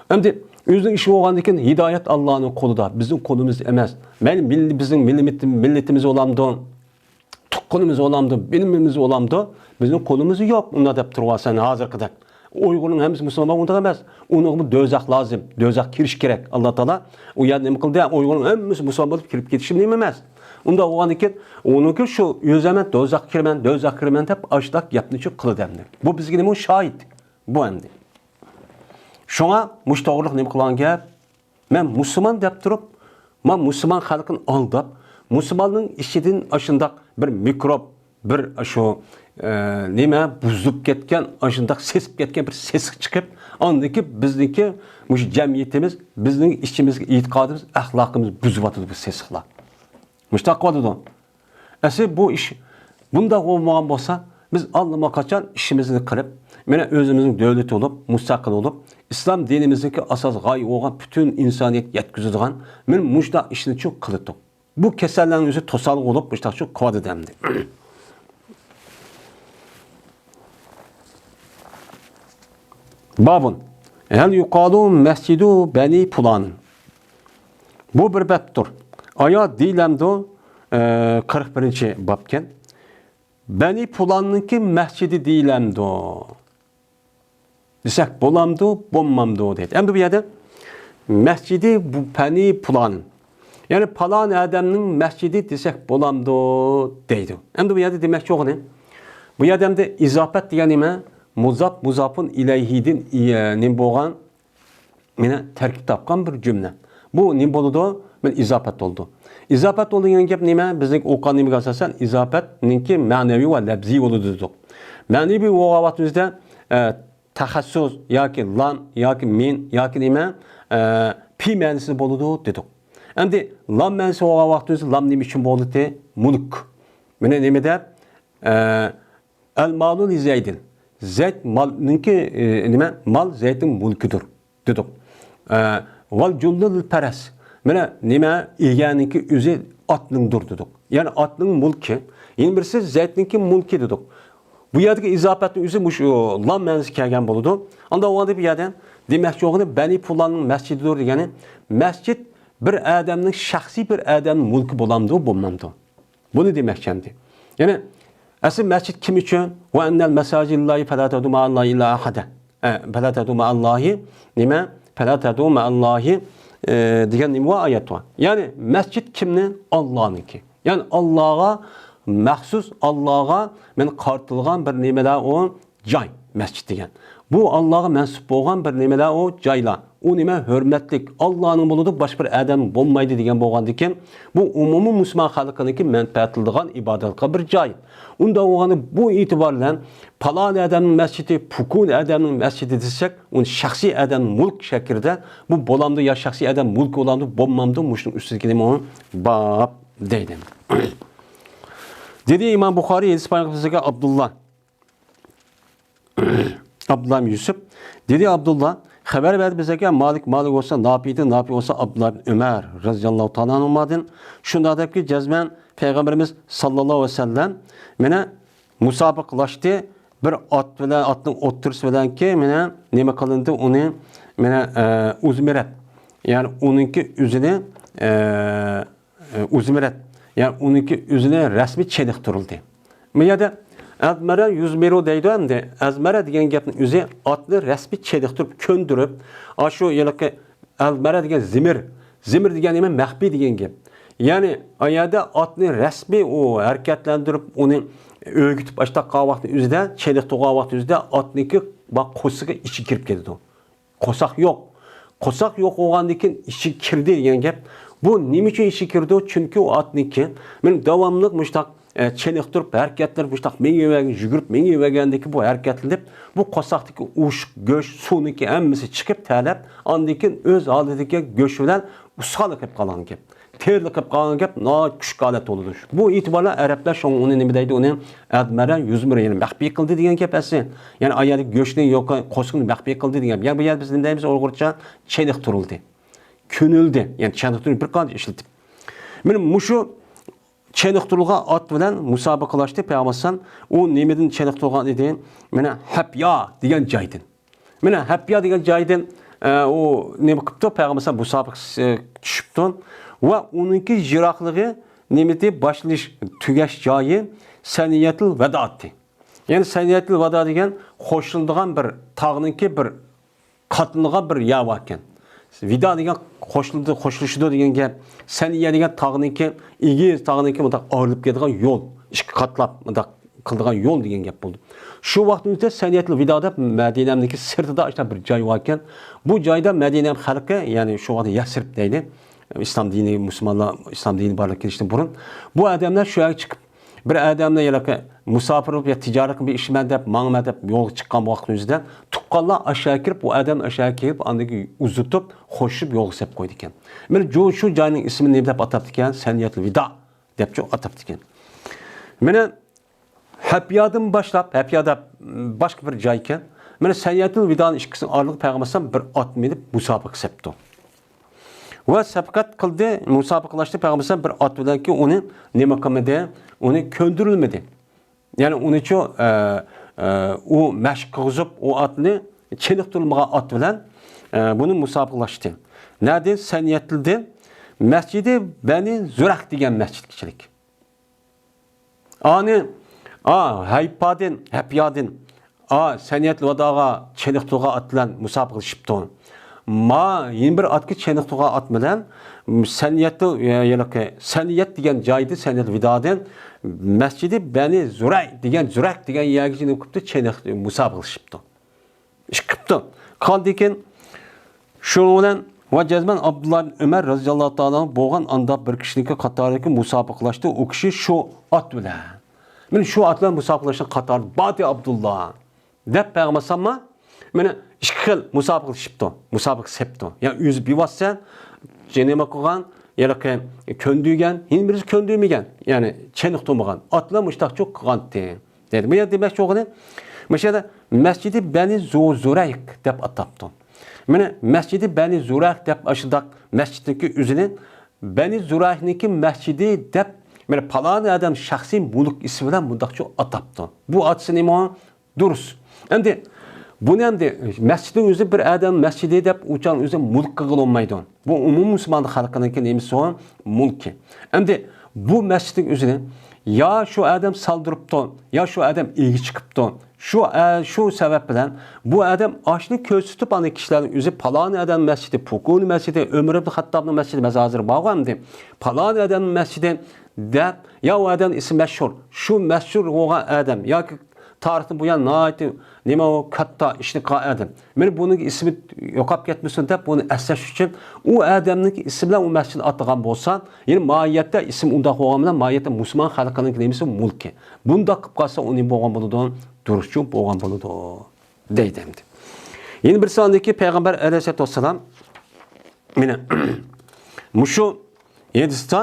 ئەمدى ئۆزىنىڭ ئىشى بولغاندىن كېيىن ھىدايەت ئاللانىڭ قولىدا، بىزنىڭ قولىمىزدا ئەمەس. مەيلى مىللىتى، بىزنىڭ مىللىتىمىز بولامدۇ، تۇغقىنىمىز بولامدۇ، بىلىمىمىز بولامدۇ، بىزنىڭ قولىمىزدا يوق. ئۇنداق دەپ تۇرۇۋالسەن ھازىرقىدەك. ئۇيغۇرنىڭ ھەممىسى مۇسۇلمان، ئۇنداق ئەمەس. ئۇنىڭغىمۇ دوزاخ لازىم، دوزاخ كىرىش كېرەك. ئاللا تائالا ئۇ يەردە نېمە قىلدى؟ ئۇيغۇرنىڭ ھەممىسى مۇسۇلمان بولۇپ كىرىپ كېتىشى نېمە ئەمەس. ئۇنداق بولغاندىكىن ئۇنىڭكى شۇ ئۆزى مەن دوزاخقا كىرىمەن، دوزاخقا كىرىمەن دەپ ئاشۇنداق گەپنى شۇ قىلدى ئەمدى. بۇ بىزگە نېمە شاھىت؟ بۇ ئەمدى. شۇڭا مۇشۇ توغرىلىق نېمە قىلغان گەپ؟ مەن مۇسۇلمان دەپ تۇرۇپ، مەن مۇسۇلمان خەلقىنى ئالداپ، مۇسۇلماننىڭ ئىچىدىن ئاشۇنداق بىر مىكروب، بىر شۇ، ئە، نېمە، بۇزۇلۇپ كەتكەن، ئاشۇنداق سېسىپ كەتكەن بىر سېسىق چىقىپ، ئاندىكى بىزنىڭكى مۇشۇ جەمئىيىتىمىز، بىزنىڭ ئىچىمىزگە ئېتىقادىمىز، ئەخلاقىمىز بۇزۇۋاتىدۇ بۇ سېسىقلار. مۇشۇنداق قىلىۋاتىدۇ. ئەسلى بۇ ئىش بۇنداق بولمىغان بولسا، بىز ئاللىماقاچان ئىشىمىزنى قىلىپ، مانا ئۆزىمىزنىڭ دۆلىتى بولۇپ، مۇستەقىل بولۇپ، ئىسلام دىنىمىزنىڭكى ئاساس غايە بولغان پۈتۈن ئىنسانىيەتكە يەتكۈزىدىغان مانا مۇشۇنداق ئىشنى چۇ قىلدۇق. بۇ كېسەللەرنىڭ ئۆزى توسالغۇ بولۇپ، مۇشۇنداق چۇ قىلىۋاتىدۇ ئەمدى. بابۇن. ھەل يۇقالۇ مەسجىدۇ بەنى پۇلان. بۇ بىر بەپتۇر. ئايا دېيىلەمدۇ؟ ئە، قىرىق بىرىنچى بابكەن. بەنى پۇلاننىڭكى مەسجىدى دېيىلەمدۇ؟ دېسەك بولامدۇ، بولمامدۇ دەيدۇ. ئەمدى بۇ يەردە مەسجىدى بۇ بەنى پۇلان. يەنى پالان ئادەمنىڭ مەسجىدى دېسەك بولامدۇ دەيدۇ. ئەمدى بۇ يەردە دېمەكچى بولغىنى، بۇ يەردە ئەمدى ئىزاپەت دېگەن نېمە؟ مۇزاپ، مۇزاپۇن ئىلەيھىدىن ئىيە-، نېمە بولغان؟ مانا تەركىب تاپقان بىر جۈملە. بۇ نېمە بولىدۇ؟ مانا ئىزاپەت بولىدۇ. ئىزاپەت بولىدۇ دېگەن گەپ نېمە؟ بىزنىڭ ئوقۇغان نېمىگە ئاساسەن ئىزاپەتنىڭكى مەنىۋى ۋە لەپزىي بولىدۇ دېدۇق. مەنىۋى بولغان ۋاقتىمىزدا، ئە، تەخەسسۇس ياكى لام ياكى مىن ياكى نېمە، ئە، پى مەنىسىدە بولىدۇ دېدۇق. ئەمدى لام مەنىسى بولغان ۋاقتىمىزدا لام نېمە ئۈچۈن بولدى؟ مۈلۈك. مانا نېمە دەپ؟ ئە، ئەل مالۇ لى زەيدىن. زەيد مالنىڭكى، ئە، نېمە؟ مال زەيدنىڭ مۈلكىدۇر دېدۇق. ئە، ۋەل جۇللۇ لىل پەرەس. مانا نېمە؟ ئىگەنىڭكى ئۆزى ئاتنىڭدۇر دېدۇق. يەنى ئاتنىڭ مۈلكى. يەنە بىرسى زەيدنىڭكى مۈلكى دېدۇق. بۇ يەردىكى ئىزاپەتنىڭ ئۆزى مۇشۇ لام مەنىسى كەلگەن بولىدۇ. ئاندا ئۇ بۇ يەردە دېمەكچى بولغىنى بەنى پۇلاننىڭ مەسجىدىدۇر دېگەنى، مەسجىد بىر ئادەمنىڭ شەخسىي بىر ئادەمنىڭ مۈلكى بولامدۇ، بولمامدۇ؟ بۇنى دېمەكچى ئەمدى. يەنى ئەسلى مەسچىت كىم ئۈچۈن؟ ۋە ئەننەل مەساجىدە لىللاھى فەلا تەدئۇ مەئەللاھى ئىللا ئەھەدە. ئە، فەلا تەدئۇ مەئەللاھى نېمە؟ فەلا تەدئۇ مەئەللاھى، ئە، دېگەن نېمە بار؟ ئايەت بار. يەنى مەسچىت كىمنىڭ؟ ئاللانىڭكى. يەنى ئاللاغا مەخسۇس، ئاللاغا مەن قارىتىلغان بىر نېمىلەر ئۇ؟ جاي، مەسچىت دېگەن. بۇ ئاللاغا مەنسۇپ بولغان بىر نېمىلەر ئۇ؟ جايلار. ئۇ نېمە؟ ھۆرمەتلىك، ئاللانىڭ بولىدۇ، باشقا بىر ئادەم بولمايدۇ دېگەن بولغاندىكىن، بۇ ئومۇمىي مۇسۇلمان خەلقىنىڭكى مەنپەئەتلىنىدىغان ئىبادەت قىلىدىغان بىر جاي. ئۇنداق بولغاندا بۇ ئېتىبار بىلەن پالان ئادەمنىڭ مەسچىتى، پۇكۇن ئادەمنىڭ مەسچىتى دېسەك، ئۇنى شەخسىي ئادەمنىڭ مۈلك شەكلىدە بۇ بولامدۇ يا شەخسىي ئادەم مۈلكى بولامدۇ، بولمامدۇ، مۇشۇنىڭ ئۈستىدىكى نېمە ئۇ؟ باب دەيدۇ. دېدى ئىمام بۇخارىي، ھەدىس بايان قىلغان ئابدۇللا. ئابدۇللا ئىبن يۈسۈپ. دېدى ئابدۇللا، خەۋەر بەردى بىزگە مالىك، مالىك بولسا ناپىدىن، ناپى بولسا ئابدۇللا ئىبن ئۆمەر رەزىياللاھۇ تائالا ئەنھۇمادىن. شۇنداق دەپكى، جەزمەن پەيغەمبىرىمىز ساللاللاھۇ ئەلەيھى ۋەسەللەم مانا مۇسابىقىلەشتى. بىر ئات بىلەن، ئاتنىڭ ئوتتۇرىسى بىلەنكى مانا نېمە قىلىندى، ئۇنى مانا، ئە، ئۇزمىرەت. يەنى ئۇنىڭكى ئۆزىنى، ئە، ئۇزمىرەت، يەنى ئۇنىڭكى ئۆزىنى رەسمىي چېنىقتۇرۇلدى. بۇ يەردە، ئەزمەرە يۈزمىرۇ دەيدۇ ئەمدى. ئەزمەرە دېگەن گەپنىڭ ئۆزى ئاتنى رەسمىي چېنىقتۇرۇپ، كۆندۈرۈپ، ئاشۇ ھېلىقى ئەزمەرە دېگەن زىمىر. زىمىر دېگەن نېمە؟ مەخپىي دېگەن گەپ. يەنى ئا يەردە ئاتنى رەسمىي ئۇ ھەرىكەتلەندۈرۈپ، ئۇنى ئۆگىتىپ ئاشتاق قىلغان ۋاقتى ئۆزىدە، چېنىقتۇرغان ۋاقتى ئۆزىدە ئاتنىڭكى باق قورسىقى ئىچىگە كىرىپ كېتىدۇ. قورساق يوق. قورساق يوق بولغاندىن كېيىن ئىچىگە كىردى دېگەن گەپ. بۇ نېمە ئۈچۈن ئىچىگە كىرىدۇ؟ چۈنكى ئۇ ئاتنىڭكى مېنىڭ داۋاملىق مۇشتاق، ئە، چېنىقتۇرۇپ، ھەرىكەتلىرى مۇشتاق مېڭىۋەرگەن، يۈگۈرۈپ مېڭىۋەرگەندىن كېيىن بۇ ھەرىكەتلىنىپ، بۇ قورساقتىكى ئۇششۇق گۆش، سۇنىڭكى ھەممىسى چىقىپ، تەرلەپ، ئاندىن كېيىن ئۆز ھالىدىكى گۆش بىلەن ئۇسسالا قىلىپ قالغان گەپ. تېرىلىق قىلىپ قالغان گەپ، ناھايىتى كۈچلۈك ھالەتتە بولىدۇ. بۇ ئېتىبار بىلەن ئەرەبلەر شۇڭا ئۇنى نېمە دەيدۇ؟ ئۇنى ئەزمەرە يۈزمىرە، يەنى مەخپىي قىلدى دېگەن گەپ ئەسلى. يەنى ئا يەردە گۆشنى يوق، قورسىقىنى مەخپىي قىلدى دېگەن گەپ. يەنى بۇ يەردە بىز نېمە دەيمىز ئۇيغۇرچە؟ چېنىقتۇرۇلدى. كۆنۈلدى. يەنى چېنىقتۇرۇلدى بىر قانچە ئىشلىتىپ. مانا مۇشۇ چېنىقتۇرۇلغان ئات بىلەن مۇسابىقىلەشتى پەيغەمبەر ئەلەيھىسسالام. ئۇ نېمىدىن چېنىقتۇرۇلغان ئىدى؟ مانا ھەپيا دېگەن جايدىن. مانا ھەپيا دېگەن جايدىن، ئە، ئۇ نېمە قىپتۇ؟ پەيغەمبەر ئەلەيھىسسالام مۇسابىقە، ئە، چۈشۈپتۇ. ۋە ئۇنىڭكى يىراقلىقى نېمىتى؟ باشلىنىش، تۈگەش جايى سەنىيەتۇل ۋەدا ئاتتى. يەنى سەنىيەتۇل ۋەدا دېگەن قوشۇلىدىغان بىر تاغنىڭكى بىر قاتلىنىدىغان بىر يەر باركەن. ۋىدا دېگەن قوشۇلىدۇ، قوشۇلۇشىدۇ دېگەن گەپ. سەنىيە دېگەن تاغنىڭكى، ئېگىز تاغنىڭكى مۇنداق ئايرىلىپ كېتىدىغان يول، ئىككى قاتلاپ مۇنداق قىلىدىغان يول دېگەن گەپ بولدى. شۇ ۋاقىتنىڭ ئۆزىدە سەنىيەتۇل ۋىدا دەپ مەدىنەمنىڭكى سىرتىدا ئاشۇنداق بىر جاي باركەن. بۇ جايدا مەدىنە خەلقى، يەنى شۇ ۋاقىتتا يەسرىب دەيلى، ئىسلام دىنى، مۇسۇلمانلار، ئىسلام دىنى بارلىققا كېلىشتىن بۇرۇن بۇ ئادەملەر شۇ يەرگە چىقىپ، بىر ئادەمنى ياكى مۇساپىر بولۇپ يا تىجارەت قىلىپ بىر ئىشمەن دەپ ماڭىمەن دەپ يولغا چىققان ۋاقىتنىڭ ئۆزىدە تۇغقانلار ئاشۇ يەرگە كىرىپ، بۇ ئادەمنى ئاشۇ يەرگە كېلىپ، ئاندىن كېيىن ئۇزىتىپ، خوشلىشىپ يولغا سېلىپ قويىدىكەن. مانا شۇ، شۇ جاينىڭ ئىسمىنى نېمە دەپ ئاتاپتىكەن؟ سەنىيەتۇل ۋىدا دەپچۇ ئاتاپتىكەن. مانا ھەپيادىن باشلاپ، ھەپيا دەپ باشقا بىر جايكەن. مانا سەنىيەتۇل ۋىدانىڭ ئىككىسىنىڭ ئارىلىقى پەيغەمبەر ئەلەيھىسسالام بىر ئات مىنىپ مۇسابىقە سەپتۇ. ۋە سەبقەت قىلدى، مۇسابىقىلەشتى. پەيغەمبەر بىر ئات بىلەنكى ئۇنى نېمە قىلمىدى؟ ئۇنى كۆندۈرۈلمىدى. يەنى ئۇنىچۇ، ئە، ئە، ئۇ مەشىق قىلغۇزۇپ، ئۇ ئاتنى چېنىقتۇرۇلمىغان ئات بىلەن، ئە، بۇنى مۇسابىقىلەشتى. نەدىن؟ سەنىيەتلىدىن مەسچىدى بەنى زۇرەق دېگەن مەسچىتكىچىلىك. ئانى، ئا، ھەيپادىن، ھەپيادىن، ئا، سەنىيەتلى ۋاداغا چېنىقتۇرغان ئات بىلەن مۇسابىقىلىشىپتۇ. ما، يەنە بىر ئاتقا چېنىقتۇرغان ئات بىلەن سەنىيەتلى، يەنىكى سەنىيەت دېگەن جايدا، سەنىيەتلى ۋىدادىن مەسچىدى بەنى زۇرەي دېگەن، زۇرەك دېگەن يەرگىچە نېمە قىپتۇ؟ چېنىق-، مۇسابىقىلىشىپتۇ. ئىش قىپتۇ. قالدىكىن شۇنىڭ بىلەن ۋە جەزمەن ئابدۇللا ئىبن ئۆمەر رەزىياللاھۇ تائالا بولغان ئانداق بىر كىشىنىڭكى قاتارىدىكى مۇسابىقىلەشتى ئۇ كىشى شۇ ئات بىلەن. مانا شۇ ئات بىلەن مۇسابىقىلەشنىڭ قاتارىدا باردى ئابدۇللا دەپ پەيغەمبەر ئەلەيھىسسالام مانا ئىككى خىل مۇسابىقىلىشىپتۇ. مۇسابىقە سەپتۇ. يا ئۆزى بىۋاسىتە نېمە قىلغان، يا كۆندۈرگەن، يەنە بىرسى كۆندۈرمىگەن. يەنى چېنىقتۇرمىغان. ئات بىلەن مۇشتاقچۇ قىلغانتى. دەيدۇ. بۇ يەردە دېمەكچى بولغىنى، مۇشۇ يەردە مەسچىدى بەنى زۇ-، زۇرەيق دەپ ئاتاپتۇ. مانا مەسچىدى بەنى زۇرەيق دەپ ئاشۇنداق مەسچىتنىڭكى ئۆزىنى بەنى زۇرەيقنىڭكى مەسچىدى دەپ، مانا پالان ئادەم شەخسىي مۈلۈك ئىسمى بىلەن مۇنداقچە ئاتاپتۇ. بۇ ئاتىسى نېمە؟ دۇرۇس. ئەمدى بۇنى ئەمدى مەسچىتنىڭ ئۆزى بىر ئادەم مەسچىدى دەپ ئۇچان ئۆزى مۈلۈك قىلغىلى بولمايدۇ. بۇ ئومۇمىي مۇسۇلمان خەلقىنىڭكى نېمىسى ئۇ؟ مۈلكى. ئەمدى بۇ مەسچىتنىڭ ئۆزىنى يا شۇ ئادەم سالدۇرۇپتۇ، يا شۇ ئادەم ئىگە چىقىپتۇ. شۇ، ئە، شۇ سەۋەب بىلەن بۇ ئادەم ئاشۇنى كۆرسىتىپ، ئانا كىشىلەرنىڭ ئۆزى پالانى ئادەم مەسچىتى، پۇكۇنى مەسچىتى، ئۆمەر ئىبن خەتتابنىڭ مەسچىتى، مەززە ھازىر بارغۇ ئەمدى. پالانى ئادەم مەسچىتى دەپ، يا ئۇ ئادەم ئىسمى مەشھۇر، شۇ مەشھۇر بولغان ئادەم ياكى تارىختىن بۇيان ناھايىتى نېمە ئۇ كاتتا ئىشنى قىلغان ئادەم. مانا بۇنىڭ ئىسمى يوقاپ كەتمىسۇن دەپ، بۇنى ئەسلەش ئۈچۈن ئۇ ئادەمنىڭ ئىسمى بىلەن ئۇ مەسچىتنى ئاتىغان بولسا، يەنى ماھىيەتتە ئىسىم ئۇنداق بولغان بىلەن ماھىيەتتە مۇسۇلمان خەلقىنىڭ نېمىسى مۇلكى. بۇنداق قىلىپ قالسا ئۇنى بولغان بولىدۇ، دۇرۇسچۇ بولغان بولىدۇ دەيدۇ ئەمدى. يەنە بىر ساندىكى پەيغەمبەر ئەلەيھىسسالاتۇ ۋەسسالام مانا مۇشۇ ھەدىستە،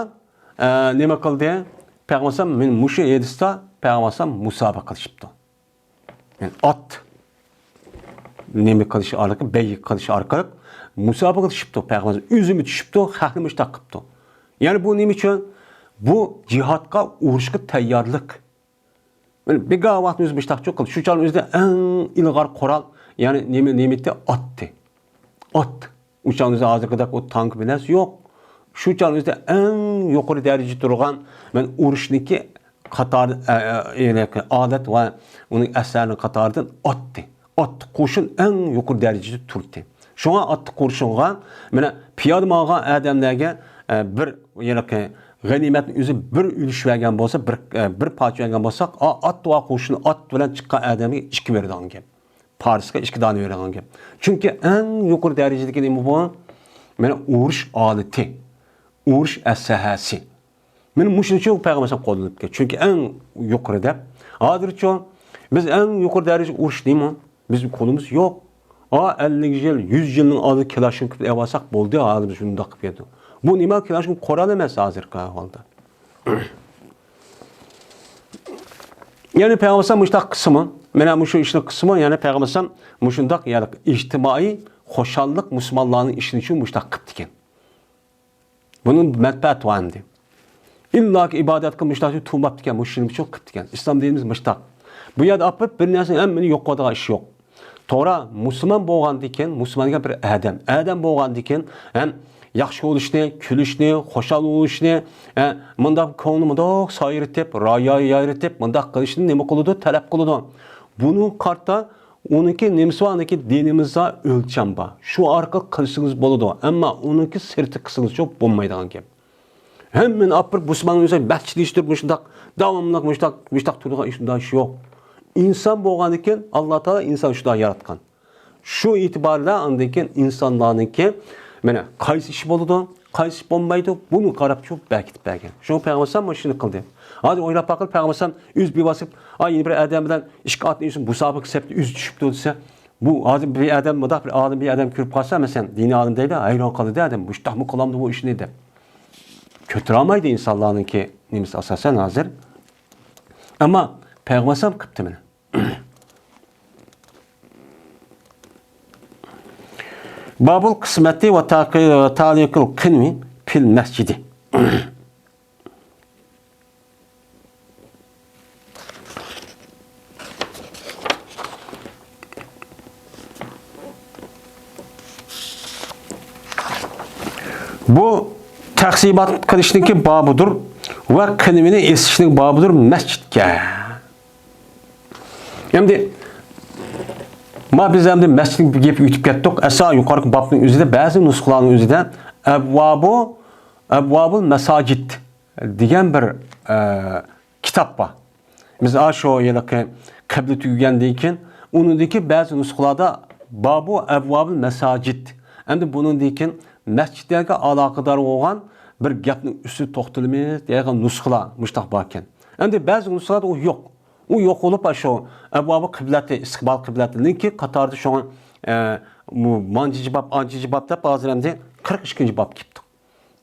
ئە، نېمە قىلدى؟ پەيغەمبەر ئەلەيھىسسالام مانا مۇشۇ ھەدىستە پەيغەمبەر ئەلەيھىسسالام مۇسابىقە قىلىشىپتۇ. يەنى ئات نېمە قىلىش ئارقىلىق، بەيگە قىلىش ئارقىلىق مۇسابىقە قىلىشىپتۇ. پەيغەمبەر ئۆزىمۇ چۈشۈپتۇ، خەقنى مۇشتاق قىپتۇ. يەنى بۇ نېمە ئۈچۈن؟ بۇ جىھادقا، ئۇرۇشقا تەييارلىق. مانا بىگا ۋاقىتنى ئۆزى مۇشتاقچۇ قىلدى. شۇ چاغنىڭ ئۆزىدە ئەڭ ئىلغار قورال، يەنى نېمە، نېمىتى؟ ئاتتى. ئات. ئۇ چاغنىڭ ئۆزىدە ھازىرقىدەك ئۇ تانك بىلەنسى يوق. شۇ چاغنىڭ ئۆزىدە ئەڭ يۇقىرى دەرىجىدە تۇرغان، مەن ئۇرۇشنىكى قاتار، ئە، ئە، يەنى ئادەت ۋە ئۇنىڭ ئەسەرنىڭ قاتارىدىن ئاتتى. ئاتلىق قوشۇن ئەڭ يۇقىرى دەرىجىدە تۇردى. شۇڭا ئاتلىق قوشۇنغا، مانا، پىيادە ماڭغان ئادەملەرگە، ئە، بىر، يەنى غەنىيمەتنى ئۆزى بىر ئۈلۈش بەرگەن بولسا، بىر، ئە، بىر پارچە بەرگەن بولساق، ئا-، ئات ۋە قوشۇن، ئات بىلەن چىققان ئادەمگە ئىككى بېرىدىغان گەپ. پارسقا ئىككى دانە بېرىدىغان گەپ. چۈنكى ئەڭ يۇقىرى دەرىجىدىكى نېمە بۇ؟ مانا ئۇرۇش ئالىتى، ئۇرۇش ئەسلىھەسى. مانا مۇشۇنىڭ ئۈچۈن پەيغەمبەر ئەلەيھىسسالام قوللىنىپتىكەن. چۈنكى ئەڭ يۇقىرى دەپ. ھازىرچۇ بىز ئەڭ يۇقىرى دەرىجە ئۇرۇش دەيمۇ؟ بىزنىڭ قولىمىز يوق. ئا، ئەللىك يىل، يۈز يىلنىڭ ئالدىدا كلاشنكوف ئېلىۋالساق بولدى، ھازىر بىز شۇنداق قىلىپ كەتتۇق. بۇ نېمە؟ كلاشنكوف قورال ئەمەس ھازىرقى ئەھۋالدا. يەنى پەيغەمبەر ئەلەيھىسسالام مۇشۇنداق قىلسىمۇ، مانا مۇشۇ ئىشنى قىلسىمۇ، يەنى پەيغەمبەر ئەلەيھىسسالام مۇشۇنداق، يەنى ئىجتىمائىي خۇشاللىق مۇسۇلمانلارنىڭ ئىشىنى ئۈچۈن مۇشۇنداق قىپتىكەن. بۇنىڭ مەنپەئەتى بار ئەمدى. ئىللاكى ئىبادەتكە مۇشۇنداق تۇرماپتىكەن، مۇشۇنىڭ ئۈچۈن قىپتىكەن. ئىسلام دىنىمىز مۇشۇنداق. بۇ يەردە ئاپىرىپ بىر نەرسىنى ھەممىنى يوق قىلىدىغان ئىش يوق. توغرا، مۇسۇلمان بولغاندىكىن، مۇسۇلمان دېگەن بىر ئادەم. ئادەم بولغاندىكىن ھەم ياخشى بولۇشنى، كۈلۈشنى، خۇشال بولۇشنى، ھە، مۇنداق كۆڭلىنى مۇنداق سايرىتىپ، رايا يايرىتىپ، مۇنداق قىلىشنى نېمە قىلىدۇ؟ تەلەپ قىلىدۇ. بۇنىڭغا قارىتا ئۇنىڭكى نېمىسى بار؟ ئۇنىڭكى دىنىمىزدا ئۆلچەم بار. شۇ ئارقىلىق قىلسىڭىز بولىدۇ. ئەمما ئۇنىڭكى سىرتى قىلسىڭىزچۇ بولمايدىغان گەپ. ھەممىنى ئاپىرىپ مۇسۇلمان ئۆزى مەسچىت يىغىشتۇرۇپ مۇشۇنداق داۋاملىق مۇشۇنداق، مۇشۇنداق تۇرىدىغان ئىش، ئۇنداق ئىش يوق. ئىنسان بولغاندىكىن ئاللا تائالا ئىنسان شۇنداق ياراتقان. شۇ ئېتىباردا ئاندىن كېيىن ئىنسانلارنىڭكى، مانا، قايسى ئىش بولىدۇ، قايسى ئىش بولمايدۇ، بۇنى قاراپ شۇ بەركىتىپ بەرگەن. شۇڭا پەيغەمبەر ئەلەيھىسسالام مۇشۇنى قىلدى. ھازىر ئويلاپ باققىلى، پەيغەمبەر ئەلەيھىسسالام ئۆزى بىۋاسىتە، ئا، يەنە بىر ئادەم بىلەن ئىككى ئاتنى ئۈزۈپ، مۇسابىقە سەپتە ئۆزى چۈشۈپتۇ دېسە، بۇ ھازىر بىر ئادەم، مۇنداق بىر ئالىم بىر ئادەم كۆرۈپ قالسا، مەسىلەن، دىنىي ئالىم دەيلى، ھەيران قالىدۇ ئادەم، مۇشۇنداقمۇ قىلامدۇ بۇ ئىشنى دەپ. كۆتۈرەلمەيدۇ ئىنسانلارنىڭكى نېمىسى ئاساسەن ھازىر. ئەمما پەيغەمبەر ئەلەيھىسسالام قىپتۇ مانا. بابۇل قىسمەتى ۋە تاقى-، تالىقىل قىنۋى پىل مەسجىدى. بۇ تەقسىمات قىلىشنىڭكى بابىدۇر ۋە قىنىمىنى ئېسىشنىڭ بابىدۇر مەسچىتكە. ئەمدى، ما بىز ئەمدى مەسچىتنىڭ گېپى ئۆتۈپ كەتتۇق. ئەسا يۇقىرىقى بابنىڭ ئۆزىدە بەزى نۇسخىلارنىڭ ئۆزىدە ئەبۋابۇ، ئەبۋابۇل مەساجىد دېگەن بىر، ئە، كىتاب بار. بىز ئاشۇ ھېلىقى قىبلە تۈگىگەندىن كېيىن، ئۇنىڭدىكى بەزى نۇسخىلاردا بابۇ ئەبۋابىل مەساجىد. ئەمدى بۇنىڭدىن كېيىن مەسچىتلەرگە ئالاقىدار بولغان بىر گەپنىڭ ئۈستىدە توختىلىمىز دېگەن نۇسخىلار مۇشتاق باركەن. ئەمدى بەزى نۇسخىلاردا ئۇ يوق. ئۇ يوق بولۇپ، شۇ ئەبۋابى قىبلەتى، ئىستىقبال قىبلەتىنىڭكى قاتارىدا شۇڭا، ئە، بۇ مانجىجى باب، ئانچىجى باب دەپ ھازىر ئەمدى قىرىق ئىككىنچى باب كېلىپتۇ.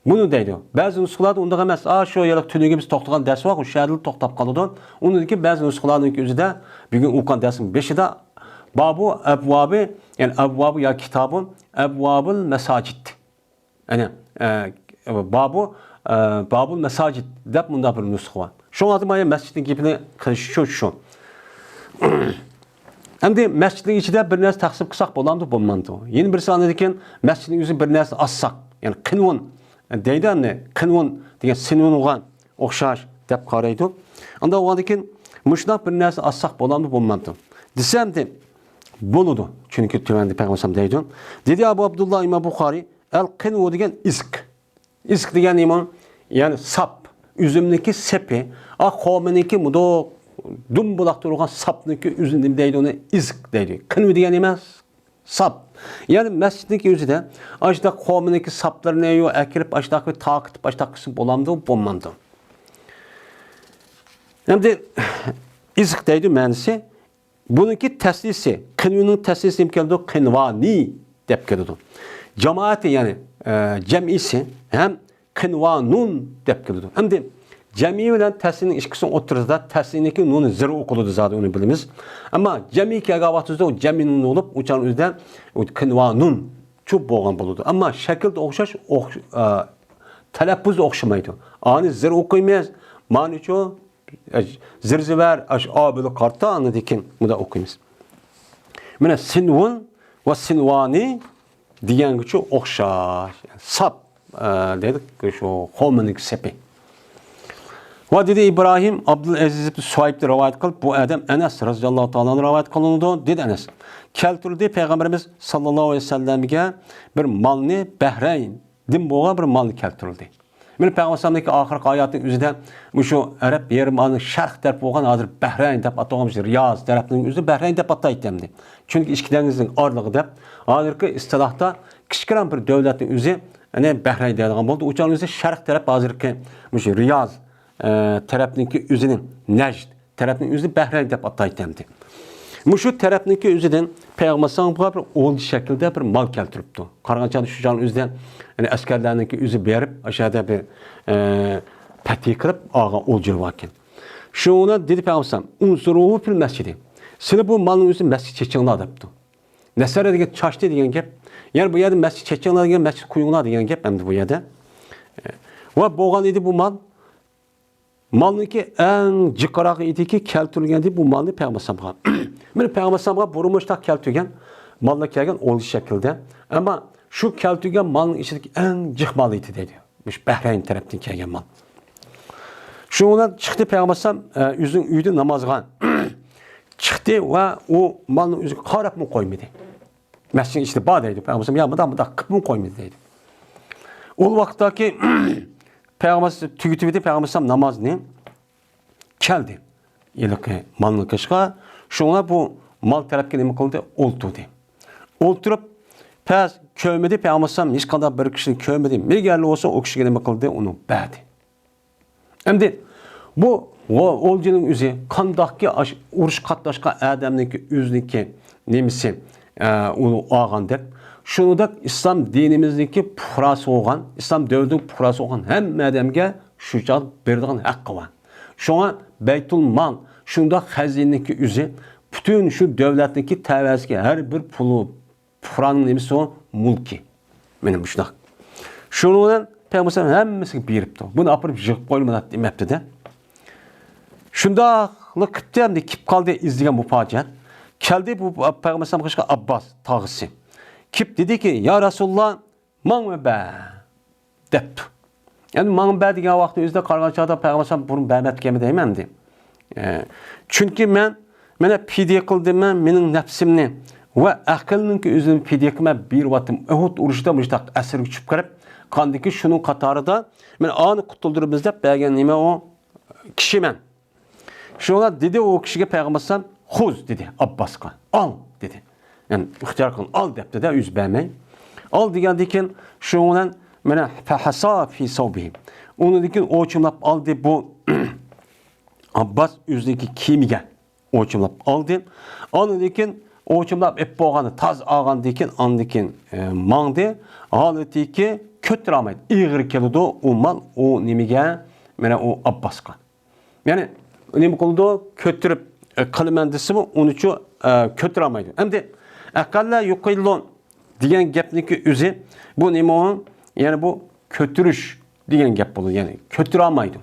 بۇنى دەيدۇ. بەزى نۇسخىلاردا ئۇنداق ئەمەس. ئا، شۇ ھېلىقى تۈنۈگۈن بىز توختىغان دەرس بار، شۇ يەردىلا توختاپ قالىدۇ. ئۇنىڭدىكى بەزى نۇسخىلارنىڭكى ئۆزىدە بۈگۈن ئوقۇغان دەرسنىڭ بېشىدا بابۇ ئەبۋابى، يەنى ئەبۋابى يا كىتابۇ ئەبۋابىل مەساجىد. يەنى، ئە، بابۇ، ئە، بابۇل مەساجىد دەپ مۇنداق بىر نۇسخا بار. شۇڭا ھازىر مانا مەسچىتنىڭ گېپىنى قىلىش شۇ، شۇ. ئەمدى مەسچىتنىڭ ئىچىدە بىر نەرسە تەقسىم قىلساق بولامدۇ؟ بولمامدۇ؟ يەنە بىرسى ئاندىن كېيىن مەسچىتنىڭ ئۆزى بىر نەرسە ئاچساق، يەنى قىنۋۇن دەيدۇ ئەمدى، قىنۋۇن دېگەن سىنۋۇنغا ئوخشاش دەپ قارايدۇ. ئاندىن ئۇنىڭدىن كېيىن مۇشۇنداق بىر نەرسە ئاچساق بولامدۇ؟ بولمامدۇ؟ دېسە ئەمدى بولىدۇ. چۈنكى تۆۋەندە پەيغەمبەر دەيدۇ. دېدى ئەبۇ ئابدۇللا ئىمام بۇخارىي، ئەل قىنۋۇ دېگەن ئىسك. ئىسك دېگەن نېمە؟ يەنى ساپ. ئۈزۈمنىڭكى سېپى. ئا، خورمىنىڭكى مۇنداق دۇمبىلاق تۇرغان ساپنىڭكى ئۆزىنى نېمە دەيدۇ؟ ئۇنى ئىسك دەيدۇ. قىنۋۇ دېگەن نېمە؟ ساپ. يەنى مەسچىتنىڭكى ئۆزىدە ئاشۇنداق خورمىنىڭكى ساپلىرىنى يو ئەكىرىپ، ئاشۇنداق بىر تارقىتىپ، ئاشۇنداق قىلسا بولامدۇ؟ بولمامدۇ؟ ئەمدى ئىسك دەيدۇ مەنىسى. بۇنىڭكى تەسنىيىسى، قىنۋىنىڭ تەسنىيىسى نېمە كېلىدۇ؟ قىنۋانى دەپ كېلىدۇ. جامائىتى، يەنى، ئە، جەمئىيسى ھەم قىنۋانۇن دەپ كېلىدۇ. ئەمدى جەمئىي بىلەن تەسنىيىنىڭ ئىككىسىنىڭ ئوتتۇرىسىدا تەسنىيىنىڭكى نۇنى زىر ئوقۇلىدۇ زادى، ئۇنى بىلىمىز. ئەمما جەمئىي كەلگەن ۋاقتىدا ئۇ جەمئىي نۇن بولۇپ، ئۇ چاغنىڭ ئۆزىدە ئۇ قىنۋانۇن چوپ بولغان بولىدۇ. ئەمما شەكىلدە ئوخشاش، ئوخش-، ئە، تەلەپپۇزى ئوخشىمايدۇ. ئانى زىر ئوقۇيمىز، مانىچۇ زىرزىۋەر، ئاش، ئا بىلەن قارتا، ئاندىن كېيىن مۇنداق ئوقۇيمىز. مانا سىنۋۇن ۋە سىنۋانى دېگەنگىچۇ ئوخشاش. ساپ، ئە، دەيدۇ، شۇ خورمىنىڭ سېپى. ۋە دېدى ئىبراھىم ئابدۇلئەزىز ئىبن سۇھەيبتىن رىۋايەت قىلىپ، بۇ ئادەم ئەنەس رەزىياللاھۇ تائالا ئانھۇدىن رىۋايەت قىلىنىدۇ، دېدى ئەنەس. كەلتۈردى پەيغەمبىرىمىز ساللاللاھۇ ئەلەيھى ۋەسەللەمگە بىر مالنى، بەھرەيندىن بولغان بىر مالنى كەلتۈردى. مانا پەيغەمبەر ئەلەيھىسسالامنىڭكى ئاخىرقى ھاياتىنىڭ ئۆزىدە مۇشۇ ئەرەب يېرىم ئارىلىنىڭ شەرق تەرىپى بولغان ھازىر بەھرەين دەپ ئاتالغان مۇشۇ رىياز تەرەپنىڭ ئۆزى بەھرەين دەپ ئاتايتتى ئەمدى. چۈنكى ئىككى دېڭىزنىڭ ئارىلىقى دەپ، ھازىرقى ئىستىلاھتا كىچىككىنە بىر دۆلەتنىڭ ئۆزى، يەنى بەھرەين دەيدىغان بولدى. ئۇ چاغنىڭ ئۆزى شەرق تەرەپ ھازىرقى مۇشۇ رىياز، ئە، تەرەپنىڭكى ئۆزىنى نەجد تەرەپنىڭ ئۆزىنى بەھرەين دەپ ئاتايتتى ئەمدى. مۇشۇ تەرەپنىڭكى ئۆزىدىن پەيغەمبەر ئەلەيھىسسالامغا بىر ئولجا شەكلىدە بىر مال كەلتۈرۈپتۇ. قارىغان چاغدا شۇ چاغنىڭ ئۆزىدە، يەنى ئەسكەرلەرنىڭكى ئۆزى بېرىپ، ئاشۇ يەردە بىر، ئە، پەتھى قىلىپ ئالغان ئولجىلار باركەن. شۇنىڭ بىلەن دېدى پەيغەمبەر ئەلەيھىسسالام، «ئۇنزۇرۇ فىل مەسجىدى.» سىلەر بۇ مالنىڭ ئۆزىنى مەسچىتكە چېچىڭلار دەپتۇ. نەسەرە دېگەن چاچتى دېگەن گەپ. يەنى بۇ يەردە مەسچىت چېچىڭلار دېگەن، مەسچىت قۇيۇڭلار دېگەن گەپ ئەمدى بۇ يەردە. ۋە بولغان ئىدى بۇ مال. مالنىڭكى ئەڭ جىقراقى ئىدىكى، كەلتۈرۈلگەن ئىدى بۇ مالنى پەيغەمبەر ئەلەيھىسسالامغا. مانا پەيغەمبەر ئەلەيھىسسالامغا بۇرۇن مۇشۇنداق كەلتۈرگەن ماللار كەلگەن ئولجا شەكلىدە. ئەمما شۇ كەلتۈرگەن مالنىڭ ئىچىدىكى ئەڭ جىق مال ئىدى دەيدۇ. مۇشۇ بەھرەين تەرەپتىن كەلگەن مال. شۇنىڭ بىلەن چىقتى پەيغەمبەر ئەلەيھىسسالام، ئە، ئۆزىنىڭ ئۆيىدىن نامازغا چىقتى ۋە ئۇ مالنى ئۆزىگە قاراپمۇ قويمىدى. مەسچىتنىڭ ئىچىدە بار دەيدۇ. پەيغەمبەر ئەلەيھىسسالام، يا مۇنداق، مۇنداق قىپمۇ قويمىدى دەيدۇ. ئۇ ۋاقىتتاكى پەيغەمبەر تۈگىتىۋىدى پەيغەمبەر ئەلەيھىسسالام نامازنى، كەلدى ھېلىقى مالنىڭ قېشىغا. شۇڭا بۇ مال تەرەپكە نېمە قىلدى؟ ئولتۇردى. ئولتۇرۇپ، پەس كۆرمىدى پەيغەمبەر ئەلەيھىسسالام ھېچقانداق بىر كىشىنى كۆرمىدى. مېگەرلى بولسا ئۇ كىشىگە نېمە قىلدى؟ ئۇنى بەردى. ئەمدى بۇ ئولجىنىڭ ئۆزى قانداقكى ئاش-، ئۇرۇش قاتناشقان ئادەمنىڭكى ئۆزىنىڭكى نېمىسى، ئە، ئۇنى ئالغاندەك، شۇنىڭدەك ئىسلام دىنىمىزنىڭكى پۇقراسى بولغان، ئىسلام دۆلىتىنىڭ پۇقراسى بولغان ھەممە ئادەمگە شۇ چاغدا بېرىدىغان ھەققى بار. شۇڭا بەيتۇل مال، شۇنداق خەزىنىنىڭكى ئۆزى، پۈتۈن شۇ دۆلەتنىڭكى تەۋەسىدىكى ھەر بىر پۇلى، پۇقرانىڭ نېمىسى ئۇ؟ مۈلكى. مانا مۇشۇنداق. شۇنىڭ بىلەن پەيغەمبەر ھەممىسىگە بېرىپتۇ. بۇنى ئاپىرىپ يىغىپ قويمىلا دېمەپتىدە. شۇنداقلا قىپتى ئەمدى كېلىپ قالدى ئىزدىگەن مۇپاجىئەت. كەلدى بۇ پەيغەمبەر قېشىغا ئابباس تاغىسى. كېلىپ دېدىكى، يا رەسۇلاللا، ماڭا بەر دەپتۇ. يەنى ماڭا بەر دېگەن ۋاقىتنىڭ ئۆزىدە قارىغان چاغدا پەيغەمبەر بۇرۇن بەرمەپتىكەنمۇ دەيمەن ئەمدى. ئە، چۈنكى مەن، مانا پىدىيە قىلدىم مەن مېنىڭ نەپسىمنى ۋە ئەقىلنىڭكى ئۆزىنى پىدىيە قىلىپ مەن بېرىۋاتتىم. ئۇھۇد ئۇرۇشىدا مۇشۇنداق ئەسىرگە چۈشۈپ قېلىپ قالدىكى، شۇنىڭ قاتارىدا مانا ئانى قۇتۇلدۇرىمىز دەپ بەرگەن نېمە ئۇ كىشى مەن. شۇڭا دېدى ئۇ كىشىگە پەيغەمبەر ئەلەيھىسسالام، خۇز دېدى ئابباسقا، ئال دېدى. يەنى ئىختىيار قىلغىن، ئال دەپتىدە، ئۆزى بەرمەي. ئال دېگەندىن كېيىن شۇنىڭ بىلەن مانا فەھەسا فى سەۋبىھى. ئۇنىڭدىن كېيىن ئوچۇملاپ ئالدى بۇ ئابباس ئۆزىنىڭكى كىيىمىگە ئوچۇملاپ ئالدى. ئاندىن كېيىن ئوچۇملاپ ئېلىپ بولغاندا تازا ئالغاندىن كېيىن ئاندىن كېيىن، ئە، ماڭدى. ھالىتىكى كۆتۈرەلمەيدۇ. ئېغىر كېلىدۇ ئۇ مال ئۇ نېمىگە؟ مانا ئۇ ئابباسقا. يەنى نېمە قىلىدۇ؟ كۆتۈرۈپ، ئە، قىلىمەن دېسىمۇ، ئۇنىچۇ، ئە، كۆتۈرەلمەيدۇ. ئەمدى ئەقەللە يۇقىللۇ دېگەن گەپنىڭكى ئۆزى، بۇ نېمە ئۇ؟ يەنى بۇ كۆتۈرۈش دېگەن گەپ بولىدۇ. يەنى كۆتۈرەلمەيدۇ.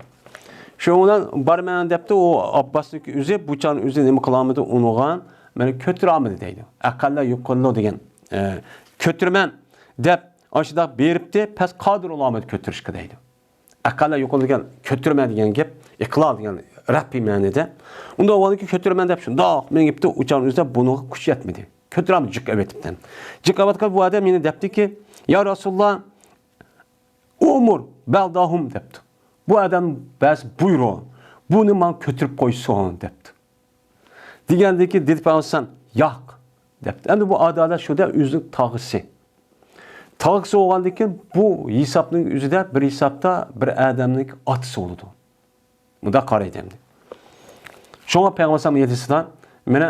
شۇنىڭ بىلەن بارىمەن دەپتۇ، ئۇ ئابباسنىڭكى ئۆزى، بۇ چاغنىڭ ئۆزى نېمە قىلالمىدى؟ ئۇنىڭغا مانا كۆتۈرەلمىدى دەيدۇ. ئەقەللە يۇقىللۇ دېگەن، ئە، كۆتۈرىمەن دەپ ئاشۇنداق بېرىپتى، پەس قادىر بولالمىدى كۆتۈرۈشكە دەيدۇ. ئەقەللە يۇقىللۇ دېگەن كۆتۈرمە دېگەن گەپ، ئىقلال دېگەن رەپئىي مەنىدە. ئۇنداق بولغاندىكىن كۆتۈرىمەن دەپ شۇنداق مېڭىپتۇ، ئۇ چاغنىڭ ئۆزىدە بۇنىڭغا كۈچ يەتمىدى. كۆتۈرەلمىدى، جىق ئەۋېتىپتۇ. جىق ئەۋەتكەن بۇ ئادەم يەنە دەپتىكى، يا رەسۇلاللا، ئۇمۇر بەئدەھۇم دەپتۇ. بۇ ئادەم بەس بۇيرۇ، بۇنى ماڭا كۆتۈرۈپ قويسۇن دەپتۇ. دېگەندىكى دېدى پەيغەمبەر ياق دەپتۇ. ئەمدى بۇ ئادەملەر شۇ دە ئۆزىنىڭ تاغىسى. تاغىسى بولغاندىن كېيىن بۇ ھېسابنىڭ ئۆزىدە بىر ھېسابتا بىر ئادەمنىڭ ئاتىسى بولىدۇ. مۇنداق قارايدۇ ئەمدى. شۇڭا پەيغەمبەر ئەلەيھىسسالام ھەدىسىدە، مانا،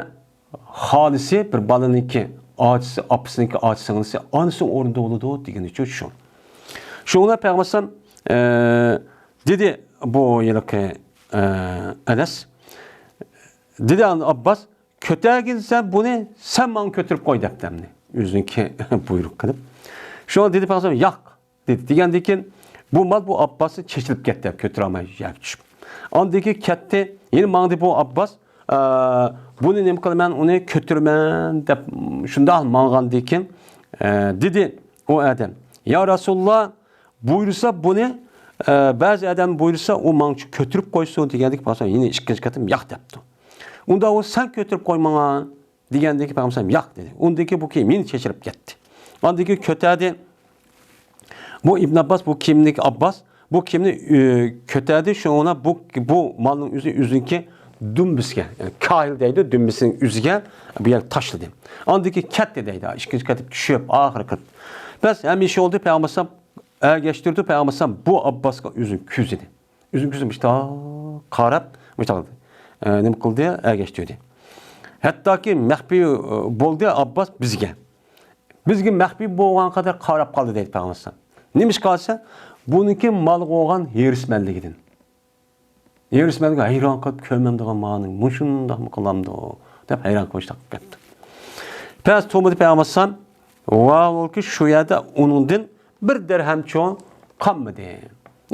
خالىسى بىر بالىنىڭكى ئاچىسى، ئاپىسىنىڭكى ئاچىسى، سىڭلىسى ئانىسىنىڭ ئورنىدا بولىدۇ دېگىنىچۇ شۇ. شۇڭا پەيغەمبەر ئەلەيھىسسالام، ئە، دېدى بۇ ھېلىقى، ئە، ئەنەس. دېدى ئابباس، كۆتەرگىن سەن بۇنى، سەن ماڭا كۆتۈرۈپ قوي دەپتۇ ئەمدى. ئۆزىنىڭكى بۇيرۇق قىلىپ. شۇڭا دېدى پەيغەمبەر ياق دېدى. دېگەندىن كېيىن بۇ مال بۇ ئابباسنى چېچىلىپ كەتتى، كۆتۈرەلمەي يەرگە چۈشۈپ. ئاندىن كېيىن كەتتى، يەنە ماڭدى بۇ ئابباس، ئە، بۇنى نېمە قىلىمەن، ئۇنى كۆتۈرىمەن دەپ شۇنداق ماڭغاندىن كېيىن، ئە، دېدى ئۇ ئادەم، يا رەسۇلاللا، بۇيرۇسا بۇنى، ئە، بەزى ئادەم بۇيرۇسا، ئۇ ماڭا كۆتۈرۈپ قويسۇن دېگەندىكى پەيغەمبەر يەنە ئىككىنچى قېتىم ياق دەپتۇ. ئۇندا ئۇ سەن كۆتۈرۈپ قوي ماڭا دېگەندىكى پەيغەمبەر ياق دېدى. ئۇندىكى بۇ كىيىم يەنە چېچىلىپ كەتتى. ئاندىن كېيىن كۆتەردى. بۇ ئىبن ئابباس، بۇ كىيىمنىكى ئابباس، بۇ كىيىمنى، ئۆ، كۆتەردى. شۇڭا بۇ، بۇ مالنىڭ ئۆزى ئۆزىنىڭكى دۈمبىسىگە، يەنى كاھىل دەيدۇ، دۈمبىسىنىڭ ئۆزىگە بۇ يەرگە تاشلىدى. ئاندىن كېيىن كەتتى دەيدۇ، ئىككىنچى قېتىم چۈشۈپ، ئاخىرقى. بەس، ھەممە ئىش بولدى، پەيغەمبەر ئەگەشتۈردى، پەيغەمبەر بۇ ئابباسقا ئۆزىنى كۆزىدى. ئۆزىنى كۆزىدى، مۇشتاق قاراپ، مۇشتاق، ئە، نېمە قىلدى، ئەگەشتۈردى. ھەتتاكى مەخپىي، ئە، بولدى ئابباس بىزگە. بىزگە مەخپىي بولغان قەدەر قاراپ قالدى دەيدۇ پەيغەمبەر. نېمىشقا دېسە، بۇنىڭكى مالغا بولغان ھېرىسمەنلىكىدىن. ھېرىسمەنلىكى ھەيران قېلىپ كۆرمەمدىغان مالنى مۇشۇنداقمۇ قىلامدۇ دەپ ھەيران قېلىپ كەتتى. پەس تومىدى پەيغەمبەر، ۋاھالكى شۇ يەردە ئۇنىڭدىن بىر دىرھەمچۇ قالمىدى.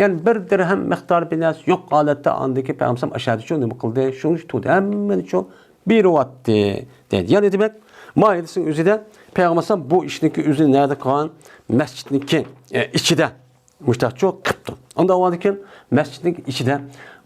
يەنى بىر دىرھەم مىقدارى بىر نەرسە يوق ھالەتتە ئاندىكى پەيغەمبەر ئەشەدىچۇ نېمە قىلدى؟ شۇنى تۇردى، ھەممىنىچۇ بېرىۋاتتى دەيدۇ. يەنى دېمەك، ما ھەدىسنىڭ ئۆزىدە پەيغەمبەر بۇ ئىشنىڭكى ئۆزىنى نەدە قىلغان؟ مەسچىتنىڭكى، ئە، ئىچىدە مۇشتاقچۇ قىپتۇ. ئاندىن ئاۋۋالدىكى مەسچىتنىڭكى ئىچىدە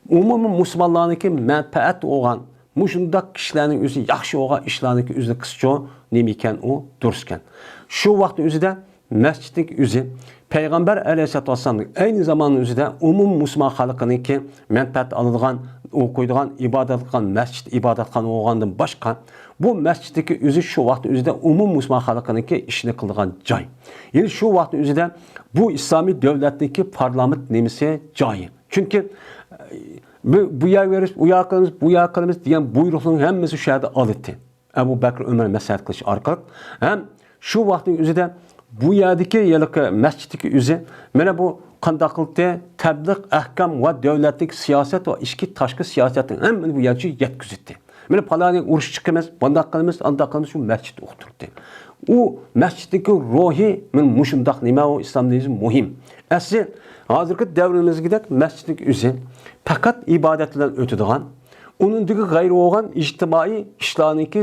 ئومۇمىي مۇسۇلمانلارنىڭكى مەنپەئەت بولغان مۇشۇنداق كىشىلەرنىڭ ئۆزى ياخشى بولغان ئىشلارنىڭكى ئۆزىنى قىلسىچۇ نېمە ئىكەن ئۇ دۇرۇس ئىكەن. شۇ ۋاقىتنىڭ ئۆزىدە مەسچىتنىڭكى ئۆزى پەيغەمبەر ئەلەيھىسسالاتۇ ۋەسسالامنىڭ ئەينى زاماننىڭ ئۆزىدە ئومۇمىي مۇسۇلمان خەلقىنىڭكى مەنپەئەت ئالىدىغان، ئوقۇيدىغان، ئىبادەت قىلىدىغان مەسچىت، ئىبادەتخانا بولغاندىن باشقا، بۇ مەسچىتتىكى ئۆزى شۇ ۋاقىتنىڭ ئۆزىدە ئومۇمىي مۇسۇلمان خەلقىنىڭكى ئىشىنى قىلىدىغان جاي. يەنى شۇ ۋاقىتنىڭ ئۆزىدە بۇ ئىسلامىي دۆلەتنىڭكى پارلامېنت نېمىسى جايى. چۈنكى، ئە، بۇ، بۇ يەرگە بېرىش، ئۇ يەرگە قىلىمىز، بۇ يەرگە قىلىمىز دېگەن بۇيرۇقنىڭ ھەممىسى شۇ يەردە ئالىتتى. ئەبۇ بەكرى ئۆمەر مەسلىھەت قىلىش ئارقىلىق ھەم شۇ ۋاقىتنىڭ ئۆزىدە بۇ يەردىكى ھېلىقى مەسچىتتىكى ئۆزى مانا بۇ قانداق قىلدى؟ تەبلىغ، ئەھكام ۋە دۆلەتلىك سىياسەت ۋە ئىچكى تاشقى سىياسەتنىڭ ھەممىنى بۇ يەرگە يەتكۈزۈتتى. مانا پالانى ئۇرۇش چىقىمىز، بۇنداق قىلىمىز، ئانداق قىلىمىز، شۇ مەسچىتتە ئۇقتۇرتتى. ئۇ مەسچىتتىكى روھى مانا مۇشۇنداق نېمە ئۇ ئىسلام دىنى مۇھىم. ئەسلى ھازىرقى دەۋرىمىزدىكىدەك مەسچىتنىڭ ئۆزى پەقەت ئىبادەت بىلەن ئۆتىدىغان، ئۇنىڭدىكى غەيرىي بولغان ئىجتىمائىي ئىشلارنىڭكى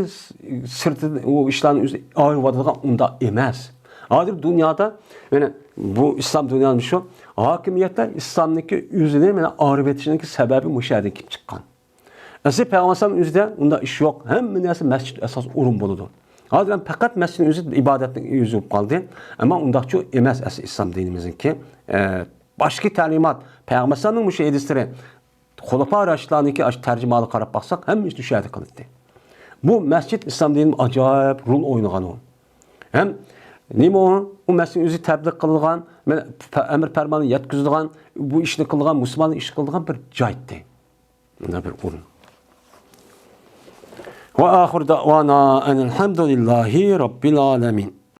سىرتىدا ئۇ ئىشلارنى ئۆزى ئايرىۋاتىدىغان ئۇنداق ئەمەس. ھازىر دۇنيادا، يەنى بۇ ئىسلام دۇنياسى شۇ، ھاكىمىيەتلەر ئىسلامنىڭكى ئۆزىنى مانا ئايرىۋېتىشىنىڭكى سەۋەبى مۇشۇ يەردىن كېلىپ چىققان. ئەسلى پەيغەمبەر ئەلەيھىسسالام ئۆزىدە ئۇنداق ئىش يوق. ھەممە نەرسە مەسچىت ئاساس ئورۇن بولىدۇ. ھازىر ھەم پەقەت مەسچىتنىڭ ئۆزى ئىبادەتنىڭ ئۆزى بولۇپ قالدى. ئەمما ئۇنداقچۇ ئەمەس ئەسلى ئىسلام دىنىمىزنىڭكى، ئە، باشقا تەلىمات، پەيغەمبەر ئەلەيھىسسالامنىڭ مۇشۇ ھەدىسلىرى، خۇلەپا راشىدلارنىڭكى ئاشۇ تەرجىمىھالىغا قاراپ باقساق، ھەممە ئىشنى شۇ يەردە قىلاتتى. بۇ مەسچىت ئىسلام دىنىدا ئاجايىپ رول ئوينىغان ئۇ. ھەم نېمە ئۇ؟ ئۇ مەسچىتنىڭ ئۆزى تەبلىغ قىلىدىغان، مانا، پە-، ئەمر پەرماننى يەتكۈزىدىغان، بۇ ئىشنى قىلىدىغان، مۇسۇلماننىڭ ئىشى قىلىدىغان بىر جايتتى. مۇنداق بىر ئورۇن. وآخر دعوانا أن الحمد لله رب العالمين.